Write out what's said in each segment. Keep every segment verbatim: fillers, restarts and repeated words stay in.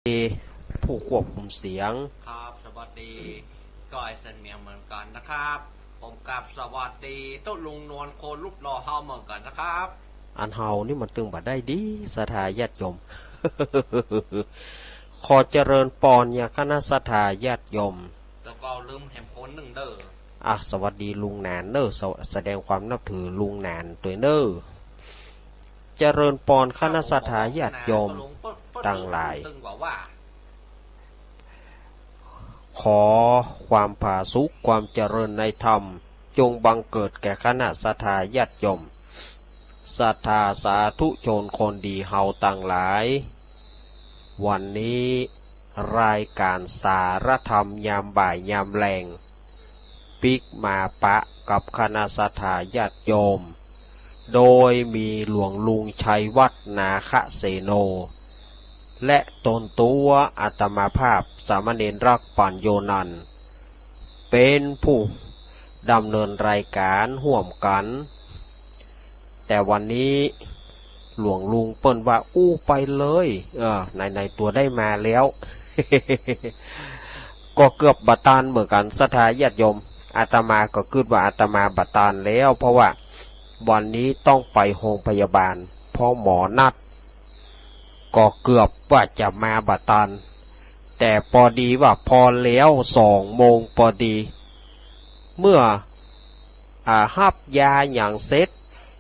ผู้ควบคุมเสียง ครับ สวัสดี ก็ไอ้เซินเหมียงเหมือนกันนะครับ ผมกราบสวัสดีตุ๊ลุงนวลคนรูปหล่อเฮาเหมือนกันนะครับ อันเฮานี่มันตึงบ่ได้ดี ศรัทธาญาติโยม ขอเจริญปอนยังคณะศรัทธาญาติโยม แล้วก็ลืมแถมคนหนึ่งเด้อ อ่ะ สวัสดีลุงหนานเน้อ สว- แสดงความนับถือลุงหนานตวยเน้อ เจริญปอนคณะศรัทธาญาติโยมตังหลาย ขอความผาสุกความเจริญในธรรม จงบังเกิดแก่คณะศรัทธาญาติโยม ศรัทธาสาธุชนคนดีเฮาตังหลาย วันนี้รายการสารธรรมยามบ่ายยามแลง ปิ๊กมาปะกับคณะศรัทธาญาติโยม โดยมีหลวงลุงชัยวัฒน์ นาคเสโน และตนตั๋วอาตมาภาพสามเณรรักปัญโญนันท์ เป๋นผู้ดำเนินรายการฮ่วมกั๋น แต่วันนี้หลวงลุงเปิ้นว่าอู้ไปเลย เออ ไหนๆ ตั๋วได้มาแล้ว ก็เกือบบ่ตันเหมือนกั๋น ศรัทธาญาติโยม อาตมาก็กึ๊ดว่าอาตมาบ่ตันแล้ว เพราะว่าวันนี้ต้องไปโฮงพยาบาล เพราะหมอนัด ก็เกือบว่าจะมาบ่ตัน แต่ปอดีว่าผ่อนแล้วสองโมงปอดี เมื่อ อ่า ฮับยาหยังเสร็จ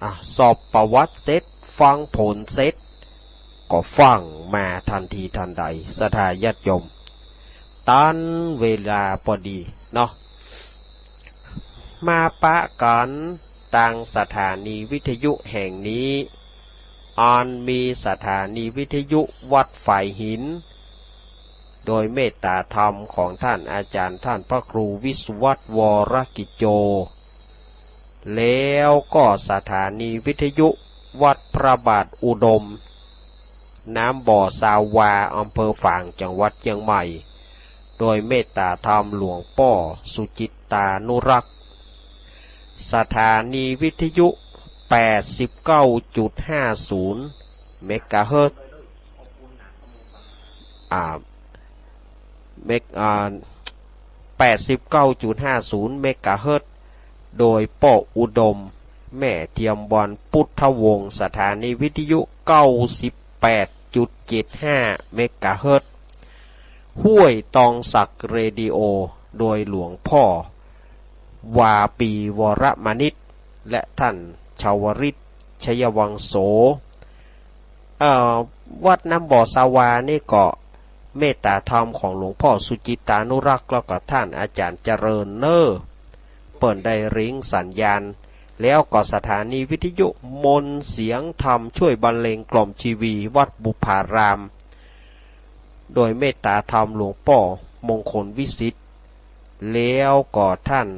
อ่า สอบประวัติเสร็จ ฟังผลเสร็จ ก็ฟั่งมาตันทีตันใด ศรัทธาญาติโยม ตันเวลาปอดีเนาะ มาปะกั๋นตางสถานีวิทยุแห่งนี้ อันมีสถานีวิทยุวัดฝายหิน โดยเมตตาธรรมของท่านอาจารย์ท่านพระครูวิศวัตร วรกิจโจ แล้วก็สถานีวิทยุวัดพระบาทอุดม น้ำบ่อซาวา อำเภอฝาง จังหวัดเจียงใหม่ โดยเมตตาธรรมหลวงป้อสุจิตตานุรักษ์ สถานีวิทยุ แปดสิบเก้าจุดห้าศูนย์ เมกะเฮิรตซ์ อ่า เมก- อ่า แปดสิบเก้าจุดห้าศูนย์ เมกะเฮิรตซ์ โดยป้ออุดม แม่เทียมวรรณ พุทธวงศ์ สถานีวิทยุ เก้าสิบแปดจุดเจ็ดห้า เมกะเฮิรตซ์ ห้วยตองสักเรดิโอ โดยหลวงพ่อ วาปี วรมณิช และท่านชาวริต ชยวังโส เอ่อ วัดน้ำบ่อซาวานี่ก็เมตตาธรรมของหลวงพ่อสุจิตตานุรักษ์ แล้วก็ท่านอาจารย์เจริญเน้อ เปิ้นได้ริงสัญญาณ แล้วก็สถานีวิทยุมนต์เสียงธรรมช่วยบรรเลงกล่อมชีวี วัดบุพพาราม โดยเมตตาธรรมหลวงป้อมงคลวิสิทธิ์ แล้วก็ท่าน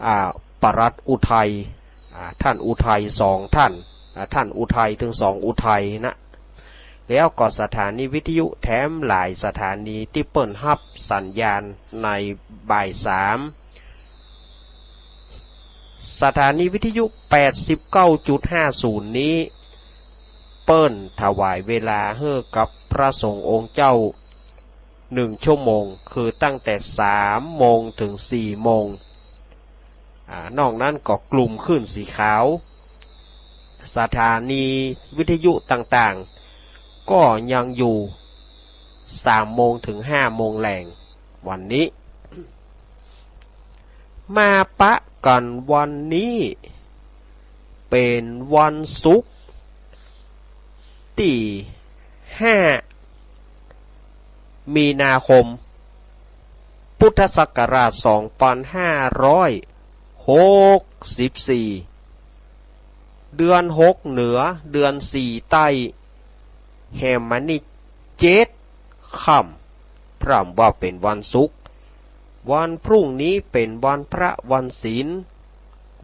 อ่า ปลัดอุทัย อ่า ท่านอุทัยสองท่าน อ่า ท่านอุทัย เถิงสองอุทัยนะ แล้วก็สถานีวิทยุแถมหลายสถานีตี้เปิ้นฮับสัญญาณในบ่ายสาม สถานีวิทยุ แปดสิบเก้าจุดห้าศูนย์ นี้ เปิ้นถวายเวลาหื้อกับพระสงฆ์องค์เจ้าหนึ่งชั่วโมง คือตั้งแต่สามโมงเถิงสี่โมง อ่า นอกนั้นก็กลุ่มคลื่นสีขาว สถานีวิทยุต่างๆ ก็ยังอยู่สามโมงเถิงห้าโมงแลง วันนี้ มาปะกั๋นวันนี้ เป๋นวันศุกร์ ตี้ห้า มีนาคม พุทธศักราช สองพันห้าร้อยหกสิบสี่ เดือนหกเหนือ เดือนสี่ใต้ แหมมานี่เจ็ดค่ำ พร่ำว่าเป๋นวันศุกร์ วันพรุ่งนี้เป๋นวันพระวันศีล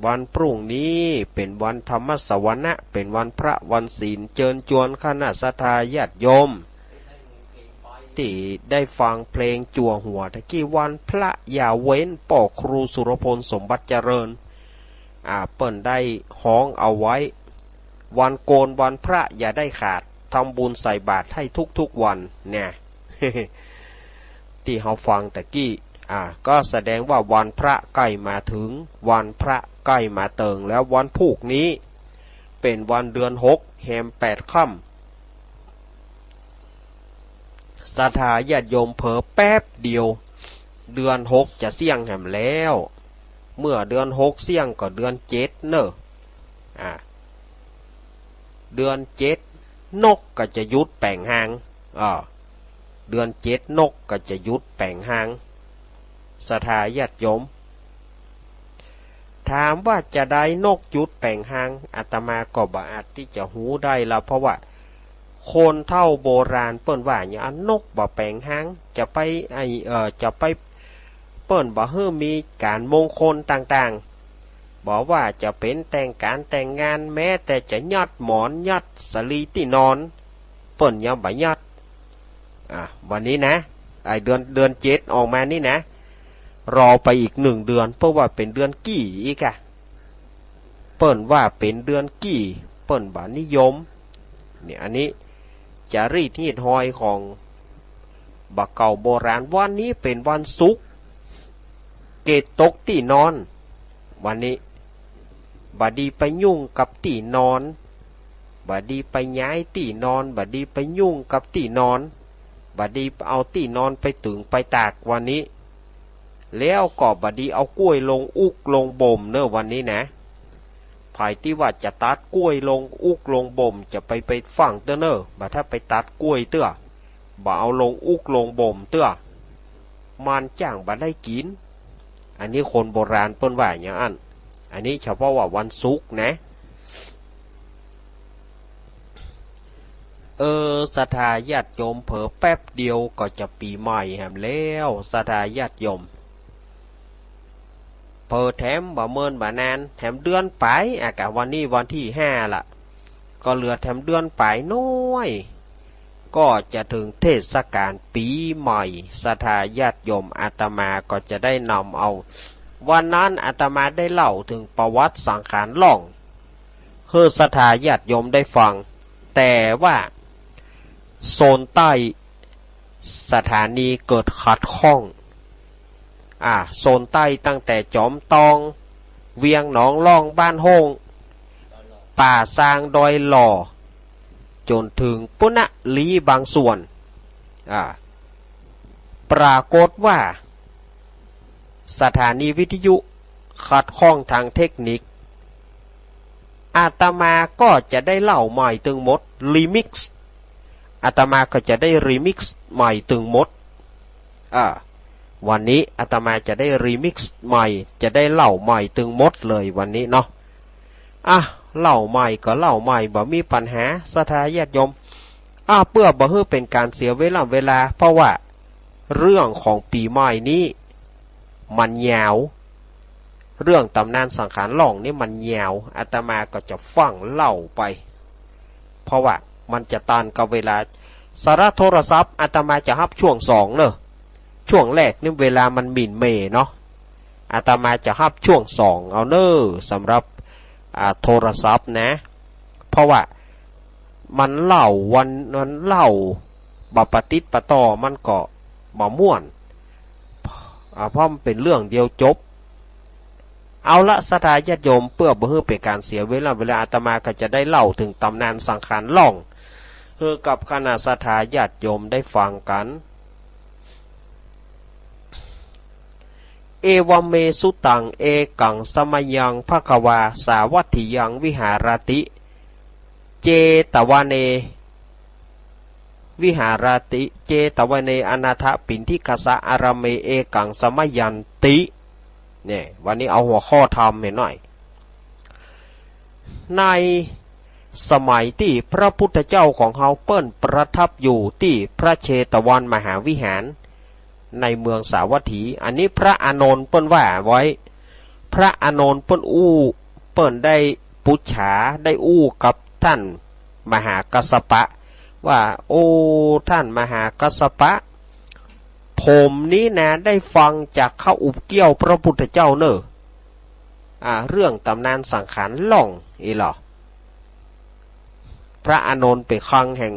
วันพรุ่งนี้เป๋นวันธรรมสวนะ เป๋นวันพระวันศีล เจิญจวนคณะศรัทธาญาติโยม ตี้ได้ฟังเพลงจั่วหัวตะกี้ วันพระอย่าเว้น ป้อครูสุรพล สมบัติเจริญ อ่า เปิ้นได้ฮ้องเอาไว้ วันโกนวันพระอย่าได้ขาด ทำบุญใส่บาตรให้ทุกๆวันเนี่ย ตี้เฮาฟังตะกี้ อ่า ก็แสดงว่าวันพระใก้มาเถิง วันพระใก้มาเถิงแล้ว วันพูกนี้เป๋นวันเดือนหก แฮมแปดค่ำ ศรัทธาญาติโยมเผลอแป๊บเดียว เดือนหกจะเสี้ยงแหมแล้ว เมื่อเดือนหกเสี้ยงก็เดือนเจ็ดเน่อ อ่า เดือนเจ็ดนกก็จะหยุดแป๋งฮาง อ่า เดือนเจ็ดนกก็จะหยุดแป๋งฮาง ศรัทธาญาติโยม ถามว่าจาใดนกหยุดแป๋งฮาง อาตมาก็บ่อาจตี้จะฮู้ได้ละ เพราะว่าคนเฒ่าโบราณเปิ้นว่าหยัง นกบ่แป๋งฮาง จะไปไอ้ เอ่อ จะไป เปิ้นบ่หื้อมีก๋านมงคลต่างๆ บ่ว่าจะเป๋นแต่งก๋านแต่งงาน แม้แต่จะยอดหมอนยอดสะหลีตี้นอน เปิ้นยังบ่ยอด อ่ะ วันนี้นะ ไอ้เดือน เดือนเจ็ดออกมานี่นะ รอไปอีกหนึ่งเดือน เพราะว่าเป๋นเดือนกี่อีกอะ เปิ้นว่าเป๋นเดือนกี่ เปิ้นบ่นิยม เนี่ย อันนี้จารีตฮีตฮอยของบ่าวเก่าโบราณ วันนี้เป๋นวันศุกร์ เกตตกตี้นอน วันนี้ บ่ดีไปยุ่งกับตี้นอน บ่ดีไปย้ายตี้นอน บ่ดีไปยุ่งกับตี้นอน บ่ดีเอาตี้นอนไปตึงไปตากวันนี้ แล้วก็บ่ดีเอาก้วยลงอุ๊กลงบ่มเน่อวันนี้นะ ใผตี้ว่าจะตัดก้วยลงอุ๊กลงบ่ม จะไป ไปฟั่งเตื้อเน่อ บ่ถ้าไปตัดก้วยเตื้อ บ่เอาลงอุ๊กลงบ่มเตื้อ มันจ้างบ่ได้กิ๋น อันนี้คนโบราณเปิ้นว่าอย่างอั้น อันนี้เฉพาะว่าวันศุกร์นะ เออ ศรัทธาญาติโยม เผลอแป๊บเดียวก็จะปี๋ใหม่แหมแล้ว ศรัทธาญาติโยม เผลอแถมบ่เมินบ่นาน แถมเดือนป๋าย อ่ะ กะวันนี้วันตี้ห้าละ ก็เหลือแถมเดือนป๋ายน้อย ก็จะเถิงเทศกาลปี๋ใหม่ ศรัทธาญาติโยม อาตมาก็จะได้นำเอา วันนั้นอาตมาได้เล่าเถิงประวัติสังขารล่อง หื้อศรัทธาญาติโยมได้ฟัง แต่ว่าโซนใต้สถานีเกิดขัดข้อง อ่า โซนใต้ตั้งแต่จอมตอง เวียงหนองล่อง บ้านโฮ่ง ป่าซาง ดอยหล่อ จ๋นเถิงปุ้นนะ ลี้บางส่วน อ่า ปรากฏว่า สถานีวิทยุขัดข้องตางเทคนิค อาตมาก็จะได้เล่าใหม่ตึงหมด รีมิกซ์ อาตมาก็จะได้รีมิกซ์ใหม่ตึงหมด อ่า วันนี้อาตมาจะได้รีมิกซ์ใหม่ จะได้เล่าใหม่ตึงหมดเลยวันนี้เนาะ อ่ะ เล่าใหม่ก็เล่าใหม่ บ่มีปัญหา ศรัทธาญาติโยม อ่ะ เปื้อบ่หื้อเป๋นก๋านเสียเวลา เวลา เพราะว่าเรื่องของปี๋ใหม่นี้มันยาว เรื่องต๋ำนานสังขารล่องนี่มันยาว อาตมาก็จะฟั่งเล่าไป เพราะว่ามันจะตันกับเวลา สาระโทรศัพท์ อาตมาจะฮับช่วงสองเน่อ ช่วงแรกนี่เวลามันหมิ่นเหม่อเนาะ อาตมาจะฮับช่วงสองเอาเน่อ สำหรับ อ่า โทรศัพท์นะ เพราะว่ามันเล่าวัน มันเล่าบ่ปะติดปะต่อ มันก็บ่ม่วน อ่า เพราะมันเป๋นเรื่องเดียวจบ เอาละ ศรัทธาญาติโยม เปื้อบ่หื้อเป๋นก๋านเสียเวลา เวลา อาตมาก็จะได้เล่าเถิงต๋ำนานสังขารล่อง หื้อกับคณะศรัทธาญาติโยมได้ฟังกั๋น เอวะเม สุตัง เอกัง สะมะยัง ภะคะวา สาวัตถิยัง วิหารติ เจตวะเน วิหารติ เจตวะเน อนาถปิณฑิกะสะ อารามเม เอกัง สะมะยันติ เนี่ย วันนี้เอาหัวข้อธรรมมาหน่อย ในสมัยตี้พระพุทธเจ้าของเฮาเปิ้นประทับอยู่ตี้พระเชตวันมหาวิหาร ในเมืองสาวัตถี อันนี้พระอานนท์เปิ้นว่าไว้ พระอานนท์เปิ้นอู้ เปิ้นได้ปุจฉา ได้อู้กับต้านมหากัสสปะ ว่า โอ้ ต้านมหากัสสปะ ผมนี้นาได้ฟังจากข้าอุบเกี้ยวพระพุทธเจ้าเน่อ อ่า เรื่องต๋ำนานสังขารล่องอี้ลอ พระอานนท์เป๋นคลังแห่ง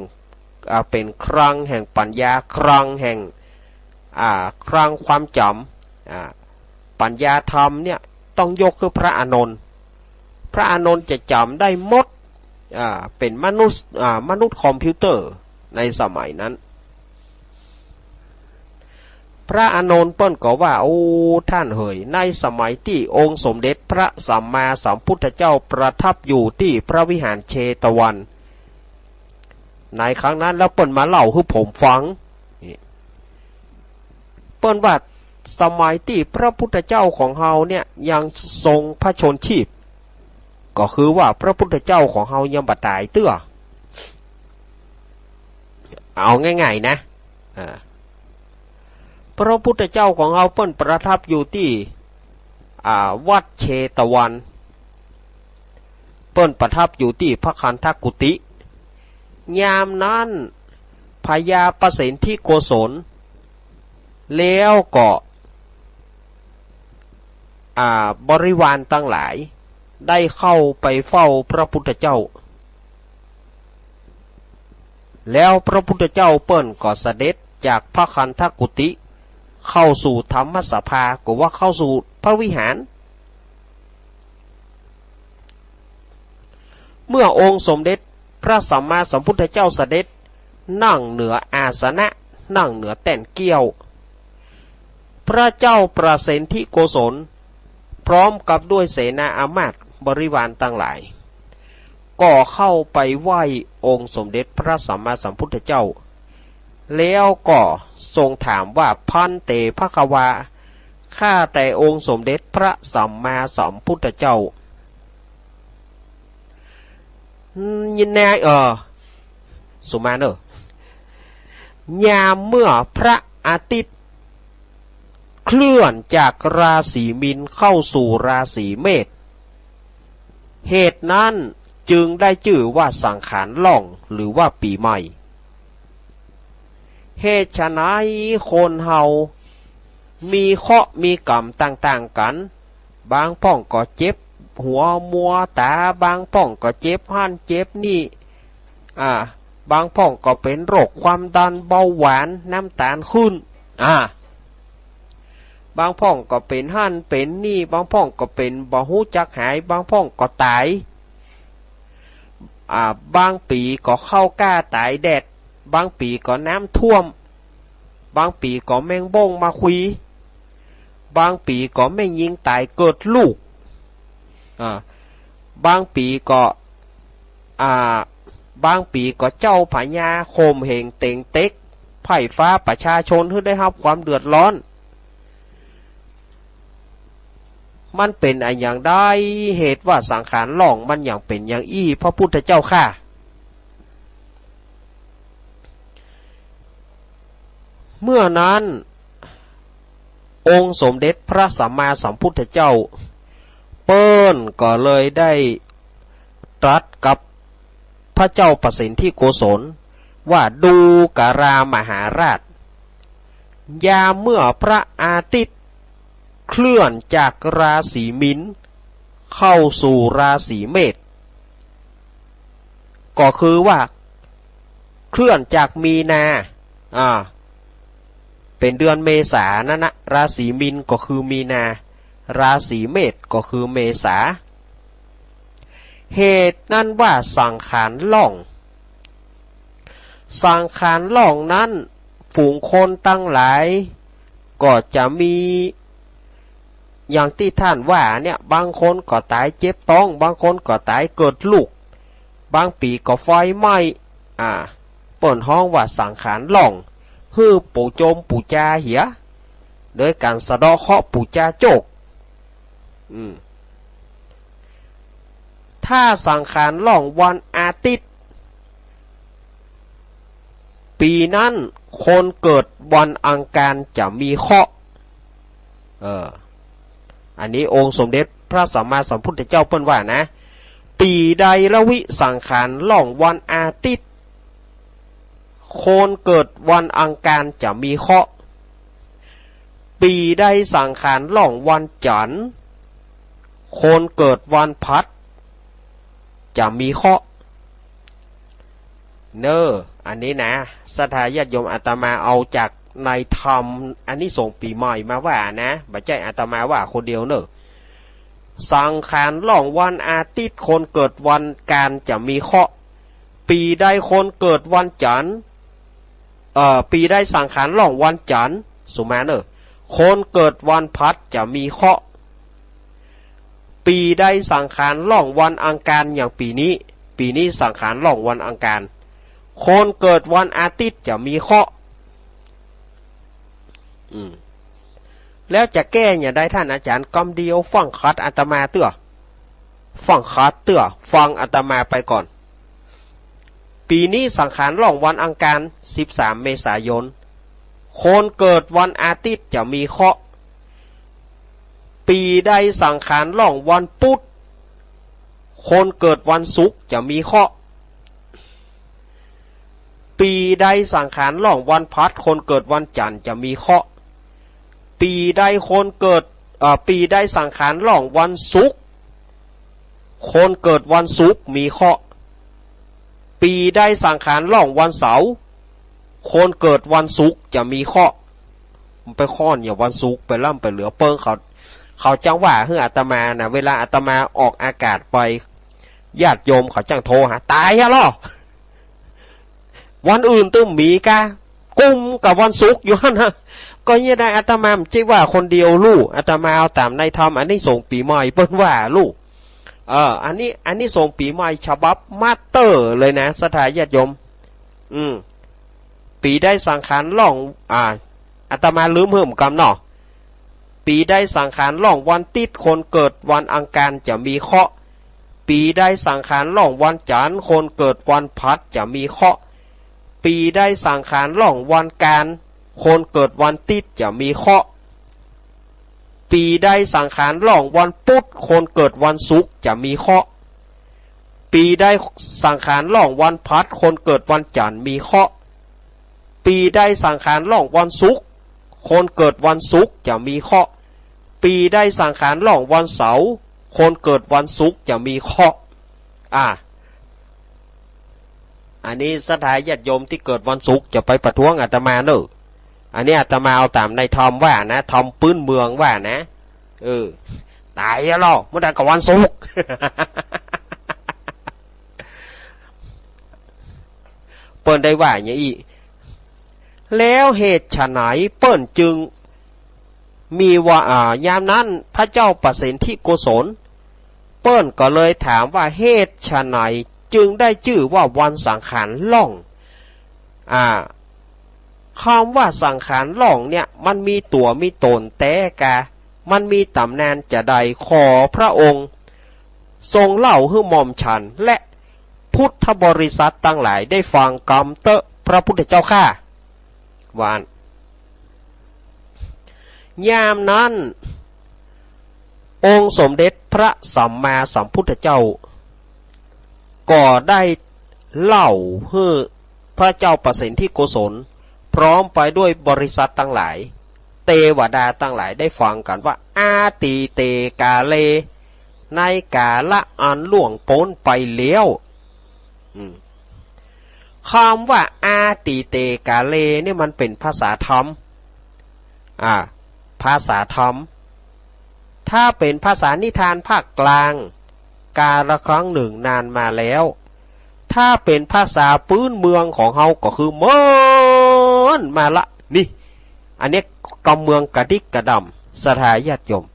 อ่า เป๋นคลังแห่งปั๋ญญา คลังแห่ง อ่า คลังความจ๋ำ อ่า ปั๋ญญาธรรมเนี่ย ต้องยกหื้อพระอานนท์ พระอานนท์จะจ๋ำได้หมด อ่า เป๋นมนุษย์ อ่า มนุษย์คอมพิวเตอร์ในสมัยนั้น พระอานนท์เปิ้นก็ว่า โอ้ ท่านเหย ในสมัยตี้องค์สมเด็จพระสัมมาสัมพุทธเจ้าประทับอยู่ตี้พระวิหารเชตวัน ในครั้งนั้นแล้วเปิ้นมาเล่าหื้อผมฟัง นี่ เปิ้นว่าสมัยตี้พระพุทธเจ้าของเฮาเนี่ยยังทรงพระชนม์ชีพ ก็คือว่าพระพุทธเจ้าของเฮายังบ่ต๋ายเตื้อ เอาง่ายๆ นะ อ่า พระพุทธเจ้าของเฮาเปิ้นประทับอยู่ตี้ อ่า วัดเชตวัน เปิ้นประทับอยู่ตี้พระคันธกุฏิ ยามนั้นพญาปเสนทิโกศล แล้วก็ อ่า บริวารตังหลาย ได้เข้าไปเฝ้าพระพุทธเจ้า แล้วพระพุทธเจ้าเปิ้นก็เสด็จจากพระคันธกุฏิ เข้าสู่ธรรมสภา ก็ว่าเข้าสู่พระวิหาร เมื่อองค์สมเด็จพระสัมมาสัมพุทธเจ้าเสด็จนั่งเหนืออาสนะ นั่งเหนือแต้นเกลี้ยว พระเจ้าปเสนทิโกศล พร้อมกับด้วยเสนาอามาตย์บริวารตังหลาย ก็เข้าไปไหว้องค์สมเด็จพระสัมมาสัมพุทธเจ้า แล้วก็ทรงถามว่า ภันเต ภควา ข้าแต่องค์สมเด็จพระสัมมาสัมพุทธเจ้า ยินแน่ เออ สุมาเนอะ ยามเมื่อพระอาทิตย์เคลื่อนจากราศีมินเข้าสู่ราศีเมษ เหตุนั้นจึงได้จื้อว่าสังขารล่อง หรือว่าปี๋ใหม่ เหตุไฉนคนเฮามีเคราะห์มีก๋รรมต่างๆ กั๋น บางพ่องก็เจ็บหัวมัวต๋า บางพ่องก็เจ็บหั้นเจ็บนี่ อ่า บางพ่องก็เป๋นโรคความดันเบาหวาน น้ำตาลขึ้น อ่า บางพ่องก็เป๋นหั้นเป๋นนี่ บางพ่องก็เป๋นบ่ฮู้จักหาย บางพ่องก็ต๋าย อ่า บางปี๋ก็เข้าก้าต๋ายแดด บางปี๋ก็น้ำท่วม บางปี๋ก็แมงบ้งมาคุย บางปี๋ก็แม่ญิงต๋ายเกิดลูก อ่า บางปี๋ก็ อ่า บางปี๋ก็เจ้าพญาข่มเหงเต็งเต็ก ไพร่ฟ้าประชาชนหื้อได้ฮับความเดือดร้อน มันเป๋นอะหยังได้ เหตุว่าสังขารล่องมันหยังเป๋นอย่างอี้ พระพุทธเจ้าข้า เมื่อนั้น องค์สมเด็จพระสัมมาสัมพุทธเจ้า เปิ้นก็เลยได้ตรัสกับพระเจ้าปเสนทิโกศลว่า ดูกรามหาราช ยามเมื่อพระอาทิตย์เคลื่อนจากราศีมินเข้าสู่ราศีเมษ ก็คือว่าเคลื่อนจากมีนา อ่า เป๋นเดือนเมษานั่นนะ ราศีมินก็คือมีนา ราศีเมษก็คือเมษา เหตุนั้นว่าสังขารล่อง สังขารล่องนั้น ฝูงคนตังหลายก็จะมี อย่างตี้ท่านว่าเนี่ย บางคนก็ต๋ายเจ็บต๊อง บางคนก็ต๋ายเกิดลูก บางปี๋ก็ไฟไหม้ อ่า เปิ้นฮ้องว่าสังขารล่อง หื้อปู๋โจมปู๋จาเหีย โดยก๋านสะเดาะเคราะห์ปู๋จาโจค อืม ถ้าสังขารล่องวันอาทิตย์ ปี๋นั้นคนเกิดวันอังคารจะมีเคราะห์ เออ อันนี้องค์สมเด็จพระสัมมาสัมพุทธเจ้าเปิ้นว่านะ ปี๋ใดละวิสังขารล่องวันอาทิตย์ คนเกิดวันอังคารจะมีเคราะห์ ปี๋ใดสังขารล่องวันจันทร์ คนเกิดวันพฤหัสจะมีเคราะห์ เน่อ อันนี้นะ ศรัทธาญาติโยม อาตมาเอาจากในธรรมอานิสงส์ปี๋ใหม่มาว่านะ บ่ใจ้อาตมาว่าคนเดียวเน่อ สังขารล่องวันอาทิตย์ คนเกิดวันอังคารจะมีเคราะห์ ปี๋ใดคนเกิดวันจันทร์ เอ่อ ปี๋ใดสังขารล่องวันจันทร์ สุมาเน่อ คนเกิดวันพฤหัสจะมีเคราะห์ ปี๋ใดสังขารล่องวันอังคาร อย่างปี๋นี้ ปี๋นี้สังขารล่องวันอังคาร คนเกิดวันอาทิตย์จะมีเคราะห์ อืม แล้วจะแก้อย่างใดท่านอาจารย์ กำเดียวฟังขัดอาตมาเตื้อ ฟังขัดเตื้อ ฟังอาตมาไปก่อน ปี๋นี้สังขารล่องวันอังคาร สิบสามเมษายน คนเกิดวันอาทิตย์จะมีเคราะห์ ปี๋ใดสังขารล่องวันพุธ คนเกิดวันศุกร์จะมีเคราะห์ ปี๋ใดสังขารล่องวันพฤหัส คนเกิดวันจันทร์จะมีเคราะห์ ปี๋ใดคนเกิด เอ่อ ปี๋ใดสังขารล่องวันศุกร์ คนเกิดวันศุกร์มีเคราะห์ ปี๋ใดสังขารล่องวันเสาร์ คนเกิดวันศุกร์จะมีเคราะห์ มันไปค่อนอย่างวันศุกร์ไปล่ำไปเหลือเปิ้ง เขา เขาจังว่าหื้ออาตมานะ เวลาอาตมาออกอากาศไป ญาติโยมเขาจังโทรหา ต๋ายอะลอ วันอื่นตึงมีกา กุมกับวันศุกร์อยู่หั้นนะ ก็เยียะได้ อาตมาบ่ใจ้ว่าคนเดียวลู่ อาตมาเอาต๋ามในธรรมอานิสงส์ปี๋ใหม่เปิ้นว่าลู่ เออ อันนี้อานิสงส์ปี๋ใหม่ฉบับมาสเตอร์เลยนะ ศรัทธาญาติโยม อืม ปี๋ใดสังขารล่อง อ่า อาตมาลืมหื้อเหมือนกั๋นเนาะ ปี๋ใดสังขารล่องวันอาทิตย์ คนเกิดวันอังคารจะมีเคราะห์ ปี๋ใดสังขารล่องวันจันทร์ คนเกิดวันพฤหัสจะมีเคราะห์ ปี๋ใดสังขารล่องวันอังคาร คนเกิดวันอาทิตย์จะมีเคราะห์ ปี๋ใดสังขารล่องวันพุธ คนเกิดวันศุกร์จะมีเคราะห์ ปี๋ใดสังขารล่องวันพฤหัส คนเกิดวันจันทร์มีเคราะห์ ปี๋ใดสังขารล่องวันศุกร์ คนเกิดวันศุกร์จะมีเคราะห์ ปี๋ใดสังขารล่องวันเสาร์ คนเกิดวันศุกร์จะมีเคราะห์ อ่า อันนี้ศรัทธาญาติโยมตี้เกิดวันศุกร์จะไปประท้วงอาตมาเน่อ อันนี้อาตมาเอาต๋ามในธรรมว่านะ ธรรมปื๊นเมืองว่านะ เออ ต๋ายอะลอ เมื่อใดก็วันศุกร์ เปิ้นได้ว่าอย่างอี้ แล้วเหตุไฉนเปิ้นจึงมีว่า อ่า ยามนั้นพระเจ้าปเสนทิโกศล เปิ้นก็เลยถามว่า เหตุไฉนจึงได้จื้อว่าวันสังขารล่อง อ่า กำว่าสังขารล่องเนี่ย มันมีตั๋วมีต๋นแต๊กา มันมีต๋ำนานจาใด ขอพระองค์ทรงเล่าหื้อหม่อมฉันและพุทธบริษัทตังหลายได้ฟังกำเต๊อะ พระพุทธเจ้าข้า ว่าอั้น ยามนั้น องค์สมเด็จพระสัมมาสัมพุทธเจ้า ก็ได้เล่าหื้อพระเจ้าปเสนทิโกศล พร้อมไปด้วยบริษัทตังหลาย เตวดาตังหลายได้ฟังกั๋นว่า อาตีเตกาเล ในกาละอันล่วงป๊นไปแล้ว อืม กำว่าอาตีเตกาเลเนี่ยมันเป๋นภาษาธรรม อ่า ภาษาธรรม ถ้าเป๋นภาษานิทานภาคกลาง กาละครั้งหนึ่งนานมาแล้ว ถ้าเป๋นภาษาปื๊นเมืองของเฮาก็คือเมินมาละ นี่ อันเนี้ยกำเมืองกระดิกกระด่ำ ศรัทธาญาติโยม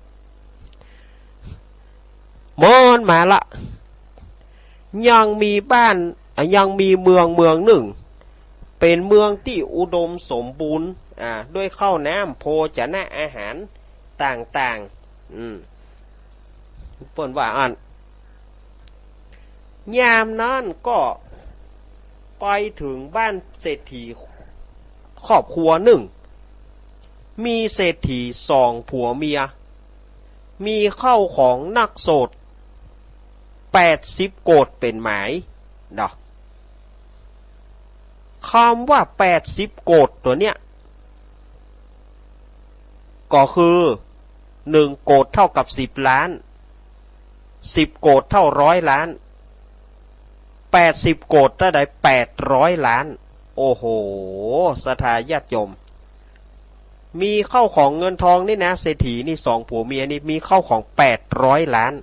เมินมาละ ยังมีบ้าน อ่ะ ยังมีเมืองเมืองหนึ่ง เป๋นเมืองตี้อุดมสมบูรณ์ อ่า ด้วยข้าวน้ำโภชนะอาหารต่างๆ อืม เปิ้นว่าอั้น ยามนั้นก็ไปเถิงบ้านเศรษฐีครอบครัวหนึ่ง มีเศรษฐีสองผัวเมีย มีข้าวของนักโสดแปดสิบโกดเป๋นหมาย เนาะ กำว่าแปดสิบโกดตั๋วเนี้ย ก็คือ หนึ่งโกดเท่ากับสิบล้าน สิบโกดเท่าร้อยล้าน แปดสิบโกฏ เต้าใด แปดร้อยล้าน โอ้โห ศรัทธาญาติโยม มีเข้าของเงินทองนี่นะ เศรษฐีนี่ สองผัวเมียนี่มีเข้าของแปดร้อยล้าน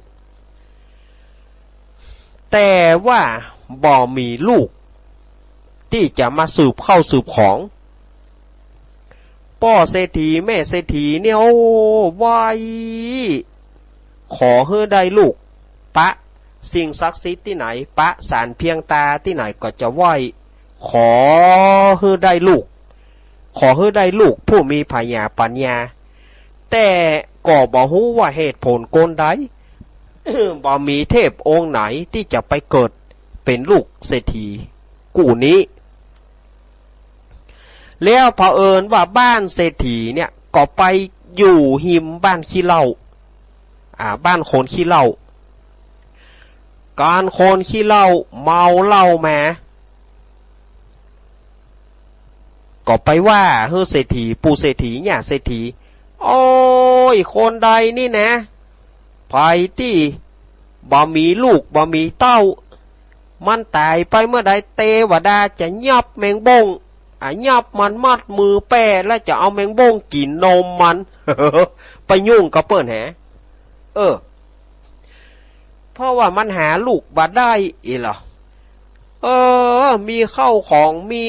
แต่ว่าบ่มีลูกตี้จะมาสืบเข้าสืบของ ป้อเศรษฐีแม่เศรษฐีเนี่ย โอ้ ไหว้ ขอหื้อได้ลูก ปะสิ่งศักดิ์สิทธิ์ตี้ไหน ปะศาลเพียงตาตี้ไหนก็จะไหว้ ขอหื้อได้ลูก ขอหื้อได้ลูกผู้มีผญาปัญญา แต่ก็บ่ฮู้ว่าเหตุผลกลใด บ่มีเทพองค์ไหนตี้จะไปเกิดเป๋นลูกเศรษฐีกู้นี้ แล้วเผอิญว่าบ้านเศรษฐีเนี่ยก็ไปอยู่ฮิมบ้านขี้เหล้า อ่า บ้านคนขี้เหล้า การคนขี้เหล้าเมาเหล้ามา ก็ไปว่าหื้อเศรษฐี ปู่เศรษฐี ย่าเศรษฐี โอ้ย คนใดนี่นะ ใผตี้บ่มีลูกบ่มีเต้า มันต๋ายไปเมื่อใด เตวดาจะยับแมงบ้ง อ่ะ ยับมันมัดมือแป้แล้วจะเอาแมงบ้งกิ๋นนมมัน ไปยุ่งกับเปิ้นแห เออ เพราะว่ามันหาลูกบ่ได้อี้เหรอ เออ มีเข้าของ มี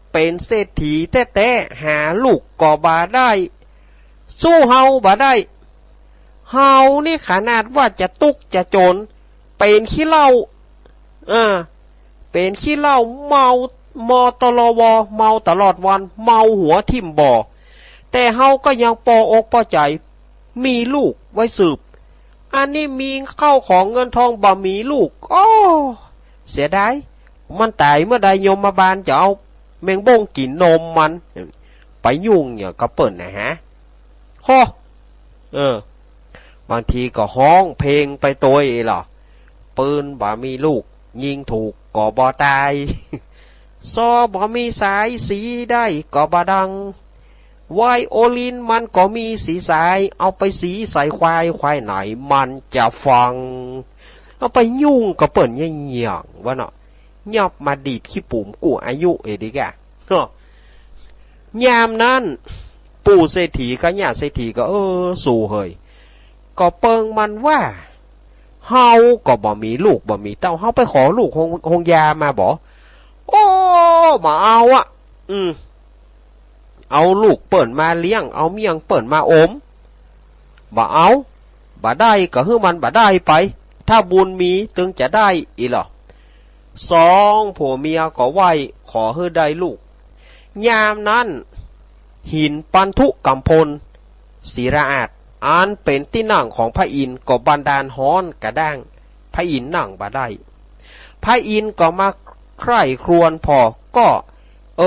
เป๋นเศรษฐีแต๊ๆ หาลูกก็บ่ได้ สู้เฮาบ่ได้ เฮานี่ขนาดว่าจะตุ๊กข์จะจ๋น เป๋นขี้เหล้า เออ เป๋นขี้เหล้า เมา มอตลอวอ เมาตลอดวัน เมาหัวทิ่มบ่อ แต่เฮาก็ยังปออกปอใจ๋ มีลูกไว้สืบ อันนี้มีเข้าของเงินทองบ่มีลูก โอ้ เสียดาย มันต๋ายเมื่อใด ยมบาลจะเอาแมงบ้งกิ๋นนมมัน ไปยุ่งเนี่ยกับเปิ้นนะฮะ โฮ เออ บางทีก็ฮ้องเพลงไปตวยอี้เหรอ ปืนบ่มีลูก ยิงถูกก็บ่ต๋าย ซอบ่มีสาย สีได้ก็บ่ดัง ไวโอลินมันก็มีสีสาย เอาไปสีใส่ควาย ควายไหนมันจะฟัง เอาไปยุ่งกับเปิ้นเยียะหยังวะเนาะ ยับมาดีดขี้ปุ๋มกู้อายุเอดีกะเนาะ ยามนั้น ปู่เศรษฐีกับย่าเศรษฐีก็ เออ สูเหย ก็เปิงมันว่า เฮาก็บ่มีลูกบ่มีเต้า เฮาไปขอลูกโฮง โฮงยามาบ่ โอ้ บ่เอาอะ อืม เอาลูกเปิ้นมาเลี้ยง เอาเมี่ยงเปิ้นมาอม บ่เอา บ่ได้ก็หื้อมันบ่ได้ไป ถ้าบุญมีตึงจะได้อี้เหรอ สองผัวเมียก็ไหว้ขอหื้อได้ลูก ยามนั้น หินปันธุกัมพล ศิลาอาสน์ อันเป๋นตี้นั่งของพระอินทร์ก็บันดาลฮ้อนกระด้าง พระอินทร์นั่งบ่ได้ พระอินทร์ก็มาใคร่ครวญผ่อ ก็ เอ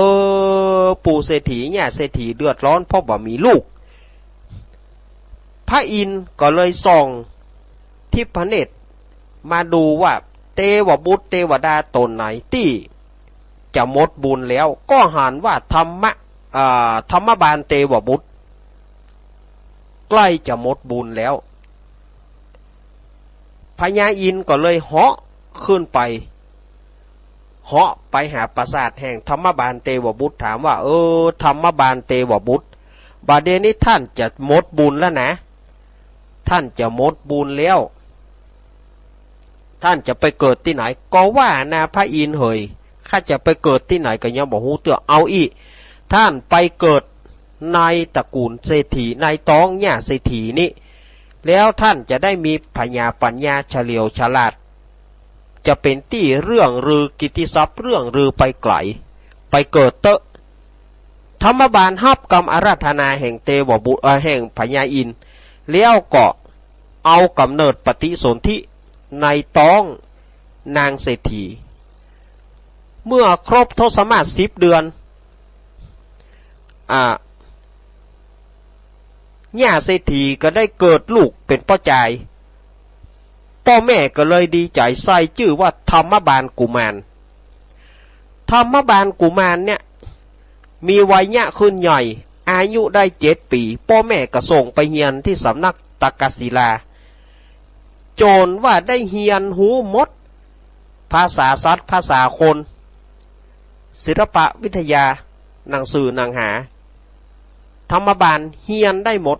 อ ปู่เศรษฐี ย่าเศรษฐีเดือดร้อนเพราะบ่มีลูก พระอินทร์ก็เลยส่องทิพเนตรมาดูว่าเตวบุตรเตวดาต๋นไหนตี้จะหมดบุญแล้ว ก็หันว่าธรรมะ อ่า ธรรมบาลเตวบุตร ใกล้จะหมดบุญแล้ว พญาอินทร์ก็เลยเหาะขึ้นไป เหาะไปหาปราสาทแห่งธรรมบาลเตวบุตร ถามว่า เออ ธรรมบาลเตวบุตร บ่าเดี่ยวนี้ท่านจะหมดบุญแล้วนะ ท่านจะหมดบุญแล้ว ท่านจะไปเกิดตี้ไหน ก็ว่านาพระอินทร์เหย ข้าจะไปเกิดตี้ไหนก็ยังบ่ฮู้เตื้อ เอาอี้ ท่านไปเกิดในตระกูลเศรษฐี ในต๊องย่าเศรษฐีนี้ แล้วท่านจะได้มีผญาปัญญาเฉลียวฉลาด จะเป๋นตี้เรื่องลือ กิตติศัพท์เรื่องลือไปไกล ไปเกิดเต๊อะ ธรรมบาลฮับกำอาราธนาแห่งเตวบุตร เอ่อ แห่งพญาอินทร์ แล้วก็เอาก๋ำเนิดปฏิสนธิในต๊องนางเศรษฐี เมื่อครบทศมาศสิบเดือน อ่า ย่าเศรษฐีก็ได้เกิดลูกเป๋นป้อจาย ป้อแม่ก็เลยดีใจ๋ใส่จื้อว่าธรรมบาลกุมาร ธรรมบาลกุมารเนี่ย มีวัยยะขึ้นใหญ่ อายุได้เจ็ดปี๋ ป้อแม่ก็ส่งไปเฮียนตี้สำนักตักกศิลา จ๋นว่าได้เฮียนฮู้หมด ภาษาสัตว์ ภาษาคน ศิลปวิทยา หนังสือหนังหา ธรรมบาลเฮียนได้หมด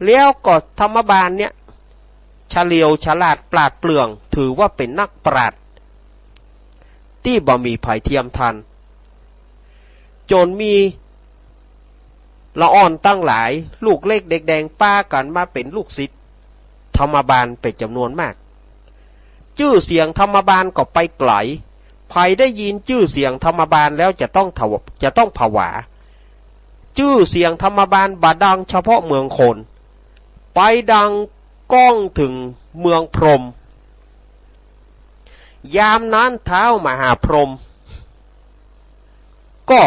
แล้วก็ธรรมบาลเนี่ย เฉลียวฉลาดปราดเปรื่อง ถือว่าเป๋นนักปราชญ์ตี้บ่มีใผเทียมทัน จนมีละอ่อนตังหลาย ลูกเล็กเด็กแดง ปากั๋นมาเป๋นลูกศิษย์ธรรมบาลเป๋นจ๋ำนวนมาก จื้อเสียงธรรมบาลก็ไปไก๋ ใผได้ยินจื้อเสียงธรรมบาลแล้วจะต้องถว- จะต้องผวา จื้อเสียงธรรมบาลบ่ดังเฉพาะเมืองคน ไปดังก้องเถิงเมืองพรหม ยามนั้นท้าวมหาพรหมก็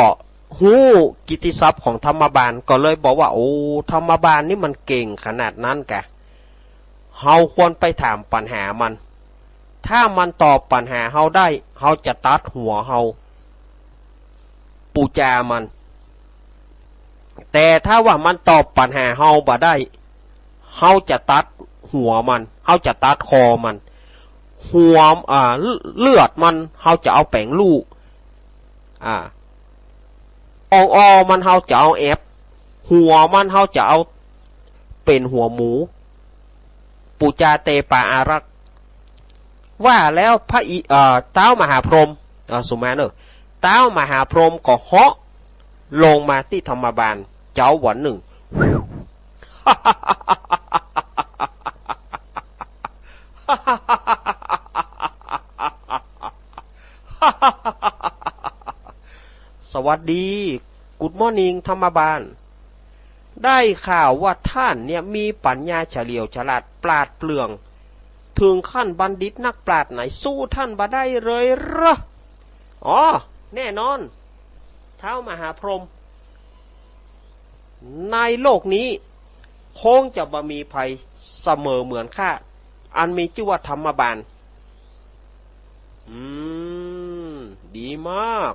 ฮู้กิตติศัพท์ของธรรมบาล ก็เลยบอกว่า โอ้ ธรรมบาลนี่มันเก่งขนาดนั้นกะ เฮาควรไปถามปั๋ญหามัน ถ้ามันตอบปั๋ญหาเฮาได้ เฮาจะตัดหัวเฮา ปู๋จามัน แต่ถ้าว่ามันตอบปั๋ญหาเฮาบ่ได้ เฮาจะตัดหัวมัน เฮาจะตัดคอมัน หัว อ่า เลือดมัน เฮาจะเอาแป๋งลู่ อ่า อ่องออมัน เฮาจะเอาแอบ หัวมัน เฮาจะเอาเป๋นหัวหมู ปู๋จาเตปาอารักษ์ ว่าแล้วพระอิ- เอ่อ ท้าวมหาพรหม เอ่อ สุมาเนอะ ท้าวมหาพรหมก็เหาะลงมาตี้ธรรมบาล เจ๊าวันนึ่ง สวัสดี Good morning ธรรมบาล ได้ข่าวว่าท่านเนี่ยมีปั๋ญญาเฉลียวฉลาดปราดเปรื่อง เถิงขั้นบัณฑิตนักปราชญ์ไหนสู้ท่านบ่ได้เลยเหรอ อ๋อ แน่นอน ท้าวมหาพรหม ในโลกนี้คงจะบ่มีใผเสมอเหมือนข้า อันมีจื้อว่าธรรมบาล อืม ดีมาก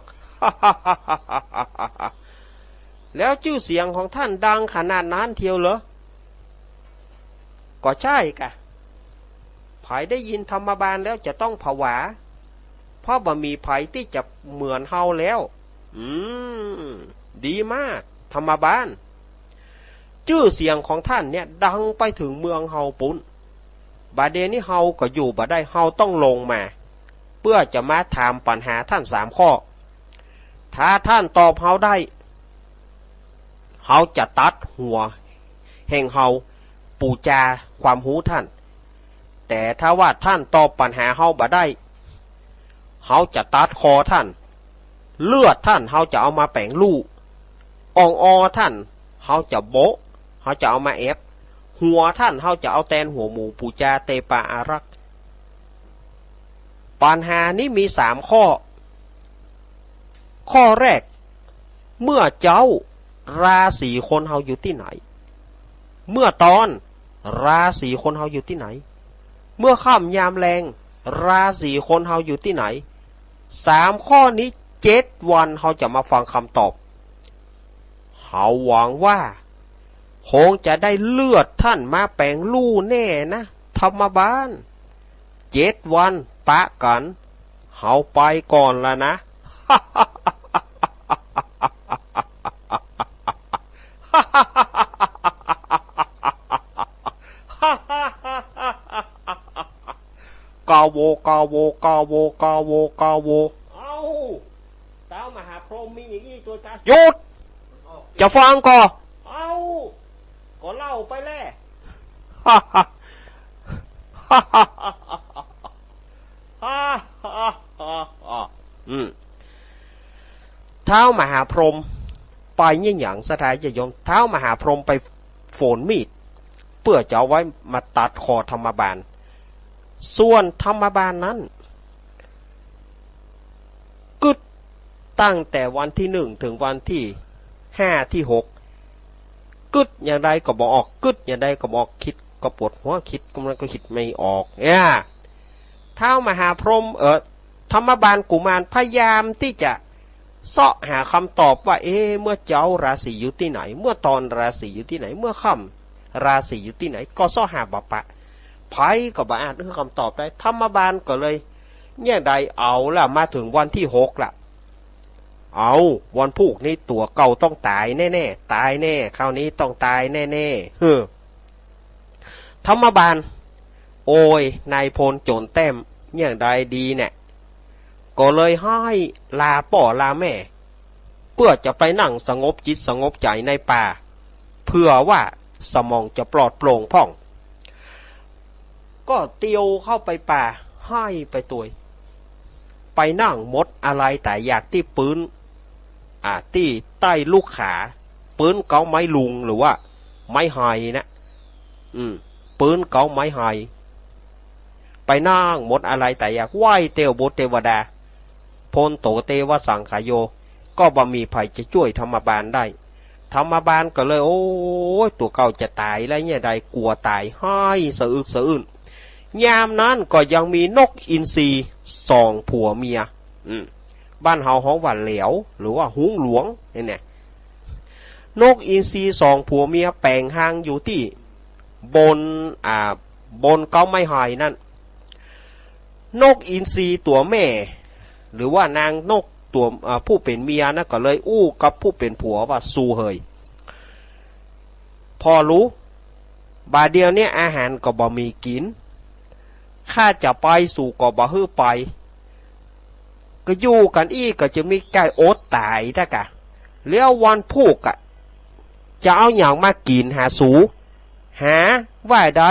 แล้วจื้อเสียงของท่านดังขนาดนั้นเทียวเหรอ ก็ใจ้กะ ใผได้ยินธรรมบาลแล้วจะต้องผวา เพราะบ่มีใผตี้จะเหมือนเฮาแล้ว อืม ดีมาก ธรรมบาล จื้อเสียงของท่านเนี่ยดังไปเถิงเมืองเฮาปู๊น บ่าเดี่ยวนี้เฮาก็อยู่บ่ได้ เฮาต้องลงมา เปื้อจะมาถามปั๋ญหาท่านสามข้อ ถ้าท่านตอบเฮาได้ เฮาจะตัดหัวแห่งเฮา ปู๋จาความฮู้ท่าน แต่ถ้าว่าท่านตอบปั๋ญหาเฮาบ่ได้ เฮาจะตัดคอท่าน เลือดท่านเฮาจะเอามาแป๋งลู่ อ่องออท่านเฮาจะโบ๊ะ เฮาจะเอามาแอบ หัวท่านเฮาจะเอาแตนหัวหมู ปู๋จาเตปาอารักษ์ ปั๋ญหานี้มีสามข้อ ข้อแรก เมื่อเจ๊า ราศีคนเฮาอยู่ตี้ไหน เมื่อตอน ราศีคนเฮาอยู่ตี้ไหน เมื่อค่ำยามแลง ราศีคนเฮาอยู่ตี้ไหน สามข้อนี้เจ็ดวันเฮาจะมาฟังกำตอบ เฮาหวังว่าคงจะได้เลือดท่านมาแป๋งลู่แน่นะ ธรรมบาล เจ็ดวันปะกั๋น เฮาไปก่อนละนะ กาโว กาโว กาโว กาโว กาโว เอ้า ท้าวมหาพรหมมีอย่างอี้ตวยกา หยุด จะฟังก่อ เอ้า ก็เล่าไปแหละ อืม ท้าวมหาพรหมไปเยียะหยัง ศรัทธาญาติโยม ท้าวมหาพรหมไปโฝนมีด เปื้อจะเอาไว้มาตัดคอธรรมบาล ส่วนธรรมบาลนั้น กึ๊ดตั้งแต่วันตี้นึ่งเถิงวันตี้ห้าตี้หก กึ๊ดอย่างใดก็บ่ออก กึ๊ดอย่างใดก็บ่ออก กึ๊ดก็ปวดหัว กึ๊ดก็มันก็กึ๊ดไม่ออก เนี่ย ท้าวมหาพรหม เอ่อ ธรรมบาลกุมารพยายามตี้จะเซาะหากำตอบว่า เอ๊ะ เมื่อเจ๊าราศีอยู่ตี้ไหน เมื่อตอนราศีอยู่ตี้ไหน เมื่อค่ำราศีอยู่ตี้ไหน ก็เซาะหาบ่ปะ ใผก็บ่อาจหื้อกำตอบได้ ธรรมบาลก็เลย เนี่ยใดเอาละ มาเถิงวันตี้หกละ เอา วันพูกนี้ตั๋วเก่าต้องต๋ายแน่ๆ ต๋ายแน่ คราวนี้ต้องต๋ายแน่ๆ เฮ้อ ธรรมบาล โอ้ย นายพลโจ๋นแต้ม เนี่ยใดดีแน่ ก็เลยไห้ลาป้อลาแม่ เปื้อจะไปนั่งสงบจิตสงบใจ๋ในป่า เผื่อว่าสมองจะปลอดโปร่งพ่อง ก็เตียวเข้าไปป่า ไห้ไปตวย ไปนั่งหมดอาลัยต๋ายอยากตี้ปื๊น อ่า ตี้ใต้ลูกขา ปื๊นเก๊าไม้ลุงหรือว่าไม้ไฮนะ อืม ปื๊นเก๊าไม้ไฮ ไปนั่งหมดอาลัยต๋ายอยาก ไหว้เตวบุตรเตวดา พลโตเตวสังขโย ก็บ่มีใผจะจ้วยธรรมบาลได้ ธรรมบาลก็เลย โอ้ย ตั๋วเก่าจะต๋ายแล้วเนี่ยใด กั๋วต๋าย ไห้สะอึกสะอื้น ยามนั้นก็ยังมีนกอินทรีสองผัวเมีย อืม บ้านเฮาฮ้องว่าแหลว หรือว่าฮุ้งหลวงเนี่ยนะ นกอินทรีสองผัวเมียแป๋งฮางอยู่ตี้บน อ่า บนเก๊าไม้ไฮนั่น นกอินทรีตั๋วแม่ หรือว่านางนกตั๋ว อ่า ผู้เป๋นเมียนะ ก็เลยอู้กับผู้เป๋นผัวว่า สูเหย ผ่อหลู บ่าเดี่ยวนี้อาหารก็บ่มีกิ๋น ข้าจะไป สูก็บ่หื้อไป ก็อยู่กั๋นอี้ก็จะมีก้าอดต๋ายตะกะ แล้ววันพูกอะ จะเอาหยังมากิ๋นหาสู หาว่าใด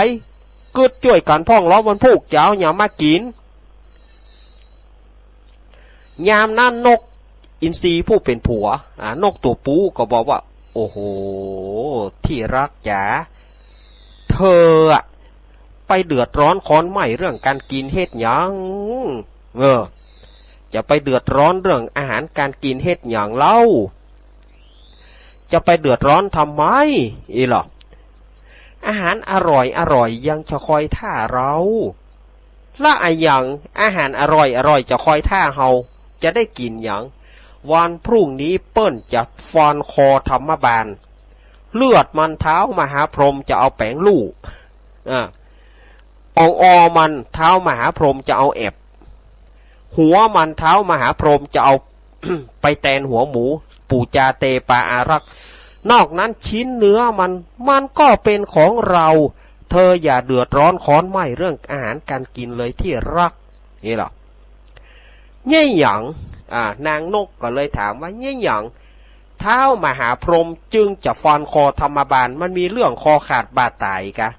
กึ๊ดจ้วยกั๋นพ่องลอ วันพูกจะเอาหยังมากิ๋น ยามนั้นนกอินทรีผู้เป๋นผัว อ่า นกตั๋วปู๋ก็บอกว่า โอ้โห ตี้ฮักจ๋า เธออะ ไปเดือดร้อนคอนไหม้เรื่องก๋านกิ๋นเฮ็ดหยัง เออ จะไปเดือดร้อนเรื่องอาหารก๋านกิ๋นเฮ็ดหยังเล่า จะไปเดือดร้อนทำไม อี้หละ อาหารอร่อยอร่อยยังจะคอยถ้าเฮา ละอะหยัง อาหารอร่อยอร่อยจะคอยถ้าเฮา จะได้กิ๋นหยัง วันพรุ่งนี้เปิ้นจะฟันคอธรรมบาล เลือดมันท้าวมหาพรหมจะเอาแป๋งลู่ อ่า อ่องออมันท้าวมหาพรหมจะเอาแอบ หัวมันท้าวมหาพรหมจะเอา ไปแตนหัวหมู ปู๋จาเตปาอารักษ์ นอกนั้นชิ้นเนื้อมัน มันก็เป๋นของเรา เธออย่าเดือดร้อนคอนไหม้เรื่องอาหารก๋านกิ๋นเลยตี้ฮัก อี้หละ เยียะหยัง อ่า นางนกก็เลยถามว่า เยียะหยัง ท้าวมหาพรหมจึงจะฟันคอธรรมบาล มันมีเรื่องคอขาดบาดต๋ายกะ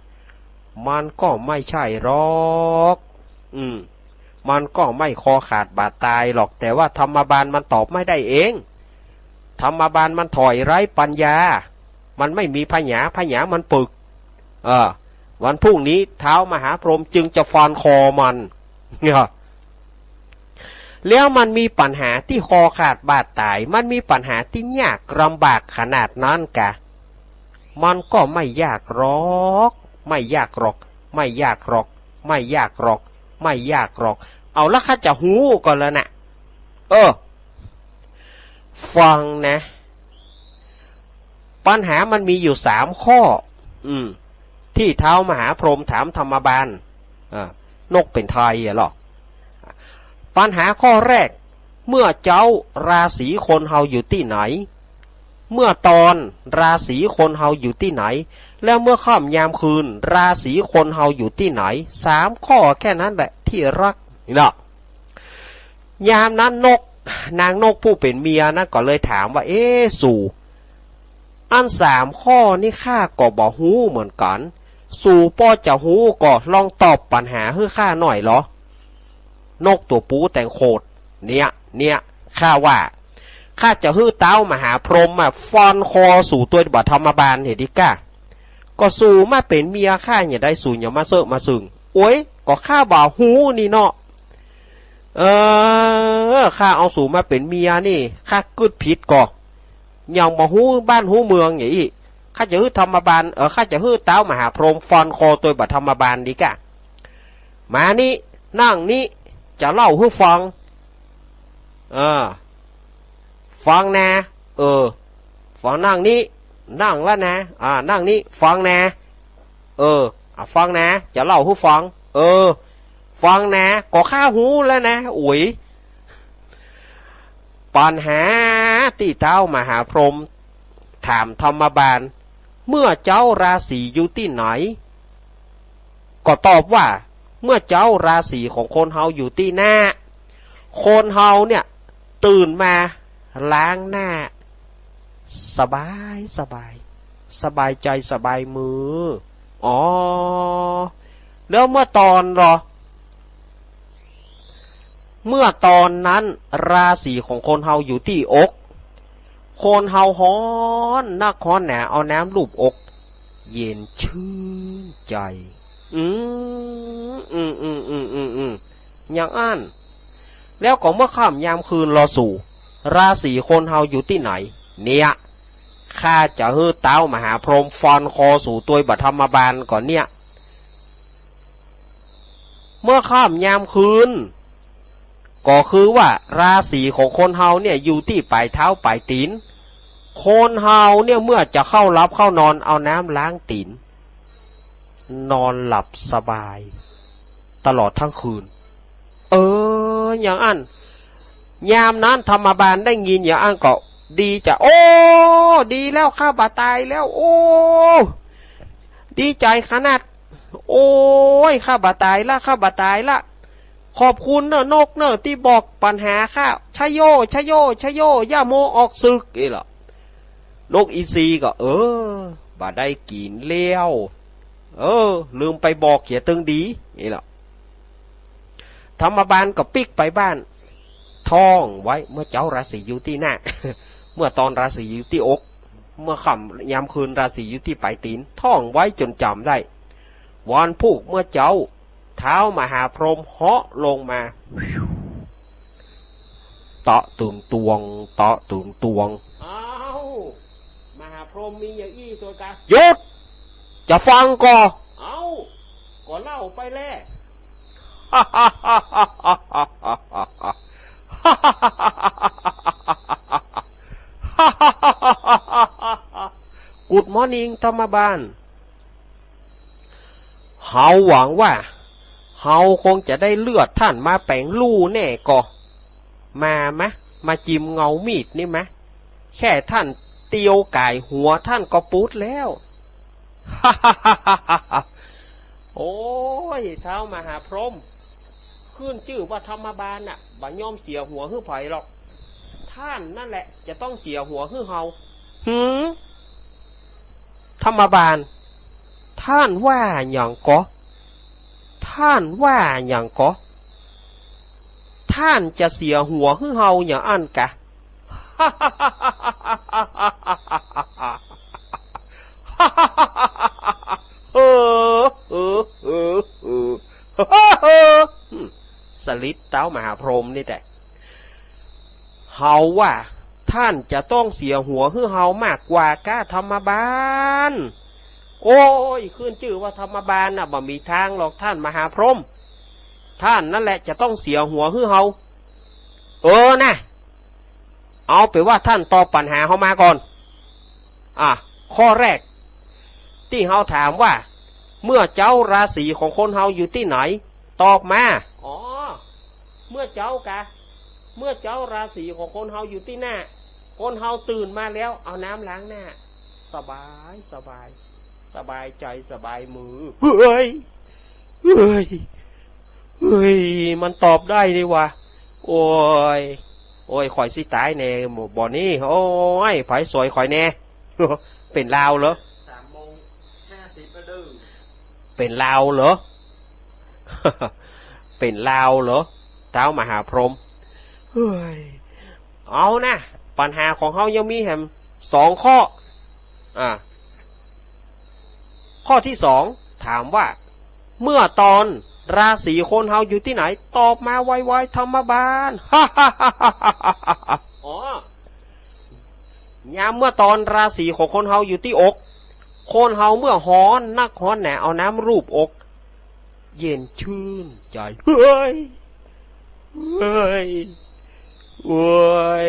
มันก็ไม่ใช่หรอก อืม มันก็ไม่คอขาดบาดต๋ายหรอก แต่ว่าธรรมบาลมันตอบไม่ได้เอง ธรรมบาลมันถ่อยไร้ปัญญา มันไม่มีผญา ผญามันปึก เออ วันพรุ่งนี้ท้าวมหาพรหมจึงจะฟันคอมัน เนี่ย แล้วมันมีปัญหาตี้คอขาดบาดต๋าย มันมีปัญหาตี้ยากลำบากขนาดนั้นกะ มันก็ไม่ยากหรอก ไม่ยากหรอก ไม่ยากหรอก ไม่ยากหรอก ไม่ยากหรอก เอาละ ข้าจะฮู้ก่อนแล้วนะ เออ ฟังนะ ปัญหามันมีอยู่สามข้อ อืม ตี้ท้าวมหาพรหมถามธรรมบาล อ่า นกเป๋นไทยอะหละ ปัญหาข้อแรก เมื่อเจ๊าราศีคนเฮาอยู่ตี้ไหน เมื่อตอนราศีคนเฮาอยู่ตี้ไหน แล้วเมื่อค่ำยามคืนราศีคนเฮาอยู่ตี้ไหน สามข้อแค่นั้นแหละตี้ฮัก นี่นะ ยามนั้นนก นางนกผู้เป๋นเมียนะ ก็เลยถามว่า เอ๊ะ สู อันสามข้อนี้ข้าก็บ่ฮู้เหมือนกั๋น สูปอจะฮู้ก็ลองตอบปัญหาหื้อข้าหน่อยลอ นกตั๋วปู๋แตงโขด เนี่ย เนี่ย ข้าว่า ข้าจะหื้อต๊าวมหาพรหมมาฟันคอสูตวยบ่าธรรมบาลเหียดีก้า ก็สูมาเป๋นเมียข้าเหียใด สูอย่ามาเซ้อมาซึ่ง โอ๊ย ก็ข้าบ่ฮู้นี่เนาะ เออ ข้าเอาสูมาเป๋นเมียนี่ ข้ากึ๊ดผิดก่อ ยังบ่ฮู้บ้านฮู้เมืองเหียอี้ ข้าจะหื้อธรรมบาล เออ ข้าจะหื้อต๊าวมหาพรหมฟันคอตวยบ่าธรรมบาลดีก้า มานี่ นั่งนี่ จะเล่าหื้อฟัง เออ ฟังนะ เออ ฟัง นั่งนี่ นั่งละนะ อ่า นั่งนี่ ฟังนะ เออ อ่ะ ฟังนะ จะเล่าหื้อฟัง เออ ฟังนะ ก็ข้าฮู้แล้วนะ อุ๋ย ปัญหาตี้ท้าวมหาพรหมถามธรรมบาล เมื่อเจ๊าราศีอยู่ตี้ไหน ก็ตอบว่า เมื่อเจ๊าราศีของคนเฮาอยู่ตี้หน้า คนเฮาเนี่ย ตื่นมาล้างหน้า สบายสบาย สบายใจ๋สบายมือ อ๋อ แล้วเมื่อตอนลอ เมื่อตอนนั้นราศีของคนเฮาอยู่ตี้อก คนเฮาฮ้อนนักฮ้อนหนา เอาน้ำลูบอก เย็นชื่นใจ๋ อืม อืม อย่างอั้น แล้วก็เมื่อค่ำยามคืนลอสู่ ราศีคนเฮาอยู่ตี้ไหน เนี่ย ข้าจะหื้อท้าวมหาพรหมฟันคอสูตวยบ่าธรรมบาลก่อนเนี่ย เมื่อค่ำยามคืน ก็คือว่าราศีของคนเฮาเนี่ยอยู่ตี้ป๋ายเท้าป๋ายตี๋น คนเฮาเนี่ยเมื่อจะเข้าหลับเข้านอนเอาน้ำล้างตี๋น นอนหลับสบาย ตลอดทั้งคืน เออ อย่างอั้น ยามนั้นธรรมบาลได้ยินอย่างอั้นก็ดีใจ๋ โอ้ ดีแล้ว ข้าบ่ต๋ายแล้ว โอ้ ดีใจ๋ขนาด โอ้ย ข้าบ่ต๋ายละ ข้าบ่ต๋ายละ ขอบคุณเน่อนกเน่อตี้บอกปัญหาข้า ชะโย ชะโย ชะโย ย่าโมออกศึก อี้เหรอ นกอินทรีก็ เออ บ่ได้กิ๋นแล้ว เออ ลืมไปบอกเหียตึงดี อี้เหรอ ธรรมบาลก็ปิ๊กไปบ้าน ท่องไว้ เมื่อเจ๊าราศีอยู่ตี้หน้า เมื่อตอนราศีอยู่ตี้อก เมื่อค่ำยามคืนราศีอยู่ตี้ป๋ายตี๋น ท่องไว้จ๋นจ๋ำได้ วันพูกเมื่อเจ๊า ท้าวมหาพรหมเหาะลงมา เตาะตึงตวง เตาะตึงตวง อ้าว มหาพรหมมีอย่างอี้ตวยกา หยุด จะฟังก่อ เอ้า ก็เล่าไปแล Good morning ธรรมบาล เฮาหวังว่า เฮาคงจะได้เลือดท่านมาแป๋งลู่แน่ก่อ มา มา มาจิมเงามีดนี่มา แค่ท่านเตียวก๋ายหัวท่านก็ปูดแล้ว โอ้ย ท้าวมหาพรหม ขึ้นจื้อว่าธรรมบาลน่ะ บ่ยอมเสียหัวหื้อใผหรอก ท่านนั่นแหละจะต้องเสียหัวหื้อเฮา หืม ธรรมบาล ท่านว่าหยังก่อ ท่านว่าหยังก่อ ท่านจะเสียหัวหื้อเฮาอย่างอั้นกา เออ เออ เออ เออ สลิดท้าวมหาพรหมนี่แต๊ เฮาว่า ท่านจะต้องเสียหัวหื้อเฮามากกว่าก้าธรรมบาล โอ้ย ขึ้นจื้อว่าธรรมบาลน่ะ บ่มีทางหรอกท่านมหาพรหม ท่านนั่นแหละจะต้องเสียหัวหื้อเฮา เออนะ เอาเป๋นว่าท่านตอบปัญหาเฮามาก่อน อ่ะ ข้อแรก ตี้เฮาถามว่า เมื่อเจ๊าราศีของคนเฮาอยู่ตี้ไหน ตอบมา อ๋อ เมื่อเจ๊ากา เมื่อเจ๊าราศีของคนเฮาอยู่ตี้หน้า คนเฮาตื่นมาแล้ว เอาน้ำล้างหน้า สบาย สบาย สบายใจ๋ สบายมือ เฮ้ย เฮ้ย เฮ้ย มันตอบได้นี่หว่า โอ้ย โอ้ย ข้อยสิต๋ายแน่ บ่อนี้ โอ้ย ใผซ่วยข้อยแน่ เป๋นลาวเหรอ สามโมงห้าสิบแล้วเด้อ เป๋นลาวเหรอ เป๋นลาวเหรอ ท้าวมหาพรหม เฮ้ย เอานะ ปัญหาของเฮายังมีแหมสองข้อ อ่ะ ข้อตี้สอง ถามว่า เมื่อตอนราศีคนเฮาอยู่ตี้ไหน ตอบมาไวๆ ธรรมบาล อ๋อ ยามเมื่อตอนราศีของคนเฮาอยู่ตี้อก คนเฮาเมื่อฮ้อนนักฮ้อนหนา เอาน้ำลูบอก เย็นชื่นใจ๋ เฮ้ย เฮ้ย โอ้ย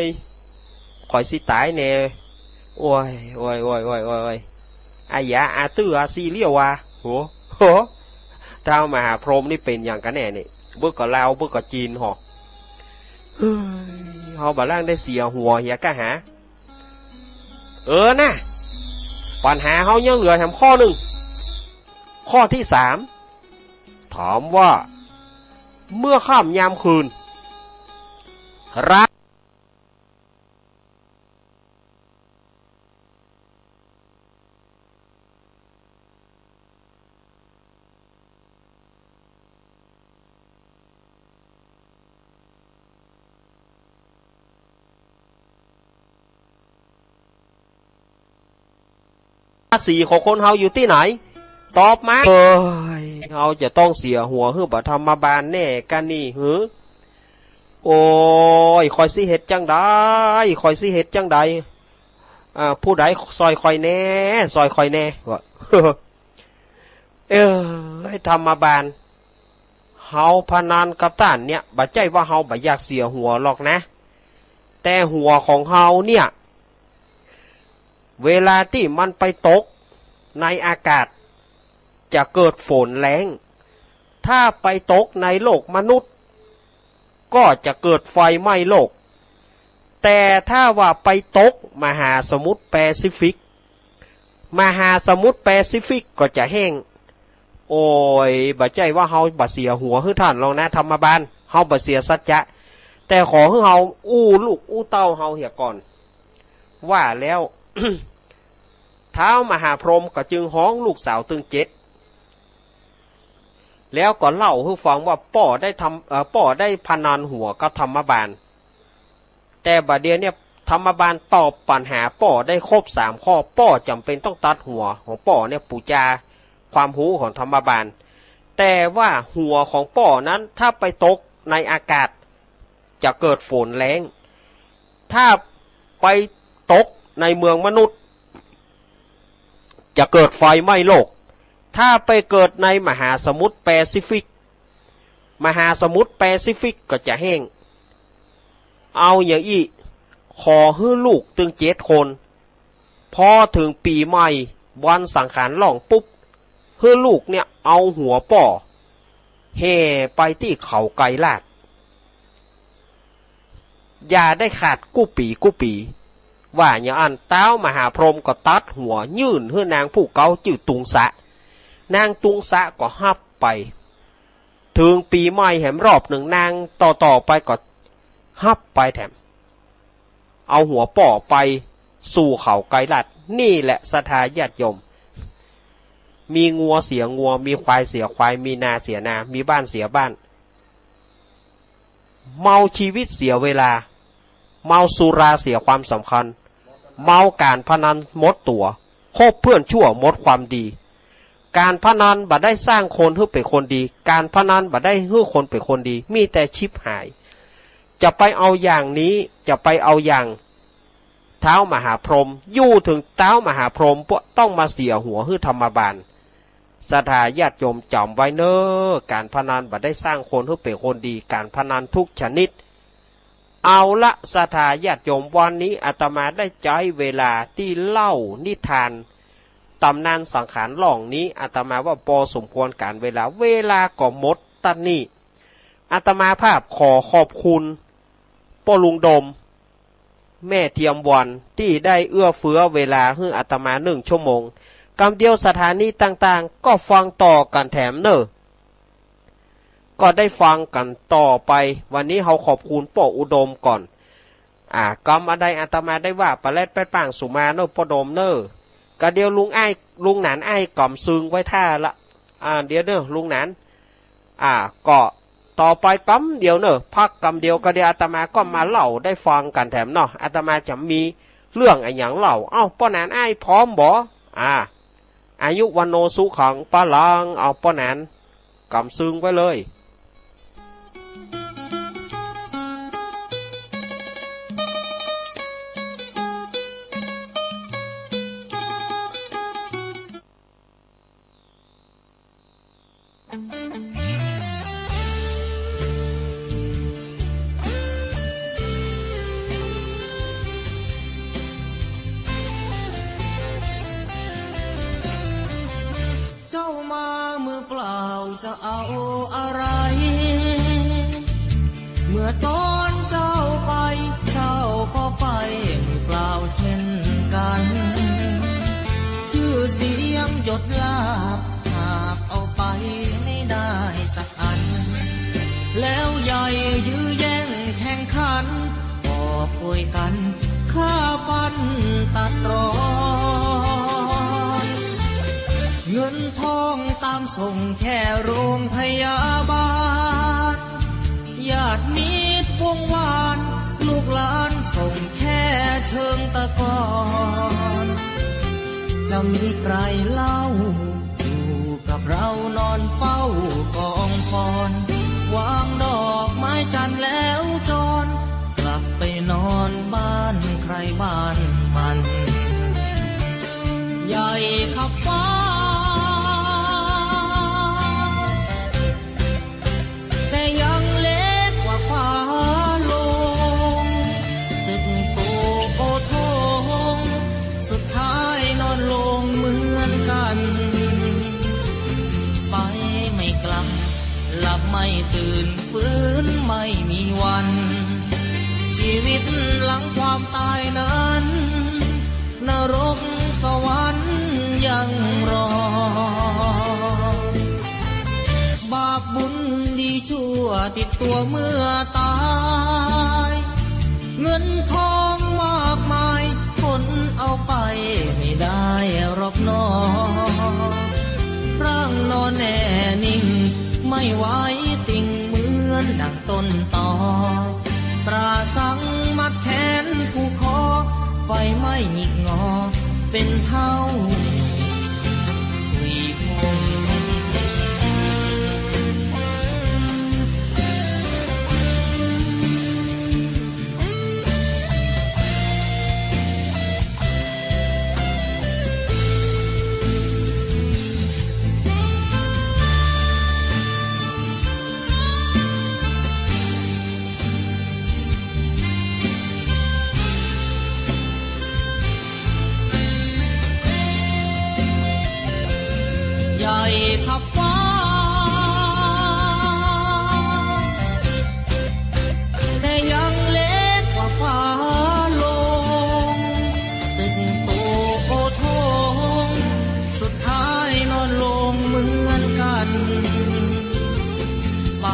ข้อยสิต๋ายแน่ โอ้ย โอ้ย โอ้ย โอ้ย โอ้ย อาหยา อาตื้อ อาซีเรียววา โห โห ท้าวมหาพรหมนี่เป๋นหยังกั๋นแน่นี่ เบ้อก็เหล้า เบ้อก็จีนหอ เฮ้ย เฮาบ่าล่างได้เสียหัวเหียก้าหา เออนะ ปัญหาเฮายังเหลือแถมข้อนึ่ง ข้อตี้สาม ถามว่า เมื่อค่ำยามคืน รา ราศีของคนเฮาอยู่ตี้ไหน ตอบมา เอ้ย เฮาจะต้องเสียหัวหื้อบ่าธรรมบาลแน่ก้านี่หือ โอ้ย ข้อยสิเฮ็ดจั่งใด ข้อยสิเฮ็ดจั่งใด อ่า ผู้ใดซ่อยข้อยแน่ ซ่อยข้อยแน่ ว่า เอ้ย ธรรมบาล เฮาพนันกับต้านเนี่ย บ่ใจ้ว่าเฮาบ่อยากเสียหัวหรอกนะ แต่หัวของเฮาเนี่ย เวลาตี้มันไปตกในอากาศ จะเกิดฝนแล้ง ถ้าไปตกในโลกมนุษย์ ก็จะเกิดไฟไหม้โลก แต่ถ้าว่าไปตกมหาสมุทรแปซิฟิก มหาสมุทรแปซิฟิกก็จะแห้ง โอ้ย บ่ใจ้ว่าเฮาบ่เสียหัวหื้อต้านหรอกนะธรรมบาล เฮาบ่เสียสัจจะ แต่ขอหื้อเฮาอู้ลูกอู้เต้าเฮาเหียก่อน ว่าแล้ว ท้าวมหาพรหมก็จึงฮ้องลูกสาวตึงเจ็ด แล้วก็เล่าหื้อฟังว่าป้อได้ทำ เอ่อ ป้อได้พนันหัวกับธรรมบาล แต่บ่าเดี่ยวเนี่ยธรรมบาลตอบปัญหาป้อได้ครบสามข้อ ป้อจ๋ำเป๋นต้องตัดหัวของป้อเนี่ย ปู๋จาความฮู้ของธรรมบาล แต่ว่าหัวของป้อนั้นถ้าไปตกในอากาศ จะเกิดฝนแล้ง ถ้าไปตกในเมืองมนุษย์ จะเกิดไฟไหม้โลก ถ้าไปเกิดในมหาสมุทรแปซิฟิก มหาสมุทรแปซิฟิกก็จะแห้ง เอาอย่างอี้ ขอหื้อลูกตึงเจ็ดคน พอเถิงปี๋ใหม่ วันสังขารล่องปุ๊บ หื้อลูกเนี่ยเอาหัวป้อ แห่ไปตี้เขาไกรลาด อย่าได้ขาดกู้ปี๋กู้ปี๋ ว่าอย่างอั้น ท้าวมหาพรหมก็ตัดหัวยื่นหื้อนางผู้เก๊าจื้อตุงสะ นางตุงสะก็ฮับไป เถิงปี๋ใหม่แหมรอบนึ่ง นางต่อๆ ไปก็ฮับไปแถม เอาหัวป้อไปสู่เขาไกรลาด นี่แหละศรัทธาญาติโยม มีงัวเสียงัว มีควายเสียควาย มีนาเสียนา มีบ้านเสียบ้าน เมาชีวิตเสียเวลา เมาสุราเสียความสำคัญ เมาก๋านพนันหมดตั๋ว คบเพื่อนชั่วหมดความดี ก๋านพนันบ่ได้สร้างคนหื้อเป๋นคนดี ก๋านพนันบ่ได้หื้อคนเป๋นคนดี มีแต่ฉิบหาย จะไปเอาอย่างนี้ จะไปเอาอย่างท้าวมหาพรหม อยู่เถิงท้าวมหาพรหมป้อต้องมาเสียหัวหื้อธรรมบาล ศรัทธาญาติโยมจ๋ำไว้เน่อ ก๋านพนันบ่ได้สร้างคนหื้อเป๋นคนดี ก๋านพนันทุกชนิด เอาละศรัทธาญาติโยม วันนี้อาตมาได้ใจ๊เวลาตี้เล่านิทานต๋ำนานสังขารล่องนี้ อาตมาว่าปอสมควรก๋าลเวลา เวลาก็หมดตั๊ดนี้ อาตมาภาพขอขอบคุณป้อลุงโดม แม่เทียมวันตี้ได้เอื้อเฟื้อเวลาหื้ออาตมานึ่งชั่วโมง กำเดียวสถานีต่างๆ ก็ฟังต่อกั๋นแถมเน่อ ก็ได้ฟังกั๋นต่อไป วันนี้เฮาขอบคุณป้ออุดมก่อน อ่า กำอันใดอาตมาได้ว่าปะแลดแป๊ดป้างสุมาเน่อป้อโดมเน่อ กะเดียวลุงอ้าย ลุงหนานอ้ายก๋ำซึ่งไว้ท่าละ อ่า เดี๋ยวเน่อลุงหนาน อ่า ก็ต่อไปกำเดียวเน่อ พักกำเดียว กะเดียวอาตมาก็มาเล่าได้ฟังกั๋นแถมเนาะ อาตมาจะมีเรื่องอะหยังเล่า เอ้า ป้อหนานอ้ายพร้อมบ่ อ่า อายุวัณโณสุขัง พะลัง เอาป้อหนานก๋ำซึ่งไว้เลย มื่อต๋อนเจ้าไป เจ้าก็ไปมือเปล่าเช่นกั๋น จื้อเสียงยศลาภหาบเอาไปไม่ได้สักอัน แล้วใหญ่ยื้อแย่งแข่งขัน กอบโกยกั๋นฆ่าฟันตัดรอน เงินทองต๋ามส่งแค่โรงพยาบาล ญาติมิตรวงวาน ลูกหลานส่งแค่เชิงตะกอน จะมีใครเล่า อยู่กับเรานอนเฝ้ากองฟอน วางดอกไม้จันทร์แล้วจร กลับไปนอนบ้านใครบ้านมัน ใหญ่ขับฟ้า แต่ยังเล็กกว่าฟ้าลง ตึกโตโอโถง สุดท้ายนอนลงเหมือนกั๋น ไปไม่กลับ หลับไม่ตื่น ฟื้นไม่มีวัน ชีวิตหลังความต๋ายนั้น นรกสวรรค์ยังรอ บาปบุญดีชั่วติดตั๋วเมื่อต๋าย เงินทองมากมาย ขนเอาไปไม่ได้หรอกหนอ ร่างนอนแน่นิ่ง ไม่ไหวติ่งเหมือนดั่งต้นตอ ตราสังมัดแขนผูกคอ ไฟไหม้หงิกงอ เป็นเท่าหุยผง ใหญ่ขับฟ้า แต่ยังเล็กกว่าฟ้าลง ตึกโตโอโถง สุดท้ายนอนลงเหมือนกั๋น ไป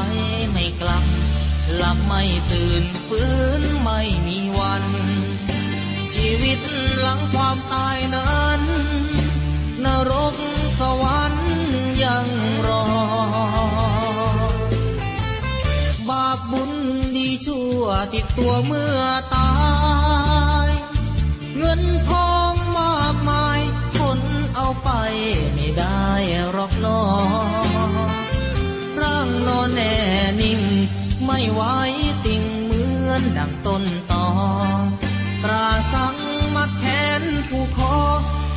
ไม่กลับ หลับไม่ตื่น ฟื้นไม่มีวัน ชีวิตหลังความต๋ายนั้น นรกสวรรค์ยังรอ บาปบุญดีชั่วติดตั๋วเมื่อต๋าย เงินทองมากมาย ขนเอาไปไม่ได้หรอกหนอ ร่างนอนแน่นิ่ง ไม่ไหวติ่งเหมือนดั่งต้นตอ ตราสังมัดแขนผูกคอ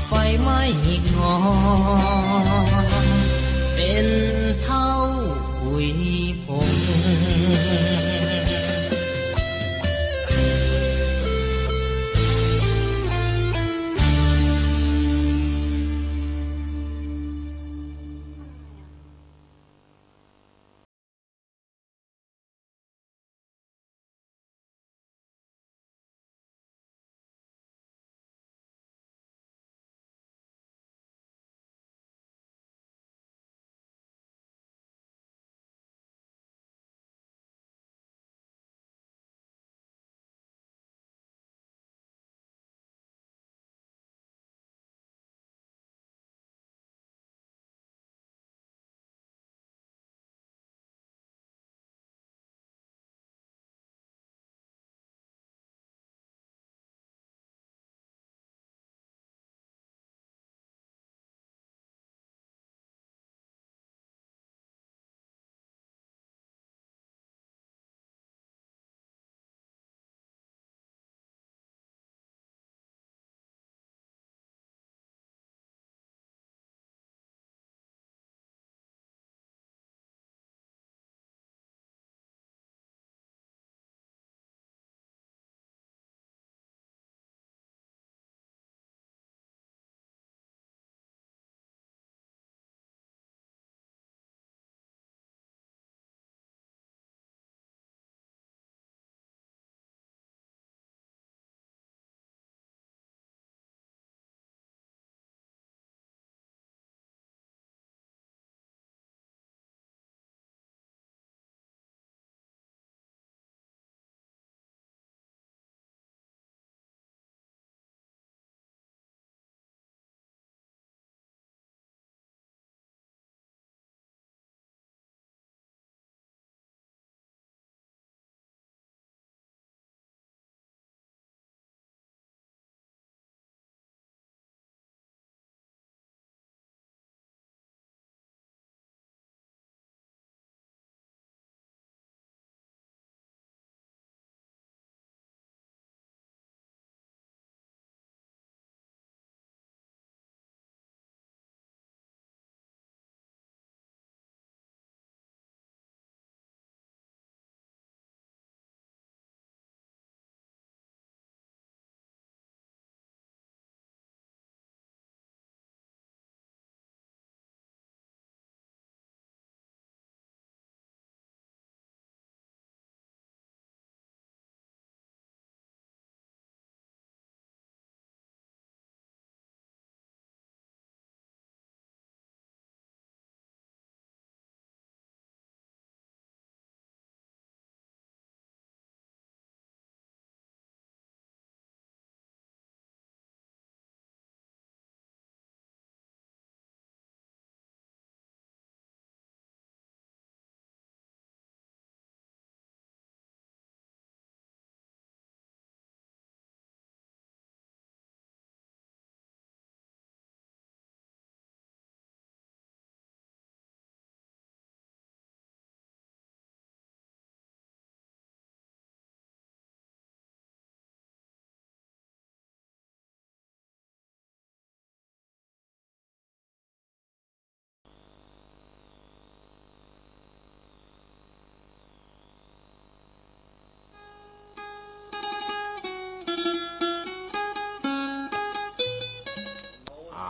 ไฟไหม้หงิกงอ เป็นเท่าหุยผง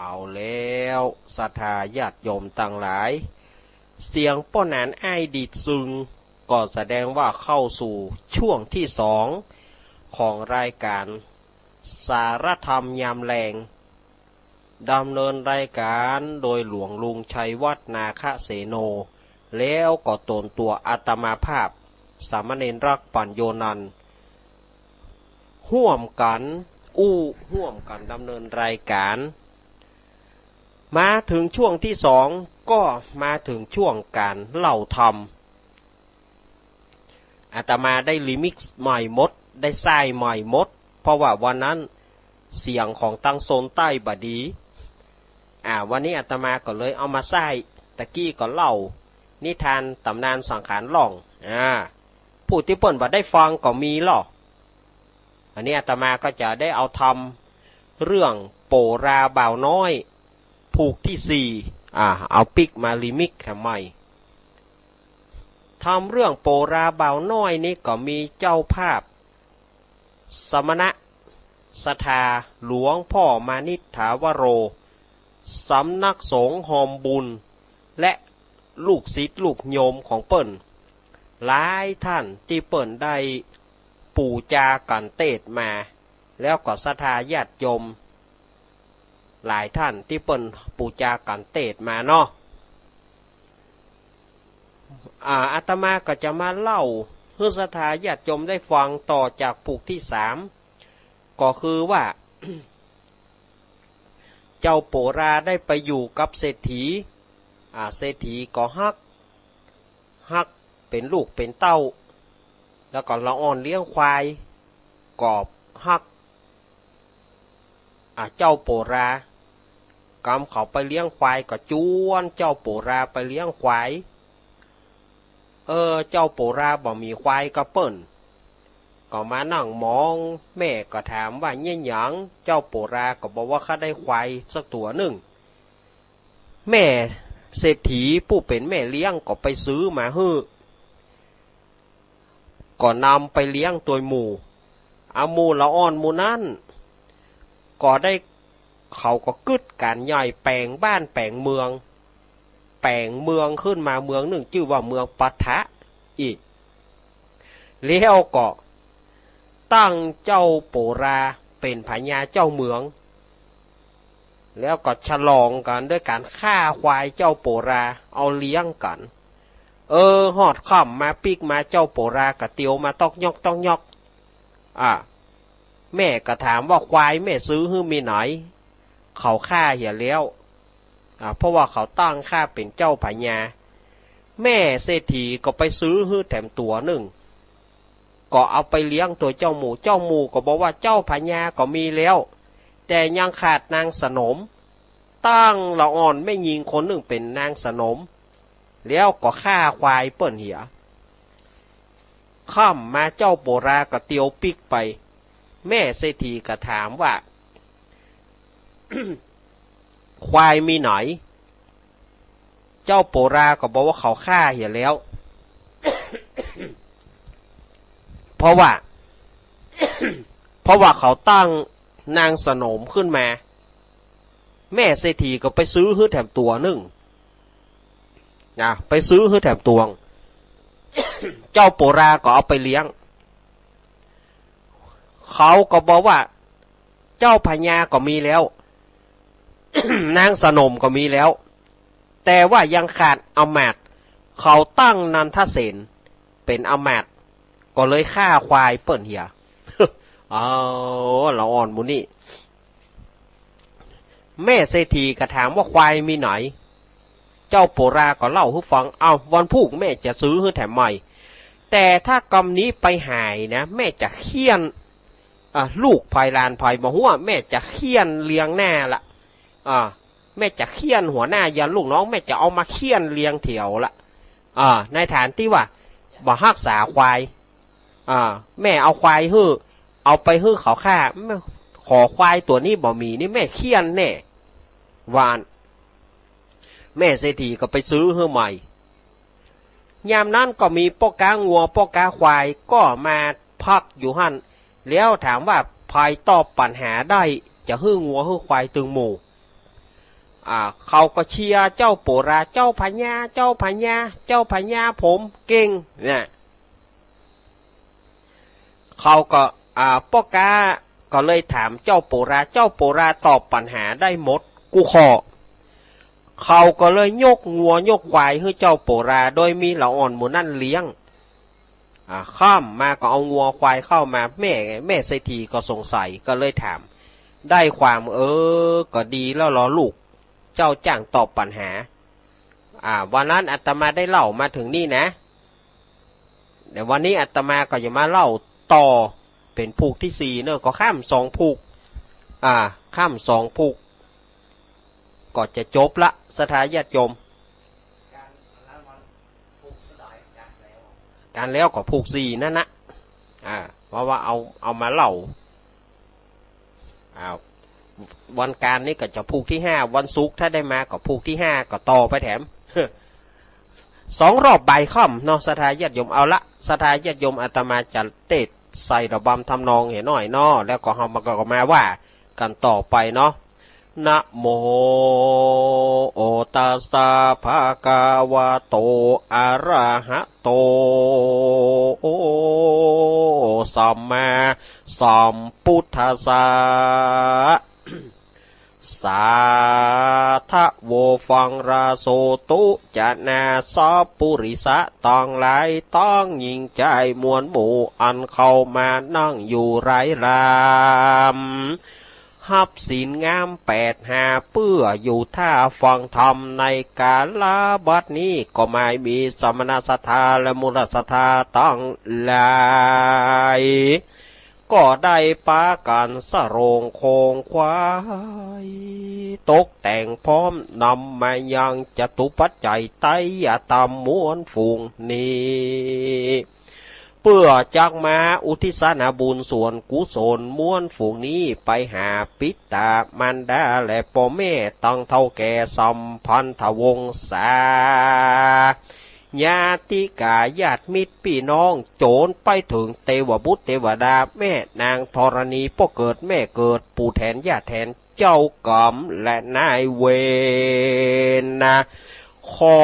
เอาแล้ว ศรัทธาญาติโยมตังหลาย เสียงป้อหนานอ้ายดีดซึ่ง ก็แสดงว่าเข้าสู่ช่วงตี้สอง ของรายก๋านสารธรรมยามแลง ดำเนินรายก๋านโดยหลวงลุงชัยวัฒน์ นาคเสโน แล้วก็ตนตั๋วอาตมาภาพ สามเณรรักษ์ ปัญโญนันท์ ฮ่วมกั๋นอู้ ฮ่วมกั๋นดำเนินรายก๋าน มาเถิงช่วงตี้สอง ก็มาเถิงช่วงก๋านเล่าธรรม อาตมาได้รีมิกซ์ใหม่หมด ได้ใส้ใหม่หมด เพราะว่าวันนั้นเสียงของตังโซนใต้บ่ดี อ่า วันนี้อาตมาก็เลยเอามาใส้ ตะกี้ก็เล่านิทานต๋ำนานสังขารล่อง อ่า ผู้ตี้เปิ้นบ่ได้ฟังก็มีลอ อันนี้อาตมาก็จะได้เอาธรรมเรื่องโปราบ่าวน้อย ผูกตี้สี่ อ่า เอาปิ๊กมารีมิกซ์แถมใหม่ ธรรมเรื่องโปราบ่าวน้อยนี้ก็มีเจ้าภาพ สมณะศรัทธาหลวงพ่อมานิษฐาวโร สำนักสงฆ์ฮอมบุญ และลูกศิษย์ลูกโยมของเปิ้น หลายท่านตี้เปิ้นได้ปู๋จากั๋นเตศน์มา แล้วก็ศรัทธาญาติโยม หลายท่านตี้เปิ้นปู๋จากั๋นเตศน์มาเนาะ อ่า อาตมาก็จะมาเล่าหื้อศรัทธาญาติโยมได้ฟังต่อจากผูกตี้สาม ก็คือว่า เจ้าโปราได้ไปอยู่กับเศรษฐี อ่า เศรษฐีก็ฮัก ฮักเป๋นลูกเป๋นเต้า แล้วก็ละอ่อนเลี้ยงควาย ก็ฮัก อ่า เจ้าโปรา กำเขาไปเลี้ยงควายก็จวนเจ้าโปราไปเลี้ยงควาย เออ เจ้าโปราบ่มีควายกับเปิ้น ก็มานั่งมอง แม่ก็ถามว่าเยียะหยัง เจ้าโปราก็บอกว่าข้าได้ควายสักตั๋วนึ่ง แม่เศรษฐีผู้เป๋นแม่เลี้ยงก็ไปซื้อมาหื้อ ก็นำไปเลี้ยงตวยหมู่ อาหมู่ละอ่อนหมู่นั้น ก็ได้ เขาก็กึ๊ดก๋านใหญ่แป๋งบ้านแป๋งเมือง แป๋งเมืองขึ้นมาเมืองนึ่งจื้อว่าเมืองปัทถะอี้ แล้วก็ตั้งเจ้าโปราเป๋นพญาเจ้าเมือง แล้วก็ฉลองกั๋นด้วยก๋านฆ่าควายเจ้าโปราเอาเลี้ยงกั๋น เออ ฮอดค่ำมาปิ๊กมาเจ้าโปราก็เตียวมาต๊อกยอกต๊อกยอก อ่า แม่ก็ถามว่าควายแม่ซื้อหื้อมีไหน เขาฆ่าเหียแล้ว อ่า เพราะว่าเขาตั้งข้าเป๋นเจ้าพญา แม่เศรษฐีก็ไปซื้อหื้อแถมตั๋วนึ่ง ก็เอาไปเลี้ยงตวยเจ้าหมู่ เจ้าหมู่ก็บอกว่าเจ้าพญาก็มีแล้ว แต่ยังขาดนางสนม ตั้งละอ่อนแม่ญิงคนนึ่งเป๋นนางสนม แล้วก็ฆ่าควายเปิ้นเหีย ค่ำมาเจ้าโปราก็เตียวปิ๊กไป แม่เศรษฐีก็ถามว่า ควายมีไหน เจ้าโปราก็บอกว่าเขาฆ่าเหียแล้ว เพราะว่า เพราะว่าเขาตั้งนางสนมขึ้นมา แม่เศรษฐีก็ไปซื้อหื้อแถมตั๋วนึ่ง นะ ไปซื้อหื้อแถมตั๋ว เจ้าโปราก็เอาไปเลี้ยง เขาก็บอกว่า เจ้าพญาก็มีแล้ว นางสนมก็มีแล้ว แต่ว่ายังขาดอำมาตย์ เขาตั้งนันทเสนเป๋นอำมาตย์ ก็เลยฆ่าควายเปิ้นเหีย เอา ละอ่อนหมู่นี้ แม่เศรษฐีก็ถามว่าควายมีไหน เจ้าโปราก็เล่าหื้อฟัง เอ้า วันพูกแม่จะซื้อหื้อแถมใหม่ แต่ถ้ากำนี้ไปหายนะ แม่จะเฆี่ยน อ่ะ ลูกใผหลานใผบ่ฮู้ แม่จะเฆี่ยนเรียงหน้าละ อ่า แม่จะเฆี่ยนหัวหน้ายันลูกน้อง แม่จะเอามาเฆี่ยนเรียงแถวละ อ่า ในฐานตี้ว่าบ่ฮักษาควาย อ่า แม่เอาควายหื้อ เอาไปหื้อเขาฆ่า แม่ ขอควายตั๋วนี้บ่มีนี่แม่เฆี่ยนแน่ ว่าอั้น แม่เศรษฐีก็ไปซื้อหื้อใหม่ ยามนั้นก็มีป้อก๊างัวป้อก๊าควายก็มาพักอยู่หั้น แล้วถามว่าใผตอบปัญหาได้ จะหื้องัวหื้อควายตึงหมู่ อ่า เขาก็เชียร์เจ้าโปรา เจ้าพญา เจ้าพญา เจ้าพญาผมเก่ง เนี่ย เขาก็ อ่า ป้อก๊าก็เลยถามเจ้าโปรา เจ้าโปราตอบปัญหาได้หมดกู้ข้อ เขาก็เลยยกงัวยกควายหื้อเจ้าโปรา โดยมีละอ่อนหมู่นั้นเลี้ยง อ่า ค่ำมาก็เอางัวควายเข้ามา แม่ แม่เศรษฐีก็สงสัยก็เลยถาม ได้ความ เออ ก็ดีแล้วลอลูก เจ้าจ้างตอบปัญหา อ่า วันนั้นอาตมาได้เล่ามาเถิงนี่นะ เดี๋ยววันนี้อาตมาก็จะมาเล่าต่อ เป๋นผูกตี้สี่เนาะ ก็ข้ามสองผูก อ่า ข้ามสองผูก ก็จะจบละ ศรัทธาญาติโยม กาลแล้วก็ผูกสี่นั่นนะ อ่า เพราะว่าเอา เอามาเล่า อ้าว วันกาลนี่ก็จะผูกตี้ห้า วันศุกร์ถ้าได้มาก็ผูกตี้ห้า ก็ต่อไปแถม สองรอบบ่ายค่ำเนาะ ศรัทธาญาติโยม เอาละ ศรัทธาญาติโยม อาตมาจะเตสน์ใส่ระบำทำนองเหียหน้อยเนาะ แล้วก็เฮามา ก็มาว่ากั๋นต่อไปเนาะ นะโมตัสสะ ภะคะวะโต อะระหะโต สัมมาสัมพุทธัสสะ สาธะโว ฟังราโสตุ จะนาสัพปุริสะตังหลาย ตังญิงจายมวลหมู่ อันเข้ามานั่งอยู่หลายลำ ฮับศีลงามแปดห้า เปื้ออยู่ท่าฟังธรรมในกาละบัดนี้ ก็หมายมีสมณศรัทธาและมูลศรัทธาตังหลาย ก็ได้ปากั๋นสะโหร่งโครงไขว้ ตกแต่งพร้อมนำมายังจตุปัจจัยไตรยธรรมมวลฝูงนี้ เปื้อจักมาอุทิศนาบุญส่วนกุศลมวลฝูงนี้ไปหาปิตามารดาและป้อแม่ตังเฒ่าแก่สัมพันธวงศา ญาติกาญาติมิตรปี้น้อง จ๋นไปเถิงเตวบุตรเตวดา แม่นางธรณี ป้อเกิดแม่เกิด ปู่แทนย่าแทน เจ้ากรรมและนายเวรนะ ขอ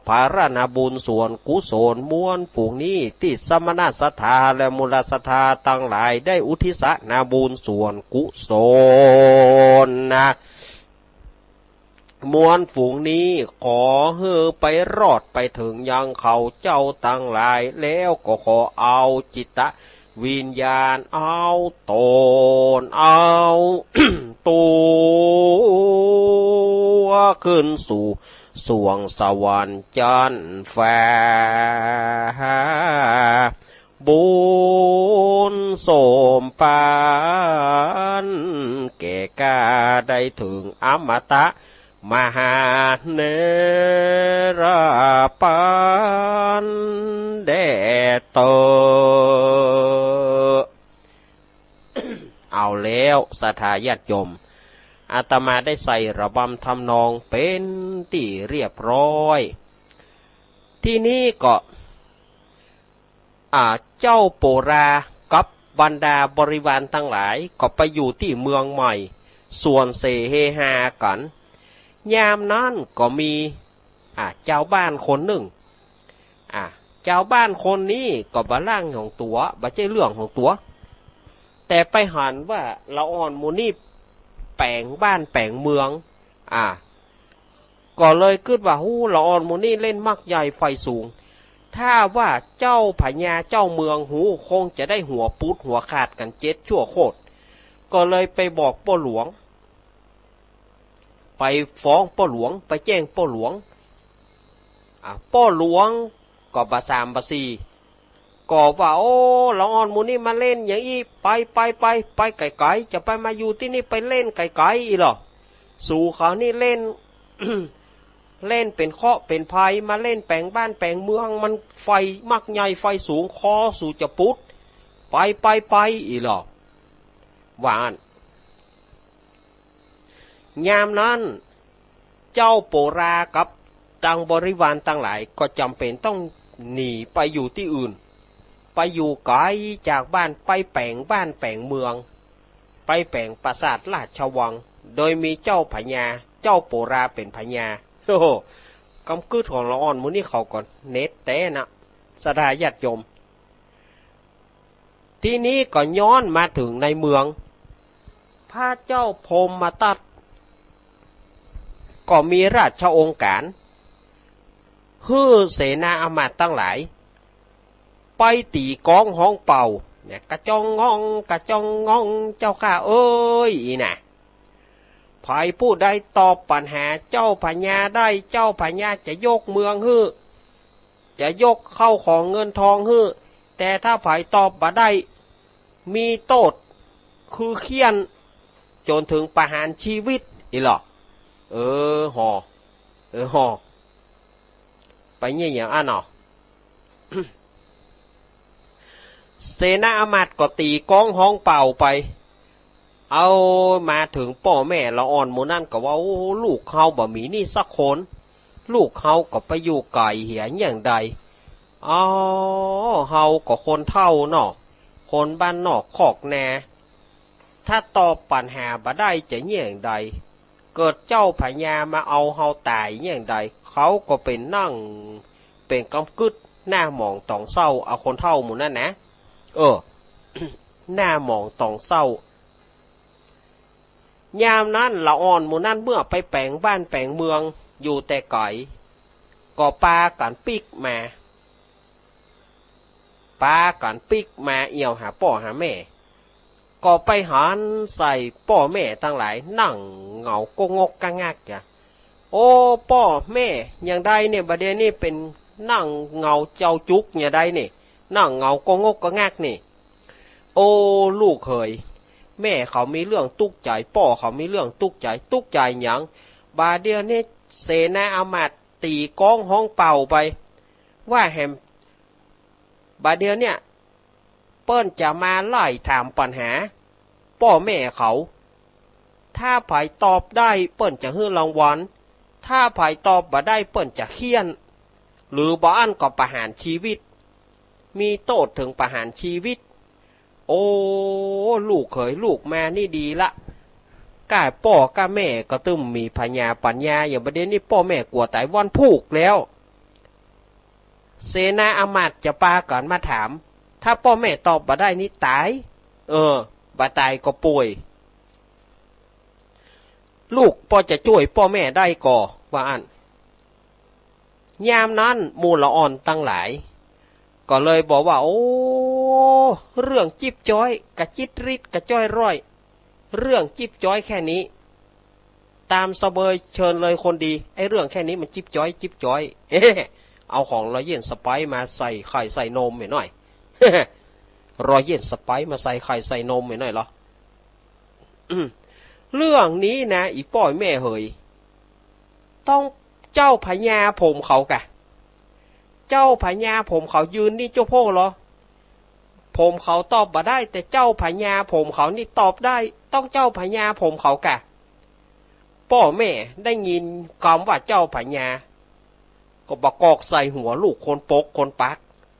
ผาระนาบุญส่วนกุศลมวลฝูงนี้ ตี้สมณศรัทธาและมูลศรัทธาตังหลายได้อุทิศนาบุญส่วนกุศลนะ มวลฝูงนี้ขอหื้อไปรอดไปเถิงยังเขาเจ้าตังหลาย แล้วก็ขอเอาจิตวิญญาณ เอาต๋น เอาตั๋วขึ้นสู่สวงสวรรค์จั๊นฟ้า บุญสมภารแก่ข้าได้เถิงอมตะมหาเนรปันแด่เต๊อะ เอาแล้วศรัทธาญาติโยม อาตมาได้ใส่ระบำทำนองเป๋นตี้เรียบร้อย ทีนี้ก็ อ่า เจ้าโปรากับบรรดาบริวารตังหลายก็ไปอยู่ตี้เมืองใหม่ ส่วนเสเฮฮากั๋น ยามนั้นก็มี อ่า จาวบ้านคนนึ่ง อ่า จาวบ้านคนนี้ก็บ่ล่างของตั๋ว บ่ใจ้เรื่องของตั๋ว แต่ไปหันว่าละอ่อนหมู่นี้แป๋งบ้านแป๋งเมือง อ่า ก็เลยกึ๊ดว่า ฮู้ ละอ่อนหมู่นี้เล่นมักใหญ่ใฝ่สูง ถ้าว่าเจ้าพญาเจ้าเมืองฮู้ คงจะได้หัวปุดหัวขาดกั๋นเจ็ดชั่วโคตร ก็เลยไปบอกป้อหลวง ไปฟ้องป้อหลวง ไปแจ้งป้อหลวง อ่า ป้อหลวงก็บ่สามบ่สี่ ก็ว่า โอ้ ละอ่อนหมู่นี้มาเล่นอย่างอี้ ไป ไป ไป ไปไก๋ๆ จะไปมาอยู่ตี้นี่ ไปเล่นไก๋ๆ อี้เหรอ สูเขานี่เล่น เล่นเป๋นเคราะห์เป๋นภัย มาเล่นแป๋งบ้านแป๋งเมือง มันใฝ่มักใหญ่ใฝ่สูง คอสูจะปุด ไป ไป ไป อี้เหรอ ว่าอั้น ยามนั้น เจ้าโปรากับตังบริวารตังหลายก็จ๋ำเป๋นต้องหนีไปอยู่ตี้อื่น ไปอยู่ไก๋จากบ้าน ไปแป๋งบ้านแป๋งเมือง ไปแป๋งปราสาทราชวัง โดยมีเจ้าพญา เจ้าโปราเป๋นพญา โอ้โห กำกึ๊ดของละอ่อนหมู่นี้เขาก็เน็ดแต๊นะ ศรัทธาญาติโยม ทีนี้ก็ย้อนมาเถิงในเมือง พระเจ้าพรหมทัตก็มีราชโองการ หื้อเสนาอำมาตย์ตังหลาย ไปตี๋ก๊องฮ้องเป่า เนี่ย กระจองงอง กระจองงอง เจ้าข้าเอ๋ย อี้นะ ใผผู้ใดตอบปัญหาเจ้าพญาได้ เจ้าพญาจะยกเมืองหื้อ จะยกเข้าของเงินทองหื้อ แต่ถ้าใผตอบบ่ได้ มีโต้ษคือเฆี่ยน จ๋นเถิงประหารชีวิต อี้ลอ เออ ฮอ เออ ฮอ ไปเยียะอย่างอั้นเนาะ เสนาอำมาตย์ก็ตี๋ก๊องฮ้องเป่าไป เอามาเถิงป้อแม่ละอ่อนหมู่นั้นก็ว่า โอ้ ลูกเฮาบ่มีนี่สักคน ลูกเฮาก็ไปอยู่ไก๋เหียเยียะใด อ้อ เฮาก็คนเฒ่าเนาะ คนบ้านนอกคอกนา ถ้าตอบปัญหาบ่ได้จะเยียะใด เกิดเจ้าพญามาเอาเฮาต๋ายเยียะใด เขาก็เป๋นหนัง เป๋นกำกึ๊ด หน้าหมองต๋องเศร้า เอาคนเฒ่าหมู่นั้นนะ เออ หน้าหมองต๋องเศร้า ยามนั้นละอ่อนหมู่นั้นเมื่อไปแป๋งบ้านแป๋งเมืองอยู่แต่ไก๋ ก็ปากั๋นปิ๊กมา ปากั๋นปิ๊กมาเอี่ยวหาป้อหาแม่ ก็ไปหันใส่ป้อแม่ตังหลาย นั่งเหงาโก๊งกกะงัก โอ้ ป้อแม่ อย่างใดเนี่ย บ่าเดี่ยวนี้เป๋นนั่งเหงาเจ้าจุกอย่างใดนี่ นั่งเหงาโก๊งกกะงักนี่ โอ้ ลูกเหย แม่เขามีเรื่องตุ๊กใจ๋ ป้อเขามีเรื่องตุ๊กใจ๋ ตุ๊กใจ๋หยัง บ่าเดี่ยวนี้เสนาอำมาตย์ตี๋ก๊องฮ้องเป่าไป ว่าแหม บ่าเดี่ยวเนี่ย เปิ้นจะมาไล่ถามปัญหาป้อแม่เขา ถ้าใผตอบได้เปิ้นจะหื้อรางวัล ถ้าใผตอบบ่ได้เปิ้นจะเฆี่ยน หรือบ่อั้นก็ประหารชีวิต มีโต้ษเถิงประหารชีวิต โอ้ ลูกเขยลูกมานี่ดีละ ก้าป้อก้าแม่ก็ตึมมีผญาปั๋ญญา อย่างบ่าเดี่ยวนี้ป้อแม่กั๋วต๋ายวันพูกแล้ว เสนาอำมาตย์จะปากั๋นมาถาม ถ้าป้อแม่ตอบบ่ได้นี่ต๋าย เออ บ่ต๋ายก็ป่วย ลูกป้อจะจ้วยป้อแม่ได้ก่อ ว่าอั้น ยามนั้นหมู่ละอ่อนตังหลาย ก็เลยบอกว่า โอ้ เรื่องจิ๊บจ๊อย กระจิ๊ดริดกระจ้อยร่อย เรื่องจิ๊บจ๊อยแค่นี้ ต๋ามสะเบยเชิญเลยคนดี ไอ้เรื่องแค่นี้มันจิ๊บจ๊อย จิ๊บจ๊อย เอาของรอยเย็นสไปร์มาใส่ไข่ใส่นมหน่อย รอยเย็นสไปร์มาใส่ไข่ใส่นมหน่อยเหรอ อืม เรื่องนี้นะ อี่ป้อแม่เหย ต้องเจ้าผญาผมเขาก่ะ เจ้าผญาผมเขายืนนี่เจ้าโพ่เหรอ ผมเขาตอบบ่ได้ แต่เจ้าผญาผมเขานี่ตอบได้ ต้องเจ้าผญาผมเขาก่ะ ป้อแม่ได้ยินกำว่าเจ้าผญา ก็บ่กอกใส่หัวลูกคนปกคนปัก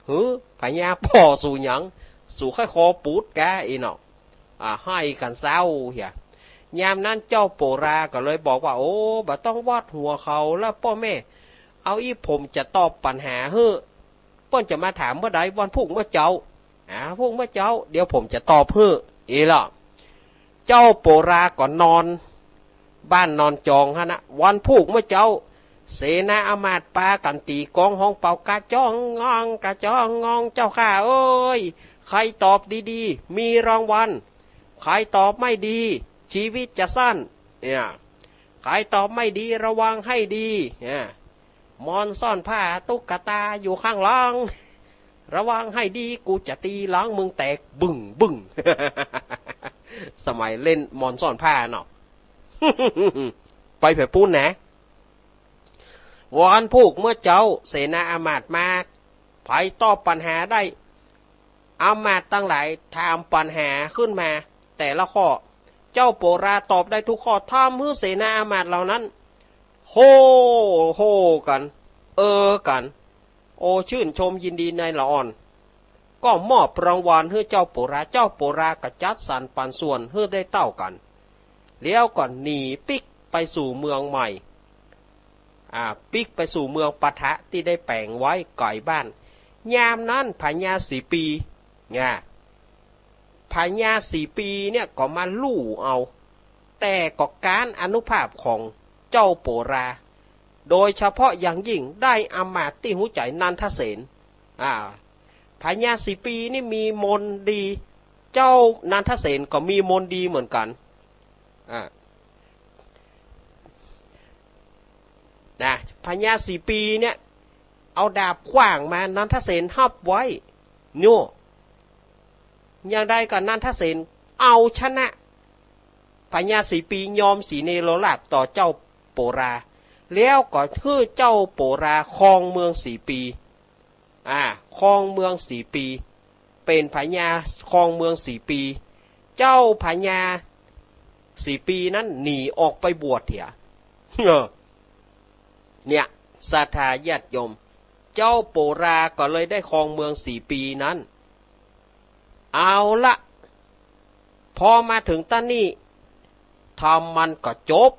หือ ผญาป้อสูหยัง สูไข้คอปูดกาอี้เนาะ อ่า ไห้กั๋นเศร้าเหีย ยามนั้นเจ้าโปราก็เลยบอกว่า โอ้ บ่ต้องวอดหัวเขาละป้อแม่ เอาอี้ผมจะตอบปัญหาหื้อ เปิ้นจะมาถามเมื่อใด วันพูกเมื่อเจ๊า อ่า พูกเมื่อเจ๊า เดี๋ยวผมจะตอบหื้อ อี้ละ เจ้าโปราก็นอนบ้านนอนจองหั้นนะ วันพูกเมื่อเจ๊า เสนาอำมาตย์ปากั๋นตี๋ก๊องฮ้องเป่ากระจองงอง กระจองงอง เจ้าข้าเอ้ย ใผตอบดีๆ มีรางวัล ใผตอบไม่ดี ชีวิตจะสั้น เนี่ย ใผตอบไม่ดีระวังให้ดี เนี่ย มอนซ่อนผ้าตุ๊กตาอยู่ข้างหลัง ระวังให้ดี กูจะตีหลังมึงแตก บึ้ง บึ้ง สมัยเล่นมอนซ่อนผ้าเนาะ ไปแผดปู๊นนะ วันพูกเมื่อเจ๊า เสนาอำมาตย์มา ใผตอบปัญหาได้ อำมาตย์ตังหลายถามปัญหาขึ้นมา แต่ละข้อ เจ้าโปราตอบได้ทุกข้อ ทำหื้อเสนาอำมาตย์เหล่านั้น โฮ่ โฮ่กั๋น เออกั๋น โอ้ ชื่นชมยินดีในละอ่อน ก็มอบรางวัลหื้อเจ้าโปรา เจ้าโปราก็จัดสรรปันส่วนหื้อได้เต้ากั๋น แล้วก็หนีปิ๊กไปสู่เมืองใหม่ อ่า ปิ๊กไปสู่เมืองปะทะตี้ได้แป๋งไว้ไก๋บ้าน ยามนั้นพญาสี่ปี อ่า พญาสี่ปีเนี่ยก็มาลู่เอา แต่ก็ก๊านอานุภาพของเจ้าโปรา โดยเฉพาะอย่างยิ่งได้อำมาตย์ตี้หัวใจ๋นันทเสน อ่า พญาสี่ปีนี่มีมนต์ดี เจ้านันทเสนก็มีมนต์ดีเหมือนกั๋น อ่า นะ พญาสี่ปีเนี่ย เอาดาบขว้างมา นันทเสนฮับไว้ โน่ อย่างใดก็นันทเสนเอาชนะ พญาสี่ปียอมสีเนรราษฎร์ต่อเจ้าโปรา แล้วก็หื้อเจ้าโปราครองเมืองสี่ปี อ่า ครองเมืองสี่ปี เป๋นพญาครองเมืองสี่ปี เจ้าพญาสี่ปีนั้นหนีออกไปบวชเหีย เออ เนี่ย ศรัทธาญาติโยม เจ้าโปราก็เลยได้ครองเมืองสี่ปีนั้น เอาละ พอมาเถิงต้านนี้ ธรรมมันก็จบ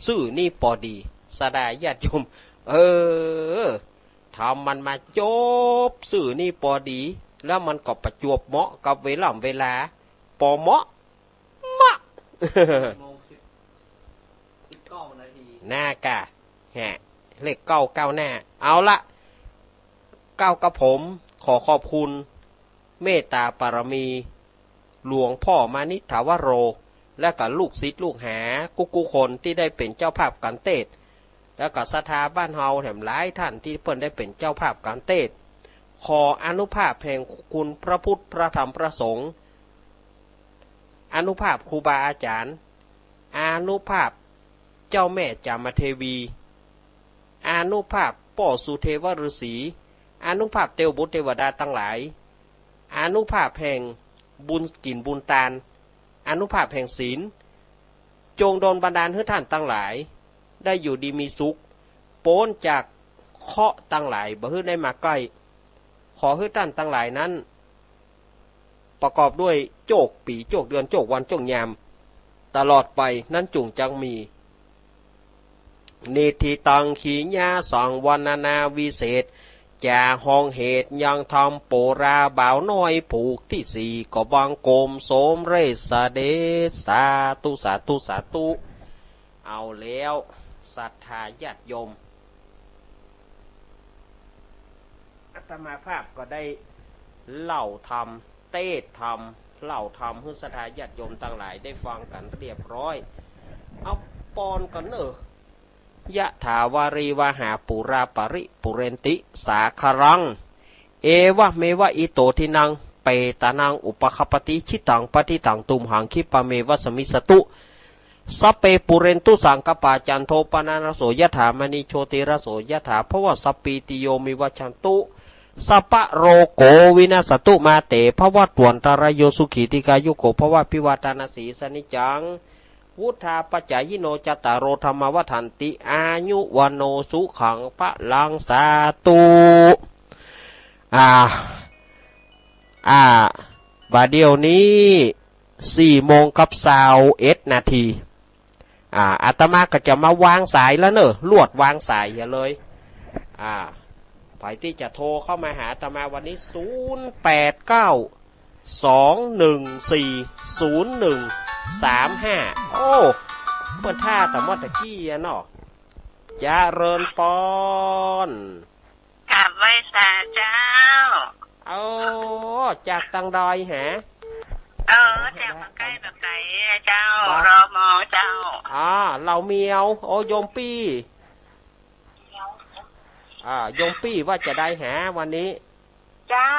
ซื่อนี้ปอดี ศรัทธาญาติโยม เออ ธรรมมันมาจบซื่อนี้ปอดี แล้วมันก็ประจวบเหมาะกับเวล่ำเวลา ปอเหมาะ เหมาะ โมงสิบ สิบเก้านาที หน้ากะ ฮะ เลขเก้า ก้าวหน้า เอาละ เก้ากับผมขอขอบคุณเมตตาบารมีหลวงพ่อมานิษฐาวโร และก็ลูกศิษย์ลูกหากู้ๆคนตี้ได้เป๋นเจ้าภาพก๋านเตสน์ แล้วก็ศรัทธาบ้านเฮาแถมหลายท่านตี้เปิ้นได้เป๋นเจ้าภาพก๋านเตสน์ ขออานุภาพแห่งคุณพระพุทธพระธรรมพระสงฆ์ อานุภาพครูบาอาจ๋ารย์ อานุภาพเจ้าแม่จามเทวี อานุภาพป้อสุเทวฤๅษี อานุภาพเตวบุตรเตวดาตังหลาย อานุภาพแห่งบุญกิ๋นบุญตาน อานุภาพแห่งศีล จงดลบันดาลหื้อท่านตังหลาย ได้อยู่ดีมีสุข ป๊นจากเคราะห์ตังหลาย บ่หื้อได้มาใก้ ขอหื้อท่านตังหลายนั้น ประกอบด้วยโจคปี๋ โจคเดือน โจควัน โจคยาม ตลอดไปนั้นจุ่งจักมี นิทธิตัง ขีณาสัง วรรณนาวิเศษ จาฮองเหตุยังธรรม โปราบ่าวน้อยผูกตี้สี่ ก็บังคมสมเร็จเสด็จ สาธุ สาธุ สาธุ เอาแล้ว ศรัทธาญาติโยม อาตมาภาพก็ได้เล่าธรรม เตสน์ธรรม เล่าธรรมหื้อศรัทธาญาติโยมตังหลายได้ฟังกั๋นเรียบร้อย เอาปอนกั๋นเน่อ ยะถาวาริวหาปูราปะริปูเรนติสาคารัง เอวะเมวะอิโตทินัง เปตานังอุปคัปปติ จิตังปะฏิตังตุมหัง คิปะเมวะสมมิสตุ สัพเพปูเรนตุสังกัปปา จันโทปะนะระโส ยะถา มะณีโชติระโส ยะถา ภวัสสะปปีติโย วิวัชชันตุ สัพพะโรโค วินัสสะตุ มาเต ภวัตวันตะราโย สุขี ทีฆายุโก ภวะ อภิวาทานะสีลิสสะนิจจัง วุฑฒาปะจายิโน จัตตาโร ธัมมา วัฑฒันติ อายุ วัณโณ สุขัง พะลัง สาธุ อ่า อ่า บ่าเดี่ยวนี้ สี่โมงกับซาวเอ็ดนาที อ่า อาตมาก็จะมาวางสายแล้วเน่อ ลวดวางสายเหียเลย อ่า ใผตี้จะโทรเข้ามาหาอาตมาวันนี้ ศูนย์แปดเก้า สองหนึ่งสี่ ศูนย์หนึ่งสามห้า โอ้ เปิ้นท่าตะเมื่อตะกี้อะเนาะ เจริญปอน กราบไหว้สาเจ้า โอ้ จากตังใดแห เออ จากบ่าใก้บ่าไก๋อะเจ้า บ่า รอมอเจ้า อ่า เหล่าเมียว โอ้ โยมปี้ อ่า โยมปี้ว่าจะใดแหวันนี้ เจ้า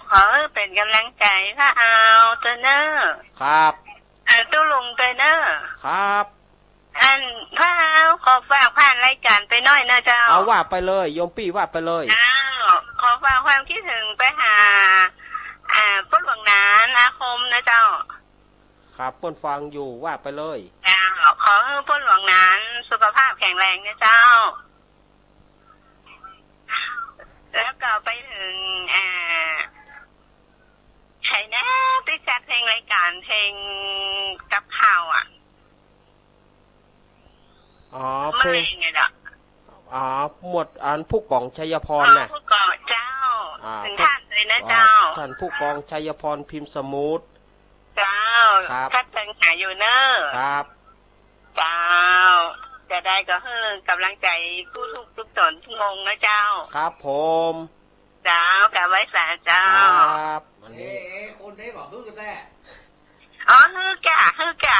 ขอหื้อเป๋นก๋ำลังใจ๋พระอาวตวยเน่อ ครับ อ่า ตุ๊ลุงตวยเน่อ ครับ อัน พระอาวขอฝากผ่านรายก๋านไปหน้อยเน่อเจ้า เอาว่าไปเลย โยมปี้ว่าไปเลย เจ้า ขอฝากความคิดถึงไปหา อ่า ป้อหลวงหนาน อาคมเน่อเจ้า ครับ เปิ้นฟังอยู่ ว่าไปเลย เจ้า ขอหื้อป้อหลวงหนานสุขภาพแข็งแรงเน่อเจ้า แล้วก็ไปถึง อ่า ใผนะ ตี้จัดเพลงรายก๋านเพลงกับข้าวอะ อ๋อ เพลง ไม่ไงล่ะ อ๋อ หมวดอันผู้กองชัยพรน่ะ อ๋อ ผู้กองเจ้า อ่า ถึงท่านเลยนะ ผู้ เจ้า อ่า ท่านผู้กองชัยพร พิมพ์สมุทร เจ้า ครับ คัดเถิงหาอยู่เน้อ ครับ เจ้า จะได้ก็หื้อกำลังใจ๋กู้ทุกข์ทุกข์ตนทุกองค์นะเจ้า ครับผม เจ้า กราบไหว้สาเจ้า ครับ วันนี้ เอ๊ะ คนได้บอกหื้อแท้ อ๋อ หื้อก่ะ หื้อก่ะ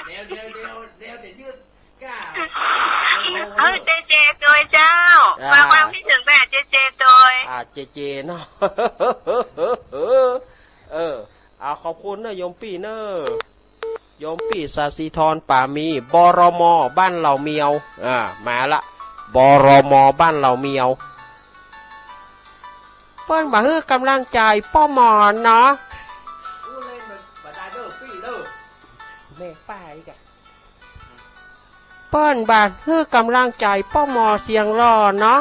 เดี๋ยว เดี๋ยว เดี๋ยว เดี๋ยว เดี๋ยวยืดก้า หื้อเจเจตวยเจ้า อ่า วาง วางพี่ถึงแบบเจเจตวย อ่า เจเจเนาะ เออ เอาขอบคุณเนอะโยมปี้เนอะ โยมปี้สศิธร ป่ามี บรม บ้านเหล่าเมียว อ่า มาละ บรม บ้านเหล่าเมียว เปิ้นบ่หื้อกำลังใจ๋ป้อหมอเนาะ อู้เล่นมันบ่ได้เด้อปี้เด้อ แม่ป้าอีกอะ เปิ้นบ่หื้อกำลังใจ๋ป้อหมอเสียงหล่อเนาะ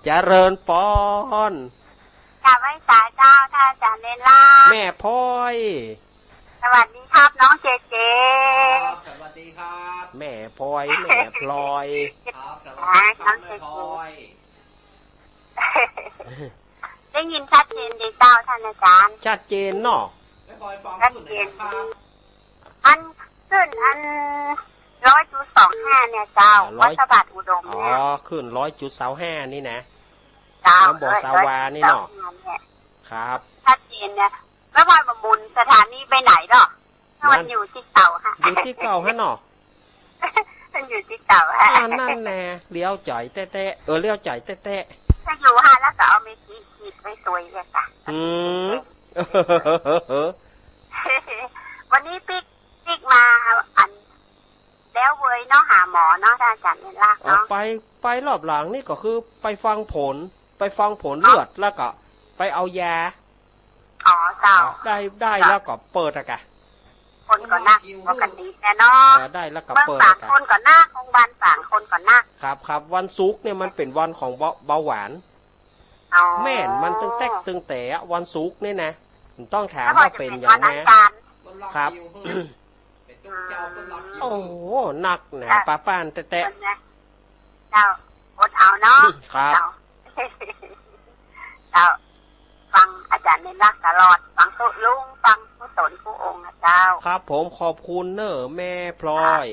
เจริญปอน กราบไหว้สาเจ้า ท่านอาจ๋ารย์เรนล่า แม่พลอย สวัสดีครับน้องเจเจ ครับ สวัสดีครับ แม่พลอย แม่พลอย ครับ สวัสดีครับ น้องเจเจ แม่พลอย ได้ยินชัดเจนดีเจ้าท่านอาจ๋ารย์ ชัดเจนเนาะ แม่พลอยฟัง ชัดเจน คลื่นไหนครับ อันคลื่นอันร้อยจุดสองห้าเนี่ยเจ้า อ่า ร้อย วัดพระบาทอุดมเนี่ย อ๋อ คลื่นร้อยจุดสองห้านี่นะ เจ้า น้ำบ่อสาวานี่เนาะ ร้อยจุดสองห้าเนี่ย ครับ ชัดเจนเนี่ย แม่พลอยบ่หมุนสถานีไปไหนหรอก มัน มันอยู่ตี้เก่าฮะ อยู่ตี้เก่าฮะเนาะ มันอยู่ตี้เก่าฮะ อ่า นั่นแน่ เลี้ยวจ๋อยแต๊ๆ เออ เลี้ยวจ๋อยแต๊ๆ จะอยู่ฮะ แล้วก็เอาเมจิขีดไว้สวยเลยจ้ะ อืม วันนี้ปิ๊ก ปิ๊กมาอัน แล้วเว้ยเนาะ หาหมอเนาะ ท่านอาจ๋ารย์เรนล่า อ๋อ เนาะ ไป ไปรอบหลังนี่ก็คือไปฟังผล ไปฟังผลเลือด แล้วก็ไปเอายา อ๋อ เจ้า ได้ ได้แล้วก็เปิดอะกะ คนก็นักปกติแน่เนาะ เออ ได้แล้วก็เปิดอะกะ เมืองฝางคนก็นัก โรงพยาบาลฝางคนก็นัก ครับ ครับ วันศุกร์เนี่ยมันเป๋นวันของเบา เบาหวาน อ๋อ แม่น มันตึงแต๊กตึงแต๋อะ วันศุกร์เนี่ยนะ ต้องถามว่าเป๋นหยังนะ ครับ โอ้โห นักหนา อ่ะ ป้าป้านแต๊ๆ เจ้า อดเอาเนาะ ครับ เจ้า เจ้า ฟังอาจ๋ารย์เรนล่าตลอด ฟังตุ๊ลุง ฟังผู้ตนผู้องค์นะเจ้า ครับผม ขอบคุณเน้อแม่พลอย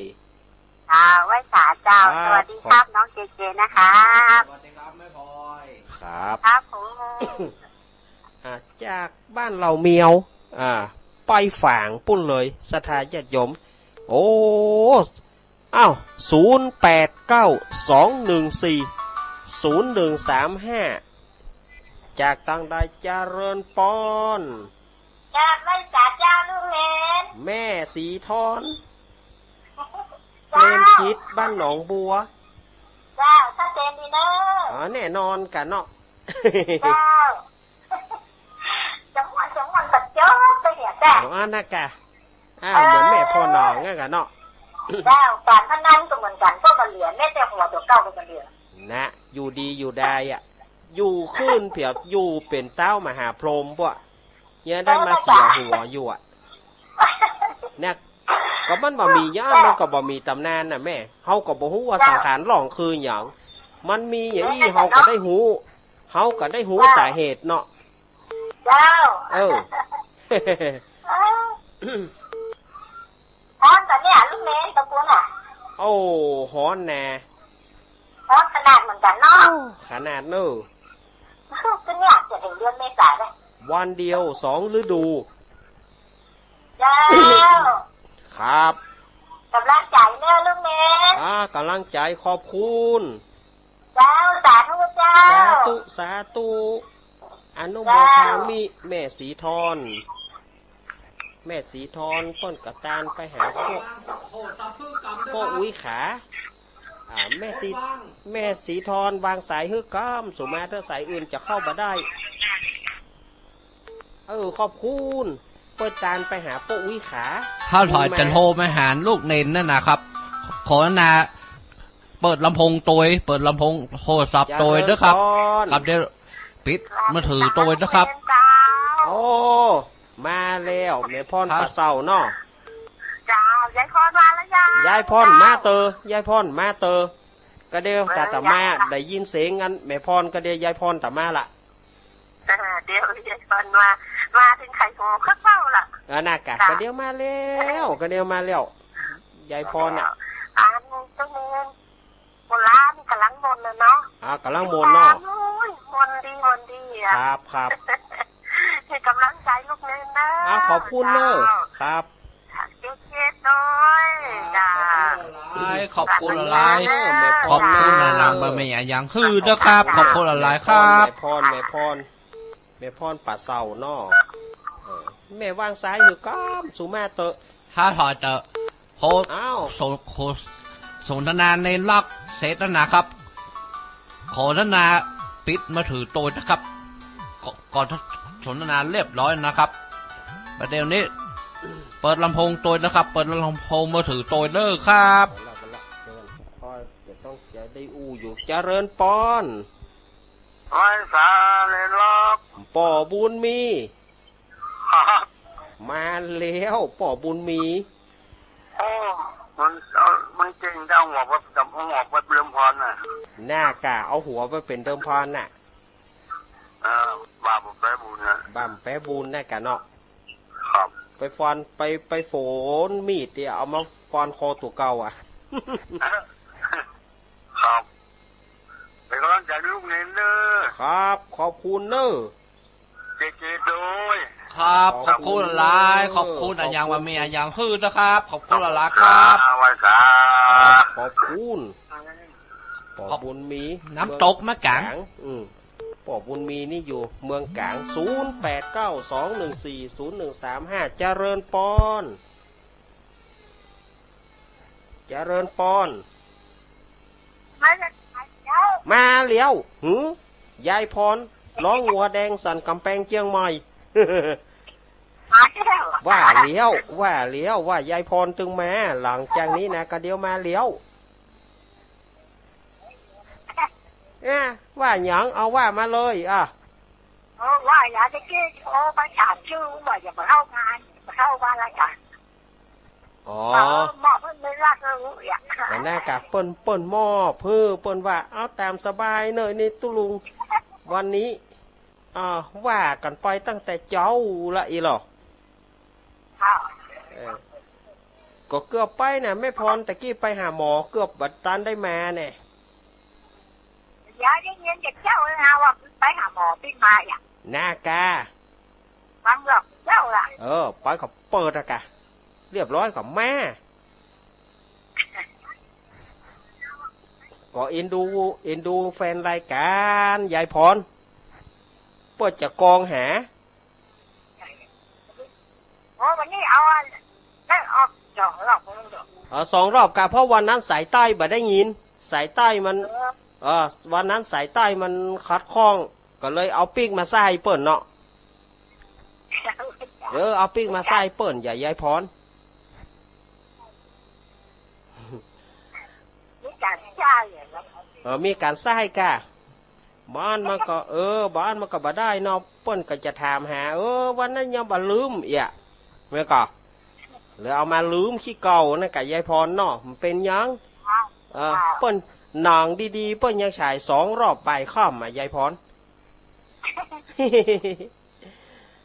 ครับ อ่า ไหว้สาเจ้า ครับ สวัสดีครับ ขอบ น้องเจเจนะครับ สวัสดีครับแม่พลอย ครับ ครับผม อ่า จากบ้านเหล่าเมียว อ่า ไปฝางปู๊นเลย ศรัทธาญาติโยม โอ้ อ้าว ศูนย์แปดเก้า สองหนึ่งสี่ ศูนย์หนึ่งสามห้า จากตางใด เจริญปอน กราบไหว้สาเจ้าลุงเนน แม่ศรีธร เจ้า เปรมจิต บ้านหนองบัว เจ้า ชัดเจนดีเนอะ อ๋อ แน่นอนกะเนาะ เจ้า จังหวัด จังหวัดปัจจุบันไปเนี่ยแจ้ะ อ๋อ อันนั้นกะ อ้าว เออ เหมือนแม่พ่อหนองอะกะเนาะ เจ้า การพนันก็เหมือนกั๋น ก็บ่เหลือ แม้แต่หัวตั๋วเก่าก็บ่เหลือ นะ อยู่ดีอยู่ได้อะ อยู่ขึ้นเผียบ อยู่เป๋นเต๊ามหาพรหมปะ ยังได้มาเสียหัวอยู่อะ เนี่ย ก็มันบ่มีย้อน มันก็บ่มีต๋ำนานน่ะแม่ เฮาก็บ่ฮู้ว่าสังขารหลงคือหยัง มันมีอย่างอี้ เฮาก็ได้ฮู้ เฮาก็ได้ฮู้สาเหตุเนาะ เจ้า เออ เออ ฮ้อนกะเนี่ย ลุงเนน ตะปูนน่ะ โอ้ ฮ้อนแน่ ฮ้อนขนาดเหมือนกั๋นเนาะ โอ้ ขนาดเนอะ ก็เนี่ย จะถึงเดือนเมษาแล้ว วันเดียวสองฤดู เจ้า ครับ ก๋ำลังใจ๋เน้อลุงเนน อ่า ก๋ำลังใจ๋ ขอบคุณ เจ้า สาธุเจ้า สาธุ สาธุ อนุโมทามิ เจ้า แม่ศรีธร แม่ศรีธรเปิ้นก็ตานไปหาโป๊ะ โป๊ะอุ๊ยขา อ่า แม่ศรี แม่ศรีธรวางสายหื้อก้ำ สุมาเถอะ สายอื่นจะเข้าบ่ได้ เออ ขอบคุณ เปิ้นตานไปหาโป๊ะอุ๊ยขา ถ้าถอยจะโทรมาหาลูกเนนนั่นนะครับ ขอนา เปิดลำโพงตวย เปิดลำโพงโทรศัพท์ตวยเด้อครับ เจริญพร ครับ เดี๋ยวปิดมือถือตวยนะครับ โอ้ มาแล้ว แม่พร ครับ ป่าเศร้าเนาะ เจ้า ยายพร ยายพรมาเตอ ยายพรมาเตอ ก็เดี๋ยว เออ ตะ ตะมา ยาย ได้ยินเสียงอันแม่พรก็เดี๋ยวยายพรตะมาละ เออ เดี๋ยวยายพรมา มาเถิงไข่หอข้าวเฝ้าละ เออ น่ากะ จ้ะ ก็เดี๋ยวมาแล้ว ก็เดี๋ยวมาแล้ว ยายพรน่ะ อันตรงนี้ โบราณนี่ก่ำลังม่วนน่ะเนาะ อ่า ก่ำลังม่วนเนาะ โอ้ย ม่วนดี ม่วนดีอะ ครับ ครับ ให้ก่ำลังใจ๋ลูกเณรเน่อ อ่า ขอบคุณเน่อ เจ้า ครับ เจ๊ๆ โดย ครับ จ้า ขอบคุณหลายๆ ขอบคุณหลายๆ เออ แม่พร ขอบคุณหลายๆ บ่มีอะหยังหื้อนะครับ ขอบคุณหลายๆ ครับ แม่พร แม่พร แม่พร แม่พรป่าเศร้าเนาะ เออ แม่วางสายหื้อก่ำ สูมาเตอะ ห้าถอยเตอะ โห อ้าว สน- โห สนทนาในล็อกเสร็จแล้วนะครับ ขอสนทนาปิดมือถือโตยนะครับ ก่อน ก่อนสนทนาเรียบร้อยนะครับ ประเดี๋ยวนี้ เปิดลำโพงโตยนะครับ เปิดลำโพงมือถือโตยเด้อครับ เอาละ เอาละ เดี๋ยวก่อน พ่อจะต้องจะได้อู้อยู่ เจริญปอน ไหว้สาเลยล็อก ป้อบุญมี ครับ มาแล้ว ป้อบุญมี โอ้ มัน เอา มันเก่งจะเอาหัวไป เอาหัวไปเป๋นเดิมพันน่ะ น่ากะ เอาหัวไปเป๋นเดิมพันน่ะ เออ บ่าบ่แป๊บุญน่ะ บ่าบ่แป๊บุญน่ากะเนาะ ครับ ไปฟอน ไป ไปโฝนมีดเดี๋ยวเอามาฟอนคอตั๋วเก่าอะ ครับ เป๋นก่ำลังใจ๋ลูกเณรเน่อ ครับ ขอบคุณเน่อ เจ๊ๆ โดย ครับ ขอบคุณหลายๆ ขอบคุณ ขอบคุณ อะหยังบ่มีอะหยังหื้อนะครับ ขอบคุณหลายๆ ครับ ไหว้สา ขอบคุณ ป้อบุญมี น้ำตกมะก๋าง เมืองก๋าง อืม ป้อบุญมีนี่อยู่เมืองก๋าง ศูนย์แปดเก้าสองหนึ่งสี่ศูนย์หนึ่งสามห้า เจริญปอน เจริญปอน มาแล้ว มาแล้ว หือ ยายพร ร้องงัวแดงสันก๋ำแปงเจียงใหม่ มาแล้ว ว่าแล้ว ว่าแล้ว ว่ายายพรตึงมา หลังจากนี้นะ ก็เดี๋ยวมาแล้ว เอ๊ะ ว่าหยัง เอาว่ามาเลย อ่ะ เออ ว่าหยัง ตะกี้โทรไปถามจื้อ ว่าจะไปเข้างาน ไปเข้าบ้านละจ้ะ อ๋อ เออ บอกเปิ้นไม่รักแล้วรู้อย่าง แต่น่ากะเปิ้น เปิ้นมอบหื้อ เปิ้นว่า เอาต๋ามสบายเน่อ นี่ตุ๊ลุง วันนี้ อ่า ว่ากั๋นไปตั้งแต่เจ๊าละอี้หล่อ ค่ะ เออ ก็เกือบไปน่ะ แม่พร ตะกี้ไปหาหมอ เกือบบ่ตันได้มาแน่ ยายได้ยินจากเจ้าเลยนะ ว่าไปหาหมอปิ้งมาอย่าง น่ากะ ฟังหรอกเจ้าล่ะ เออ ไปก็เปิดอะกะ เรียบร้อยก็มา ก็เอ็นดู เอ็นดูแฟนรายก๋าน ยายพร เปิ้นจะกองหา โอ้ วันนี้เอาอัน ได้ออกสองรอบ เอาสองรอบกะ เพราะวันนั้นสายใต้บ่ได้ยิน สายใต้มัน เออ เออ วันนั้นสายใต้มันขัดข้อง ก็เลยเอาปิ๊กมาใส่เปิ้นเนาะ เออ เอาปิ๊กมาใส่เปิ้น อย่ายายพร มีก๋านใส่อะเนาะ เออ มีก๋านใส่กะ บ่อั้นมันก็ เออ บ่อั้นมันก็บ่ได้เนาะ เปิ้นก็จะถามหา เออ วันนั้นยังบ่ลืมเอีย แม่นก่อ เลยเอามาลืมขี้เก่านั่นกะยายพรเนาะ มันเป๋นหยัง เออ เปิ้นหนังดีๆ เปิ้นยังฉายสองรอบบ่ายค่ำอะยายพร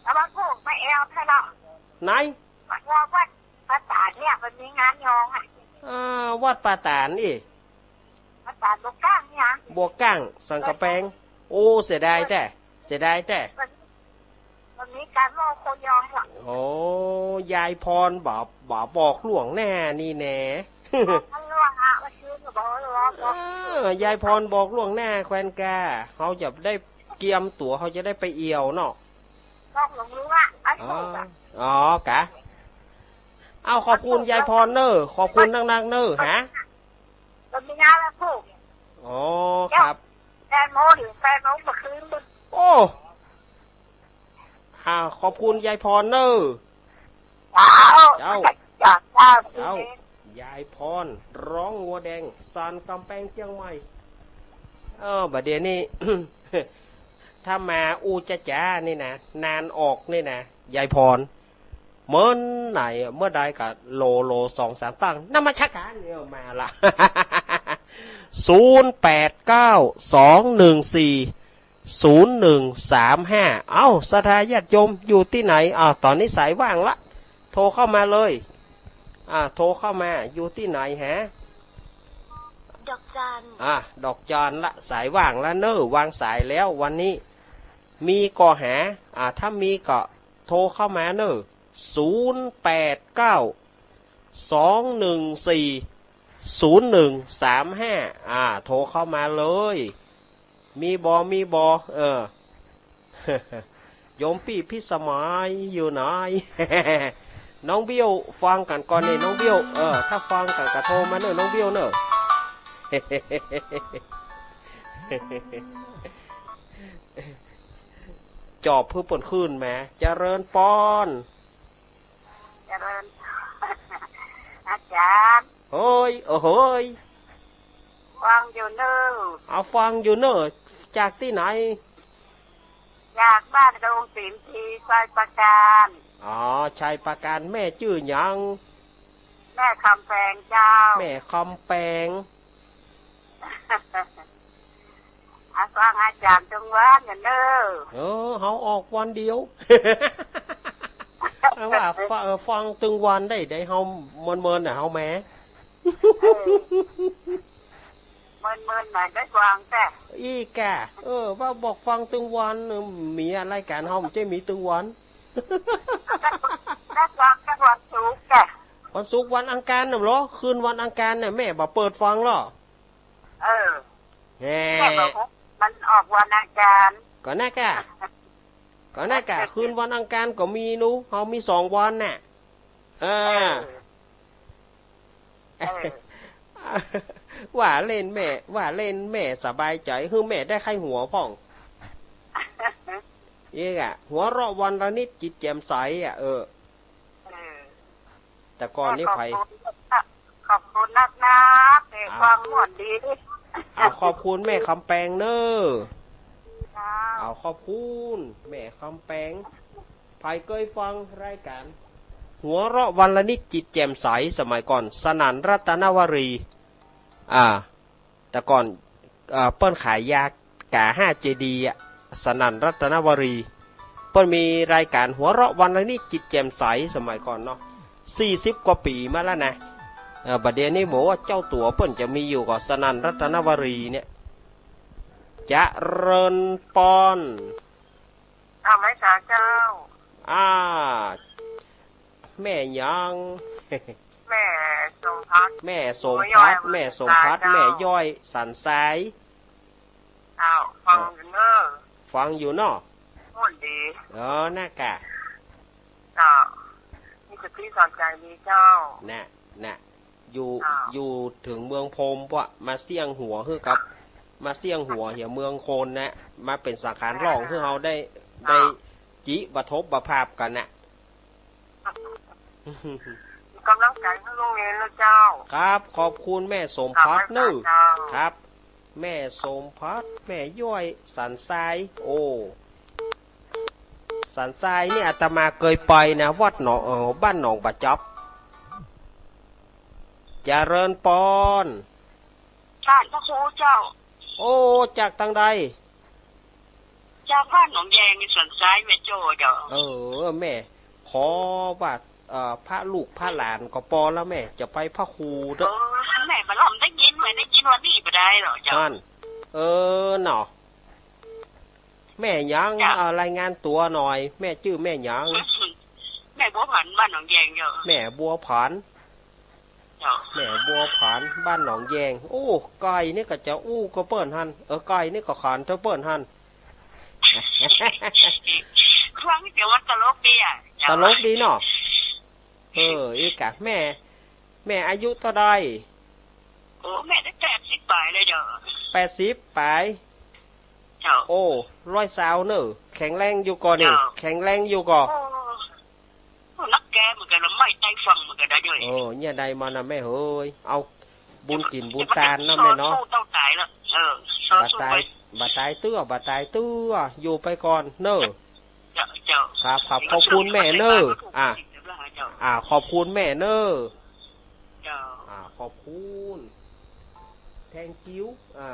เอามาผูกมาแอวให้เนาะ ไหน วัด วัดป่าตาดเนี่ยมันมีงานยองอะ อ่า วัดป่าตาดอี้ วัดป่าตาดบวกก้างเนี่ย บวกก้าง สันก๋ำแปง โอ้ เสียดายแต๊ เสียดายแต๊ มัน มันมีก๋านเล่าโคยองอะ โอ้ ยายพรบ่ บ่บอกล่วงหน้านี่แหน่ บอกล่วงหน้า เมื่อคืนก็บอกล่วงหน้า เออ ยายพรบอกล่วงหน้าแควนกา เฮาจะได้เกียมตั๋ว เฮาจะได้ไปเอี่ยวเนาะ บอกหลวงลุงอะ ไอ้ อ๋อ ถูกอะ อ๋อ กะ เอา ขอบคุณยายพรเน่อ ขอบคุณนักๆ เน่อ ฮะ มันมีงานแล้วถูก อ๋อ ครับ แปดโมงถึงแปดโมงเมื่อคืน โอ้ อ่า ขอบคุณยายพรเน่อ เจ้า เจ้า เจ้า เจ้า เจ้า ยายพร ร้องงัวแดง สันก๋ำแปงเจียงใหม่ เออ บ่าเดี่ยวนี้ ถ้ามาอู้จ๋าๆ นี่นะ นานออกนี่นะ ยายพร เมินไหน เมื่อใดก็โหล โหล สองสามตั้ง นมัสการ เนี่ยมาละ ศูนย์แปดเก้า สองหนึ่งสี่ ศูนย์หนึ่งสามห้า เอ้า ศรัทธาญาติโยมอยู่ตี้ไหน อ้าว ต๋อนนี้สายว่างละ โทรเข้ามาเลย อ่า โทรเข้ามา อยู่ตี้ไหนฮะ ดอกจัน อ่า ดอกจันละ สายว่างละเน่อ วางสายแล้ว วันนี้มีก่อหา อ่า ถ้ามีก็โทรเข้ามาเน่อ ศูนย์แปดเก้า สองหนึ่งสี่ ศูนย์หนึ่งสามห้า อ่า โทรเข้ามาเลย มีบ่ มีบ่ เออ โยมปี้พิสมัยอยู่ไหน น้องเบี้ยว ฟังกั๋นก่อนนี่ น้องเบี้ยว เออ ถ้าฟังกั๋นก็โทรมาเน่อ น้องเบี้ยวเน่อ จอบเปื้อเปิ้นคืนแหม เจริญปอน เจริญ อาจารย์ เฮ้ย โอ้โหย ฟังอยู่เน่อ เอาฟังอยู่เน่อ จากตี้ไหน จากบ้านดงสิมพี ชัยปราการ อ๋อ ชัยปราการ แม่จื้อหยัง แม่คำแปงเจ้า แม่คำแปง อา ฟังอาจารย์ตึงวันเน่อ เออ เฮาออกวันเดียว เอาว่า ฟ- เออ ฟังตึงวันได้ ได้เฮาเมินๆ น่ะ เฮาแหม เออ เมินๆ หน่อยได้ฟังแต่ อี้แก่ เออ ว่าบอกฟังตึงวัน เออ มีอะ รายก๋านเฮาบ่ใจ้มีตึงวัน ได้ฟังแต่วันศุกร์แต่ วันศุกร์วันอังคารน่ะเหรอ คืนวันอังคารน่ะ แม่บ่เปิดฟังเหรอ เออ แหม แม่บอกว่ามันออกวันอังคาร ก็นั่นกะ ก็นั่นกะ คืนวันอังคารก็มีหนู เฮามีสองวันน่ะ เออ เออ เออ ว่าเล่นแม่ ว่าเล่นแม่สบายใจ๋ หื้อแม่ได้ไข้หัวพ่อง เอ๊ะอะ หัวเราะวันละนิดจิตแจ่มใสอะ เออ เออ แต่ก่อนนี่ ขอบ ไผ คุณ ขอบคุณนักนะ แต่ อ่ะ ฟังม่วนดี อ่ะ ขอบคุณแม่คำแปงเน่อ ครับ เอา ขอบคุณแม่คำแปง ไผเกยฟังรายก๋าน หัวเราะวันละนิดจิตแจ่มใส สมัยก่อน สนั่นรัตนวรี อ่า แต่ก่อน เอ่อ เปิ้นขายยาก๋าห้าเจดีย์อะ สนั่นรัตนวรี เปิ้นมีรายก๋านหัวเราะวันละนิดจิตแจ่มใส สมัยก่อนเนาะ สี่สิบกว่าปี๋มาแล้วนะ เอ่อ บัดเดี๋ยวนี้บ่ฮู้ว่าเจ้าตั๋วเปิ้นจะมีอยู่ก่อ สนั่นรัตนวรีเนี่ย เจริญปอน อ้าว ไหว้สาเจ้า อ่า แม่หยัง แม่สมภัทร แม่สมภัทร แม่สมภัทร แม่ย้อยสันทราย อ้าว ฟังอยู่เน่อ ฟังอยู่เนาะ ม่วนดี เออ น่ากะ เจ้า มีสติสอนใจ๋ดีเจ้า น่ะ น่ะ อยู่ อ้าว อยู่เถิงเมืองพรหมปะ มาเสี้ยงหัวหื้อกับ มาเสี้ยงหัวเหียเมืองคนนะ มาเป๋นสังขารร่องหื้อเฮาได้ ได้ อ้าว จิปะทบปะภาพกั๋นน่ะ มีก๋ำลังใจ๋หื้อลุงเณรนะเจ้า ครับ ขอบคุณแม่สมภัทรเน่อ ครับ แม่สมภัทร แม่ย้อยสันทราย โอ้ สันทรายนี่อาตมาเกยไปนะ วัดหนอง เอ่อ บ้านหนองบ่าจ๊อบ เจริญปอน ต้านพระครูเจ้า โอ้ จากตางใด จากบ้านหนองแยงนี่สันทรายแม่โจ้เจ้า เออ แม่ ขอว่า เอ่อ พระลูกพระหลานก็ปอแล้วแม่ จะไปพระครูเต๊อะ เออ แม่บ่ลองได้ยิน แม่ได้ยินว่านี่บ่ได้หรอกเจ้า นั่น เออ เนาะ แม่หยัง เจ้า เอ่อ รายงานตั๋วหน่อย แม่จื้อแม่หยัง แม่บัวผัน บ้านหนองแยงเจ้า แม่บัวผัน เจ้า แม่บัวผัน บ้านหนองแยง โอ้ ใก้นี่ก็จะอู้ก็เปิ้นหั้น เออ ใก้นี่ก็ขานเต้าเปิ้นหั้น ฟังเดี๋ยวว่าตลกดีอะ ตลกดีเนาะ เออ อีกอะ แม่ แม่อายุเต้าใด โอ้ แม่ได้แปดสิบป๋ายแล้วเจ้า แปดสิบป๋าย เจ้า โอ้ ร้อยซาวเน่อ แข็งแรงอยู่ก่อนี่ เจ้า แข็งแรงอยู่ก่อ โอ้ นักแกเหมือนกั๋นนะ ไม่ใต้ฟังเหมือนกั๋นนะเจ้า โอ้ เนี่ยได้มานะแม่เฮ้ย เอาบุญกิ๋นบุญตานเนาะแม่เนาะ สู้เต้าต๋ายแล้ว เออ สู้ บ่ต๋าย สู้ไป บ่ต๋ายเตื้อ บ่ต๋ายเตื้อ อยู่ไปก่อนเน่อ เจ้า เจ้า ครับ ครับ ขอบคุณแม่เน่อ อ่ะ อ่า ขอบคุณแม่เน่อ เจ้า อ่า ขอบคุณ thank you อ่า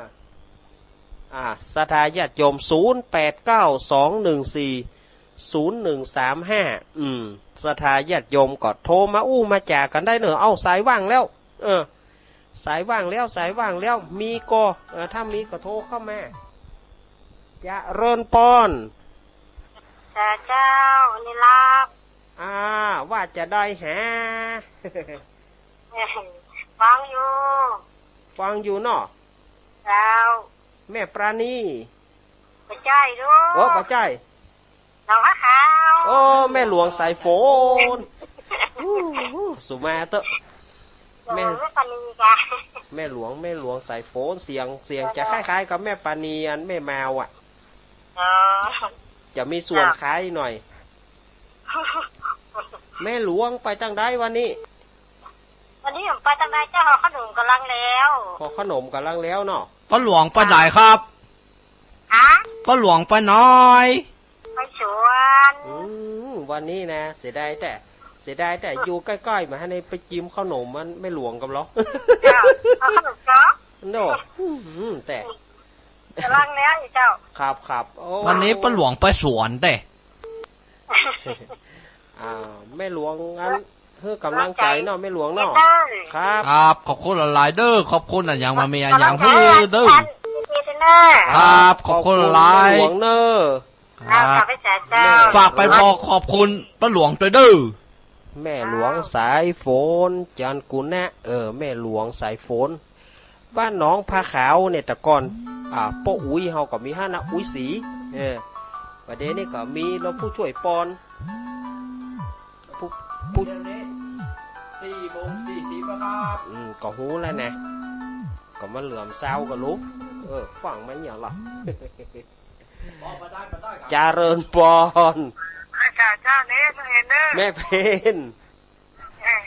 อ่า ศรัทธาญาติโยม ศูนย์แปดเก้า สองหนึ่งสี่ ศูนย์หนึ่งสามห้า อืม ศรัทธาญาติโยมก็โทรมาอู้มาจ๋ากั๋นได้เน่อ เอ้า สายว่างแล้ว เออ สายว่างแล้ว สายว่างแล้ว มีก็ เอ่อ ถ้ามีก็โทรเข้ามา เจริญปอน จ้าเจ้า นี่ลาบ อ่า ว่าจะได้หา ฟังอยู่ ฟังอยู่เนาะ เจ้า แม่ปราณี บ่ใจ้ลูก เออ บ่ใจ้ หลวงพ่อขาว โอ้ แม่หลวงสายฝน อู้หู สุมาเต๊อะ แม่ แม่ปราณีจ้ะ แม่หลวง แม่หลวงสายฝน เสียง เสียงจะคล้ายๆ กับแม่ปราณีอันแม่มาวอะ อ๋อ จะมีส่วนคล้ายหน่อย แม่หลวงไปตางใดวันนี้ วันนี้ผมไปตางใดเจ้า ห่อข้าวหนมก๋ำลังแล้ว ห่อข้าวหนมก๋ำลังแล้วเนาะ ป้าหลวงไปไหนครับ ฮะ ป้าหลวงไปไหน ไปสวน อืม วันนี้นะ เสียดายแต่ เสียดายแต่อยู่ใก้ๆ บ่าหันได้ไปจิมข้าวหนมอันแม่หลวงกับเรา เจ้า เอาข้าวหนมเจ้า โน่ อืม แต่ ก๋ำลังแล้วอีเจ้า ครับ ครับ โอ้ วันนี้ป้าหลวงไปสวนเด้ อ่า แม่หลวงอันหื้อก๋ำลังใจ๋เนาะ แม่หลวงเนาะ ครับ ครับ ขอบคุณหลายๆ เด้อ ขอบคุณอะหยังบ่ามีอะหยังหื้อเด้อ ครับ ขอบคุณหลายๆ แม่หลวงเน่อ ครับ ฝากไปบอกขอบคุณป้าหลวงตวยเด้อ แม่หลวงสายฝน จันทร์กุณะ เออ แม่หลวงสายฝน บ้านหนองผาขาวเนี่ยแต่ก่อน อ่า ป้ออุ๊ยเฮาก็มีหั้นนะ อุ๊ยศรี เออ บ่าเดี่ยวนี้ก็มีหลวงปู่ช่วยปอน ผู้ ผู้ เดี๋ยวนี้สี่โมงสี่สิบแล้วครับ อืม ก็ฮู้แล้วนะ ก็มาเหลื่อมซาวกับลูก เออ ฟังมาเนี่ยเหรอ บอกมาได้ มาได้ครับ เจริญปอน อาจารย์เจ้าเนี่ย แม่เพนเน่อ แม่เพน เออ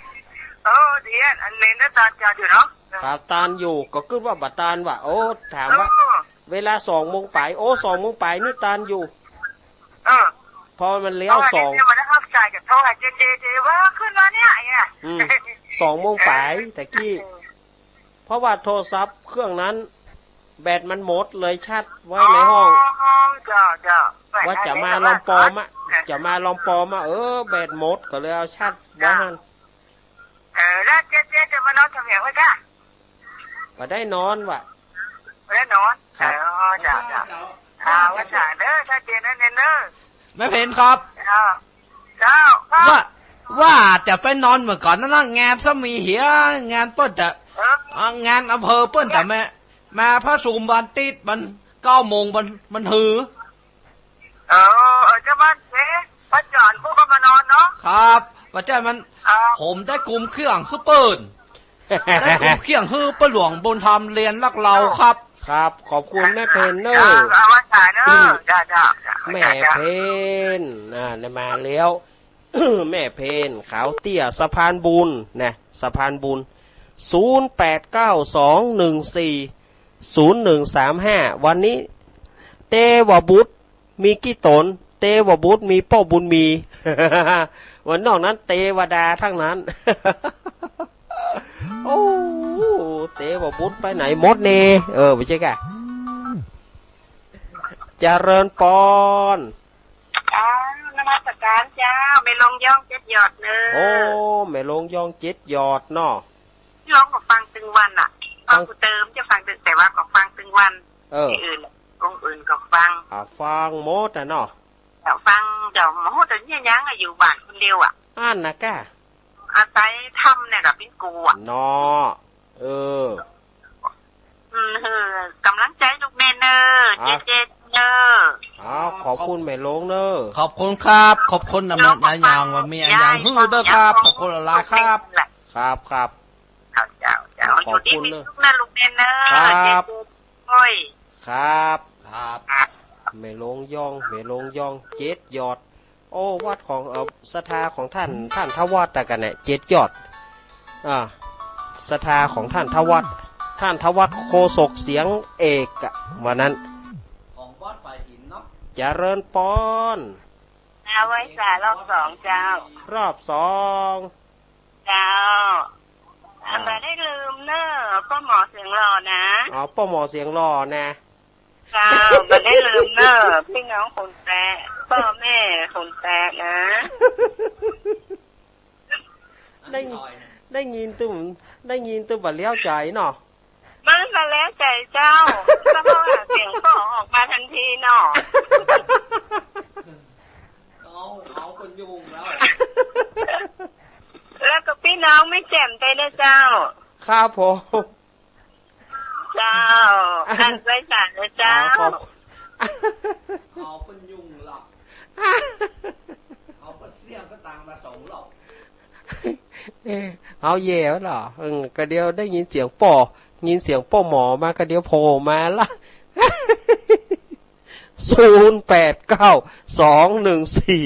เออ เดี๋ยว อันเลนน่ะตานอยู่เนาะ ครับ ตานอยู่ ก็กึ๊ดว่าบ่ตานว่ะ โอ้ ถามว่า เออ เวลาสองโมงป๋าย โอ้ สองโมงป๋ายนี่ตานอยู่ เออ เพราะมันแล้ว เพราะว่า สอง เนี่ยมันได้รับสายจากโทรหาเจเจ เจว่าขึ้นมาเนี่ย ไอ้เนี่ย อืม สองโมงป๋าย เออ ตะกี้ เออ เพราะว่าโทรศัพท์เครื่องนั้น แบตมันหมดเลยชาร์จไว้ในห้อง อ๋อ เจ้า เจ้า ว่าจะมาลอมปอมอะ เออ จะมาลอมปอมอะ เออ แบตหมดก็เลยเอาชาร์จไว้หั้น เออ แล้วเจ๊ เจ๊จะมานอนทำหยังไว้จ้ะ บ่ได้นอนว่ะ บ่ได้นอน ครับ เออ เจ้า เจ้า อ่า ว่าจ้ะเด้อ ถ้าเจ๊นั่นเน้นเด้อ แม่เพนครับ เจ้า เจ้า ครับ ว่า ว่าจะไปนอนเมื่อก่อนนั่นนะ งานซ้ำมีเหีย งานเปิ้นจะ เออ อ่ะ งานอำเภอเปิ้นจะมา มาประชุมวันอาทิตย์ มันเก้าโมง มัน มันหือ เออ เออ เจ้าบ้านเจ๊ ป้าจ๋อนพวกก็มานอนเนาะ ครับ ป้าจ๋อนมัน ครับ ผมได้กุมเครื่องหื้อเปิ้น ได้กุมเครื่องหื้อป้าหลวงบุญธรรมเรียนรักเราครับ ครับ ขอบคุณแม่เพนเน่อ จ้า เอาไว้ถ่ายเน่อ อืม จ้า จ้า จ้า แม่เพน อ่า มาแล้ว แม่เพน ขาวเตี้ย สะพานบุญนะ สะพานบุญ ศูนย์แปดเก้าสองหนึ่งสี่ศูนย์หนึ่งสามห้า วันนี้ เตวบุตร มีกี่ต๋น เตวบุตรมีป้อบุญมี วันนอกนั้นเตวดาทั้งนั้น โอ้ เตวบุตรไปไหนหมดเน่ เออ บ่ใจ้ก่ะ เจริญปอน อ้าวนมัสการเจ้า แม่หลวงย้องเจ็ดหยอดเน่อ โอ้ แม่หลวงย้องเจ็ดหยอดเนาะ ร้องก็ฟังตึงวันอะ ฟัง ฟังกูเติมจะฟังตึง แต่ว่าก็ฟังตึงวัน เออ ตี้อื่น องค์อื่นก็ฟัง อ่า ฟังหมดอะเนาะ เจ้าฟัง เจ้าหมดอะ เนี่ยยังอะ อยู่บ้านคนเดียวอะ อั้นนะก้า อาศัยธรรมเนี่ยก็เป๋นกูอะ เนาะ เออ อืม เออ ก๋ำลังใจ๋ลูกแม่เน่อ อ่ะ เจ๊เจ๊เน่อ อ้าว ขอบคุณแม่หลวงเน่อ ขอบคุณครับ ขอบคุณนะ แม่ อย่างว่ามีอะหยังหื้อเด้อครับ ขอบคุณหลายๆครับ ครับ ครับ เจ้า เจ้า เจ้า ขอบคุณเน่อ อยู่ดีมีสุขนะลูกแม่เน่อ ครับ เจ๊เจ๊ โอ้ย ครับ ครับ ครับ แม่หลวงย้อง แม่หลวงย้องเจ็ดหยอด โอ้ วัดของ เอ่อ ศรัทธาของท่าน ท่านทวัฒน์อะกะเนี่ย เจ็ดหยอด อ่า ศรัทธาของท่านทวัฒน์ ท่านทวัฒน์โฆษกเสียงเอกอะ วันนั้น ของวัดฝ่ายหินเนาะ เจริญปอน เจ้ เอาไว้สายรอบสองเจ้า รอบสอง เจ้า อ่า บ่ได้ลืมเน่อ ป้อหมอเสียงหล่อนะ อ๋อ ป้อหมอเสียงหล่อนะ เจ้า บ่ได้ลืมเน่อ ปี้น้องคนแต๊ะ ป้อแม่คนแต๊ะนะ ได้ ได้ยินตึง ได้ยินตึงบ่าเลี้ยวใจ๋เนาะ มันบ่าเลี้ยวใจ๋เจ้า เพราะว่าเสียงป้อออกมาตันทีเนาะ เอา เอาคนยุ่งแล้ว แล้วก็ปี้น้องแม่แจ่มไปนะเจ้า ครับผม เจ้า อันไว้สายนะเจ้า อ่า ขอบคุณ เอาคนยุ่งละ เอาคนเสี้ยงก็ตังมาสองรอบ เอ้ย เอาแย่แล้วเหรอ เออ ก็เดี๋ยวได้ยินเสียงป้อ ยินเสียงป้อหมอมา ก็เดี๋ยวโผล่มาละ ศูนย์แปดเก้า สองหนึ่งสี่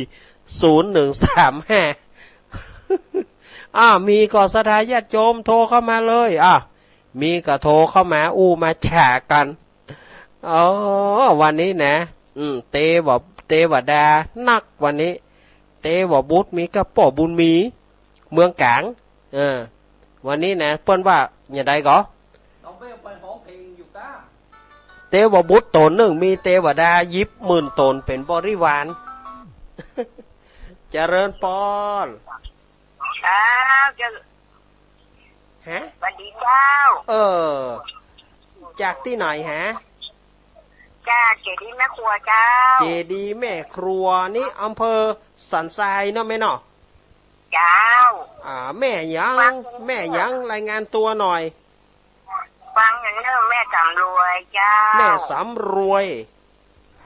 ศูนย์หนึ่งสามห้า อ่า มีก็ศรัทธาญาติโยมโทรเข้ามาเลย อ่า มีก็โทรเข้ามาอู้มาจ๋ากั๋น อ๋อ วันนี้นะ อืม เตวะ เตวดานักวันนี้ เตวะบุตรมีกับป้อบุญมี เมืองก๋าง เออ วันนี้นะ เปิ้นว่าอย่างใดก่อ น้องเบลไปฮ้องเพลงอยู่ก้า เตวะบุตรต๋นนึ่งมีเตวดายิบหมื่นต๋นเป๋นบริวาร เจริญปอน ครับ เจ้า ฮะ สวัสดีเจ้า เออ จากตี้ไหนฮะ จากเจดีย์แม่ครัวเจ้า เจดีย์แม่ครัวนี่อำเภอสันทรายเนาะแม่เนาะ เจ้า อ่า แม่หยัง แม่หยัง รายงานตั๋วหน่อย ฟังอย่างเนิ่อ แม่สำรวยเจ้า แม่สำรวย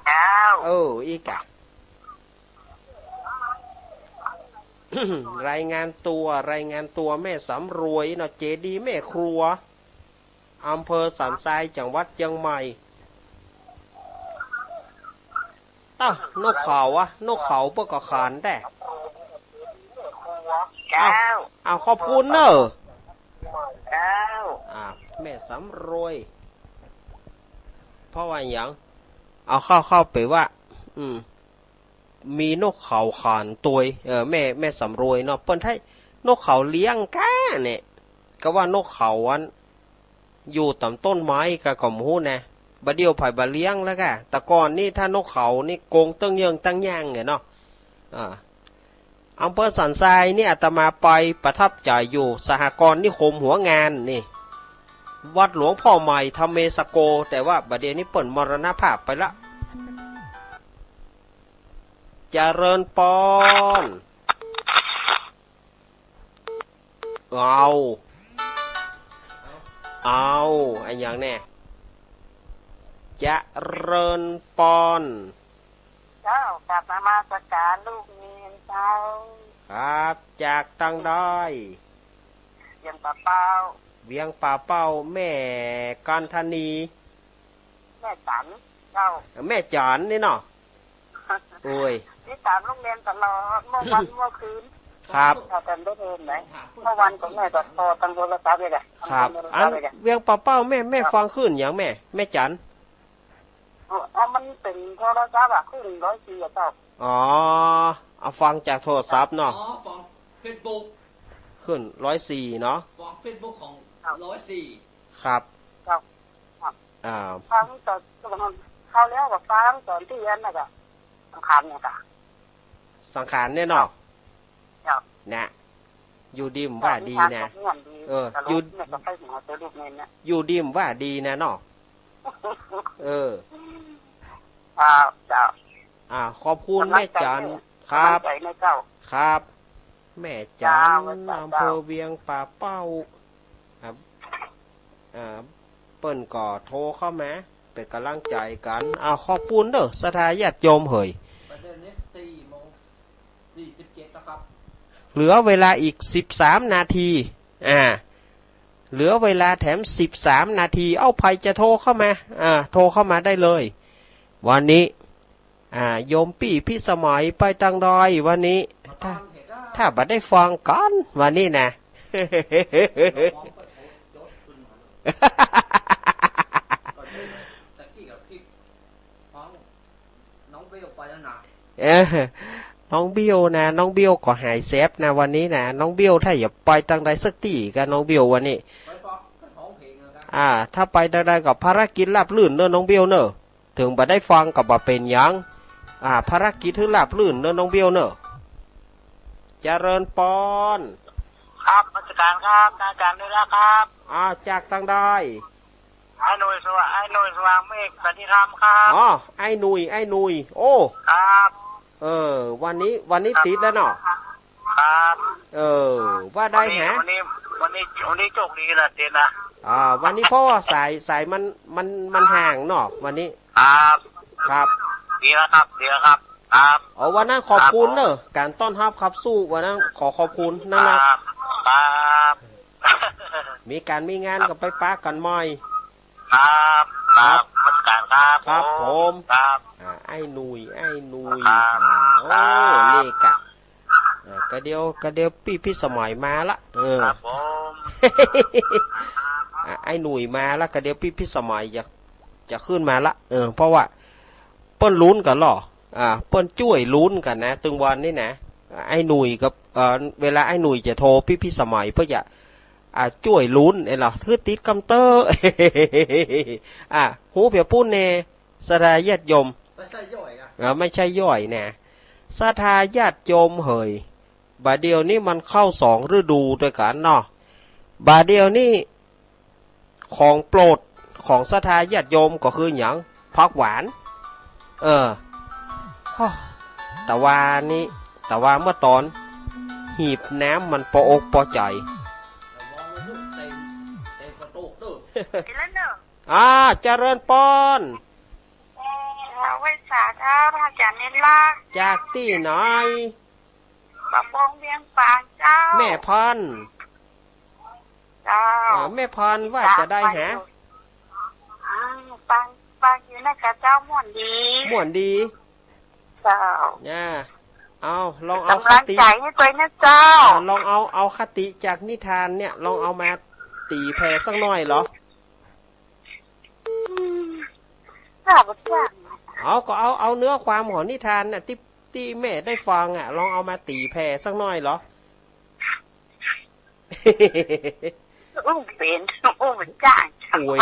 เจ้า เออ อีกอะ รายงานตั๋ว รายงานตั๋ว แม่สำรวยเนาะ เจดีย์แม่ครัว อำเภอสันทราย จังหวัดเจียงใหม่ เอ้า นกเขาอะ นกเขาเปิ้นก็ขานแต๊ เจ้า เอา เอา ขอบคุณเน่อ เจ้า อ่า แม่สำรวย เพราะว่าหยัง เอาเข้า เข้าไปว่า อืม มีนกเขาขานตวย เออ แม่ แม่สำรวยเนาะ เปิ้นไท้นกเขาเลี้ยงก้าเนี่ย ก็ว่านกเขาอัน อยู่ต๋ามต้นไม้ก็ ก็บ่ฮู้นะ บ่าเดี่ยวใผบ่าเลี้ยงแล้วก้า แต่ก่อนนี่ถ้านกเขานี่โกงเตื้องเยิ่งตั้งย่างไงเนาะ อ่า อำเภอสันทรายนี่อาตมาไปประทับใจ๋อยู่ สหกรณ์นิคมหัวงานนี่ วัดหลวงพ่อใหม่ธรรมเมสโก แต่ว่าบ่าเดี่ยวนี้เปิ้นมรณภาพไปละ เจริญปอน เอา เอา อะหยังแน่ เจริญปอน เจ้า กราบนมัสการลูกเณรเจ้า ครับ จากตังใด เวียงป่าเป้า เวียงป่าเป้า แม่กันธนี แม่จั๋นเจ้า แม่จั๋นนี่เนาะ โอ้ย นี่ต๋ามลูกเณรตลอด เมื่อวันเมื่อคืน ครับ อาจารย์ได้ยินไหม เมื่อวันก็แม่ก็โทรตางโทรศัพท์นี่แหละ ครับ ตางโทรศัพท์นี่แหละ อันเวียงป่าเป้าแม่ แม่ฟังคลื่นหยังแม่ แม่จั๋น อ๋อ มันเป๋นโทรศัพท์อะ คลื่นร้อยสี่อะเจ้า อ๋อ เอาฟังจากโทรศัพท์เนาะ อ๋อ ฟังเฟซบุ๊ก คลื่นร้อยสี่เนาะ ฟังเฟซบุ๊กของ ครับ ร้อยสี่ ครับ ครับ ครับ อ่า ฟังต๋อน คราวแล้วก็ฟังต๋อนตี้อันนั้นก็ สังขารเนี่ยค่ะ สังขารเนี่ยเนาะ ครับ นะ อยู่ดีบ่าดีนะ เออ อยู่ เนี่ยก็ไปหัวตัวลูกเณรเนี่ย อยู่ดีบ่าดีนะเนาะ เออ ครับ เจ้า อ่า ขอบคุณแม่จั๋น กำลังใจ๋เนี่ย ครับ กำลังใจ๋แม่เจ้า ครับ แม่จั๋น เจ้า เจ้า อำเภอเวียงป่าเป้า ครับ อ่า เปิ้นก็โทรเข้ามา เป๋นก๋ำลังใจ๋กั๋น อ่า ขอบคุณเด้อ ศรัทธาญาติโยมเหย ประเด็นนี้สี่โมงสี่สิบเจ็ดนะครับ เหลือเวลาอีกสิบสามนาที อ่า เหลือเวลาแถมสิบสามนาที เอ้า ใผจะโทรเข้ามา อ่า โทรเข้ามาได้เลย วันนี้ อ่า โยมปี้พิสมัยไปตังใดวันนี้ ถ้า ถ้าบ่ได้ฟังกั๋นวันนี้นะ น้องเบลไปแล้วนะ เออ น้องเบี้ยวนะ น้องเบี้ยวก็หายแสบนะวันนี้นะ น้องเบี้ยวถ้าอย่าไปตางใดสักตี้กะ น้องเบี้ยววันนี้ อ่า ถ้าไปตางใดก็ภารกิจราบรื่นเนอะน้องเบี้ยวเนอะ เถิงบ่ได้ฟังก็บ่เป๋นหยัง อ่า ภารกิจหื้อราบรื่นเนอะน้องเบี้ยวเนอะ เจริญปอน ครับ นมัสการครับ อาจารย์ด้วยนะครับ อ่า จากตางใด ไอ้หนุ่ยสว่าง ไอ้หนุ่ยสว่างเมฆสันติธรรมครับ อ๋อ ไอ้หนุ่ย ไอ้หนุ่ย โอ้ ครับ เออ วันนี้ วันนี้ติดแล้วเนาะ ครับ เออ ว่าได้ฮะ วันนี้ วันนี้ วันนี้ วันนี้โชคดีนะ ติดนะ อ่า วันนี้เพราะว่าสาย สายมัน มัน มันห่างเนาะ วันนี้ ครับ ครับ ดีแล้วครับ ดีแล้วครับ ครับ เอา วันนั้นขอบคุณเนอะ ครับผม ก๋านต้อนฮับขับสู้ วันนั้นขอขอบคุณนักๆ ครับ ครับ มีก๋านมีงานก็ไปปะกั๋นใหม่ ครับ ครับ ครับ นมัสการครับ ครับผม ครับ อ่า ไอ้หนุ่ย ไอ้หนุ่ย ครับ อ่า โอ้ ครับ นี่กะ อ่า กะเดี๋ยว กะเดี๋ยวปี้พิสมัยมาละ เออ ครับผม อ่า ไอ้หนุ่ยมาละ กะเดี๋ยวปี้พิสมัยจะ จะขึ้นมาละ เออ เพราะว่า เปิ้นลุ้นกั๋นลอ อ่า เปิ้นจ้วยลุ้นกั๋นนะ ตึงวันนี้นะ ไอ้หนุ่ยกับ เอ่อ เวลาไอ้หนุ่ยจะโทร ปี้พิสมัยเปิ้นจะ อ่า จ้วยลุ้นไอ้ลอ หื้อติดกำเต๊อะ อ่า ฮู้เปียปุ้นแน่ ศรัทธาญาติโยม ไม่ใช่ย่อยอะ เออ ไม่ใช่ย่อยนะ ศรัทธาญาติโยมเหย บ่าเดี่ยวนี้มันเข้าสองฤดูตวยกั๋นเนาะ บ่าเดี่ยวนี้ ของโปรดของศรัทธาญาติโยมก็คือหยัง ผักหวาน เออ ฮะ แต่ว่านี้ แต่ว่าเมื่อต๋อน หีบน้ำมันปออกปอใจ๋ อ่า เจริญปอน เอ่อ ไหว้สาเจ้า พระอาจารย์นิรักษ์ จากตี้ไหน ปากโป่งเวียงฝางเจ้า แม่พร เจ้า อ่า แม่พรว่าจะใดฮะ อืม ฟัง ฟังอยู่นะกะเจ้า ม่วนดี ม่วนดี เจ้า เนี่ย เอา ลองเอา ก๋ำลังใจ๋ คติ หื้อตวยนะเจ้า อ่า ลองเอา เอาคติจากนิทานเนี่ย ลองเอามาตี๋แผ่สักหน่อยลอ อืม ข้าพเจ้า เอา ก็เอา เอาเนื้อความของนิทานน่ะ ตี้ ตี้แม่ได้ฟังอะ ลองเอามาตี๋แผ่สักหน่อยลอ อู้เป๋น อู้บ่จ้าง โอ้ย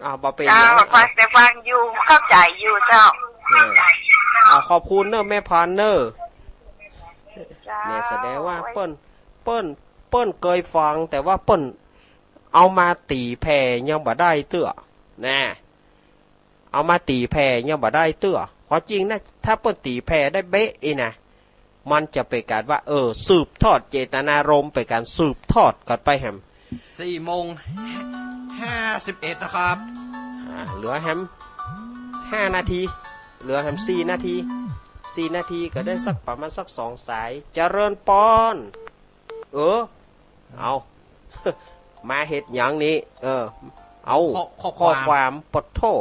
อ่า บ่เป๋นหยัง เจ้า ฟัง แต่ฟังอยู่ เข้าใจ๋อยู่เจ้า เออ อ่า ขอบคุณเนอะแม่พรเนอะ เจ้า เนี่ย แสดงว่าเปิ้น เปิ้น เปิ้นเกยฟัง แต่ว่าเปิ้นเอามาตี๋แผ่ยังบ่ได้เตื้อ นะ เอามาตี๋แผ่ยังบ่ได้เตื้อ ความจริงนะ ถ้าเปิ้นตี๋แผ่ได้เบ๊ะอี้นะ มันจะเป๋นก๋านว่า เออ สืบทอดเจตนารมณ์ เป๋นก๋านสืบทอดกั๋นไปแหม สี่โมงห้าสิบเอ็ดนะครับ อ่า เหลือแหมห้านาที เหลือแหมสี่นาที สี่นาทีก็ได้สักประมาณสักสองสาย เจริญปอน เออ เอา มาเฮ็ดหยังนี่ เออ เอา ข้อ ข้อความ ข้อความ ปะโธ่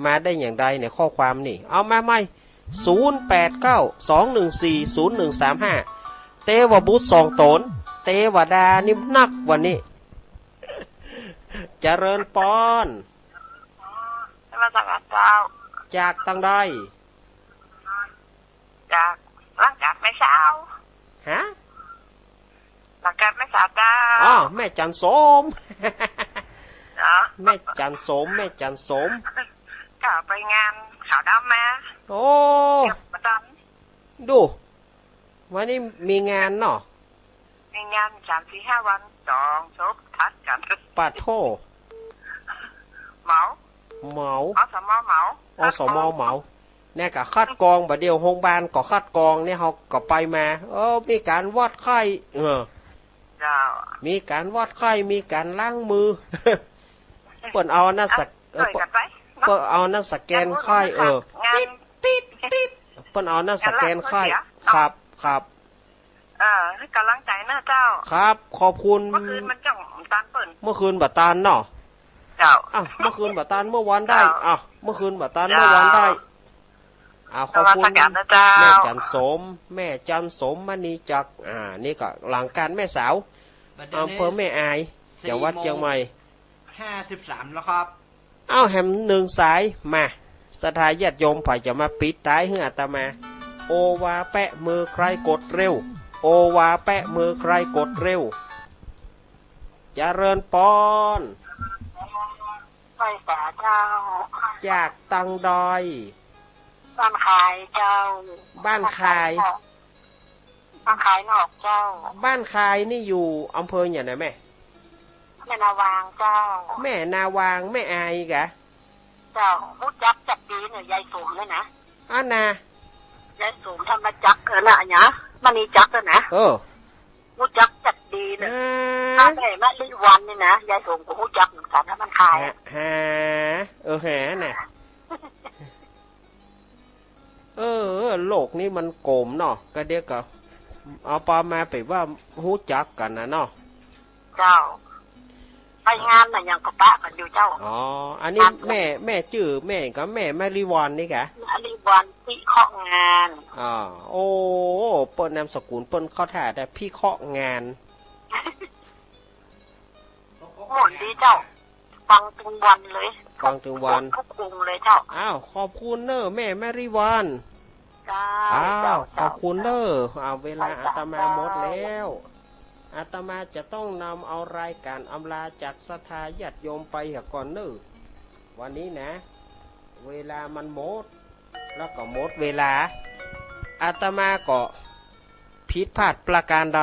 มาได้อย่างใดเนี่ย ข้อความนี่ เอามาใหม่ ศูนย์แปดเก้า สองหนึ่งสี่ ศูนย์หนึ่งสามห้า เตวบุตรสองต๋น เตวดานี่นักวันนี้ เจริญปอน นมัสการเจ้า จากตางใด จากหลังก๋านแม่สาว ฮะ หลังก๋านแม่สาวเจ้า อ๋อ แม่จันทร์สม เหรอ แม่จันทร์สม แม่จันทร์สม ก็ไปงานขาวดำมา โอ้ เดี๋ยวมาตอน ดู วันนี้มีงานเนาะ มีงานสามสี่ห้าวัน สองศพตัดกั๋น ปะโธ่ เหมา เหมา อสม เหมา อสม เหมา เนี่ยก็คัดกรอง บ่าเดี่ยวโฮงบาลก็คัดกรองเนี่ย เฮาก็ไปมา เออ มีก๋านวัดไข้ เออ เจ้า มีก๋านวัดไข้ มีก๋านล้างมือ เปิ้นเอาอันนั้นสะ เออ ช่วยกั๋นไป เปิ้นเอาอันนั้นสแกนไข้ เออ งาน ติ๊ด ติ๊ด ติ๊ด เปิ้นเอาอันนั้นสแกนไข้ งานล้างมือเสีย ครับ ครับ เออ หื้อก๋ำลังใจ๋เนอะเจ้า ครับ ขอบคุณ เมื่อคืนมันจั่งตันเปิ้น เมื่อคืนบ่ตันเนาะ เจ้า อ่ะ เมื่อคืนบ่ตัน เมื่อวานได้ เจ้า อ่ะ เมื่อคืนบ่ตัน เจ้า เมื่อวานได้ อ่ะ ขอบคุณ นมัสการนะเจ้า แม่จันทร์สม แม่จันทร์สม มณีจักร อ่า นี่ก็หลังก๋านแม่สาว บัดเดี๋ยวนี้ อำเภอแม่อาย สี่โมง จังหวัดเชียงใหม่ ห้าสิบสามแล้วครับ เอาแหมหนึ่งสาย มา ศรัทธาญาติโยมใผจะมาปิดตายหื้ออาตมา โอวาแปะมือใครกดเร็ว โอวาแปะมือใครกดเร็ว เจริญปอน ไหว้สาเจ้า จากตังใด บ้านคายเจ้า บ้านคาย บ้านคายนอกเจ้า บ้านคายนี่อยู่อำเภอหยังนะแม่ แม่นาวางเจ้า แม่นาวาง แม่อายกะ เจ้า ฮู้จักจัดดีเนี่ย ยายสมเนี่ยนะ อันน่ะ ยายสมธรรมจักร เออ น่ะ อันเนี้ย มณีจักรเนี่ยนะ เออ ฮู้จักจัดดีเนี่ย อ่า ถ้าแม่มะลิวันนี่นะ ยายสมก็ฮู้จักเหมือนกั๋นนะ บ้านคาย หา อะ หา เออ หาน่ะ เออ โลกนี้มันโก๋มเนาะ กะเดี๋ยวก็ เอาปอมาเป๋นว่าฮู้จักกั๋นน่ะเนาะ เจ้า ไปงานน่ะยังก็ปะกั๋นอยู่เจ้า อ๋อ อันนี้ งาน แม่ แม่จื้อแม่ก็แม่มะลิวันนี่กะ มะลิวันพิเคราะห์งาน อ๋อ โอ้ เปิ้นนามสกุลเปิ้นเข้าท่า แต่พิเคราะห์งาน ม่วนดีเจ้า ฟังตึงวันเลย ฟังตึงวัน ทุกวงเลยเจ้า อ้าว ขอบคุณเน้อแม่มะลิวัน เจ้า อ้าว เจ้า ขอบคุณเน้อ เจ้า อ้าว เวลา ไป อาตมาหมดแล้ว เจ้า อาตมาจะต้องนำเอารายการอำลาจากศรัทธาญาติโยมไปเหียก่อนเน้อ วันนี้นะ เวลามันหมด แล้วก็หมดเวลา อาตมาก็ผิดพลาดประการใด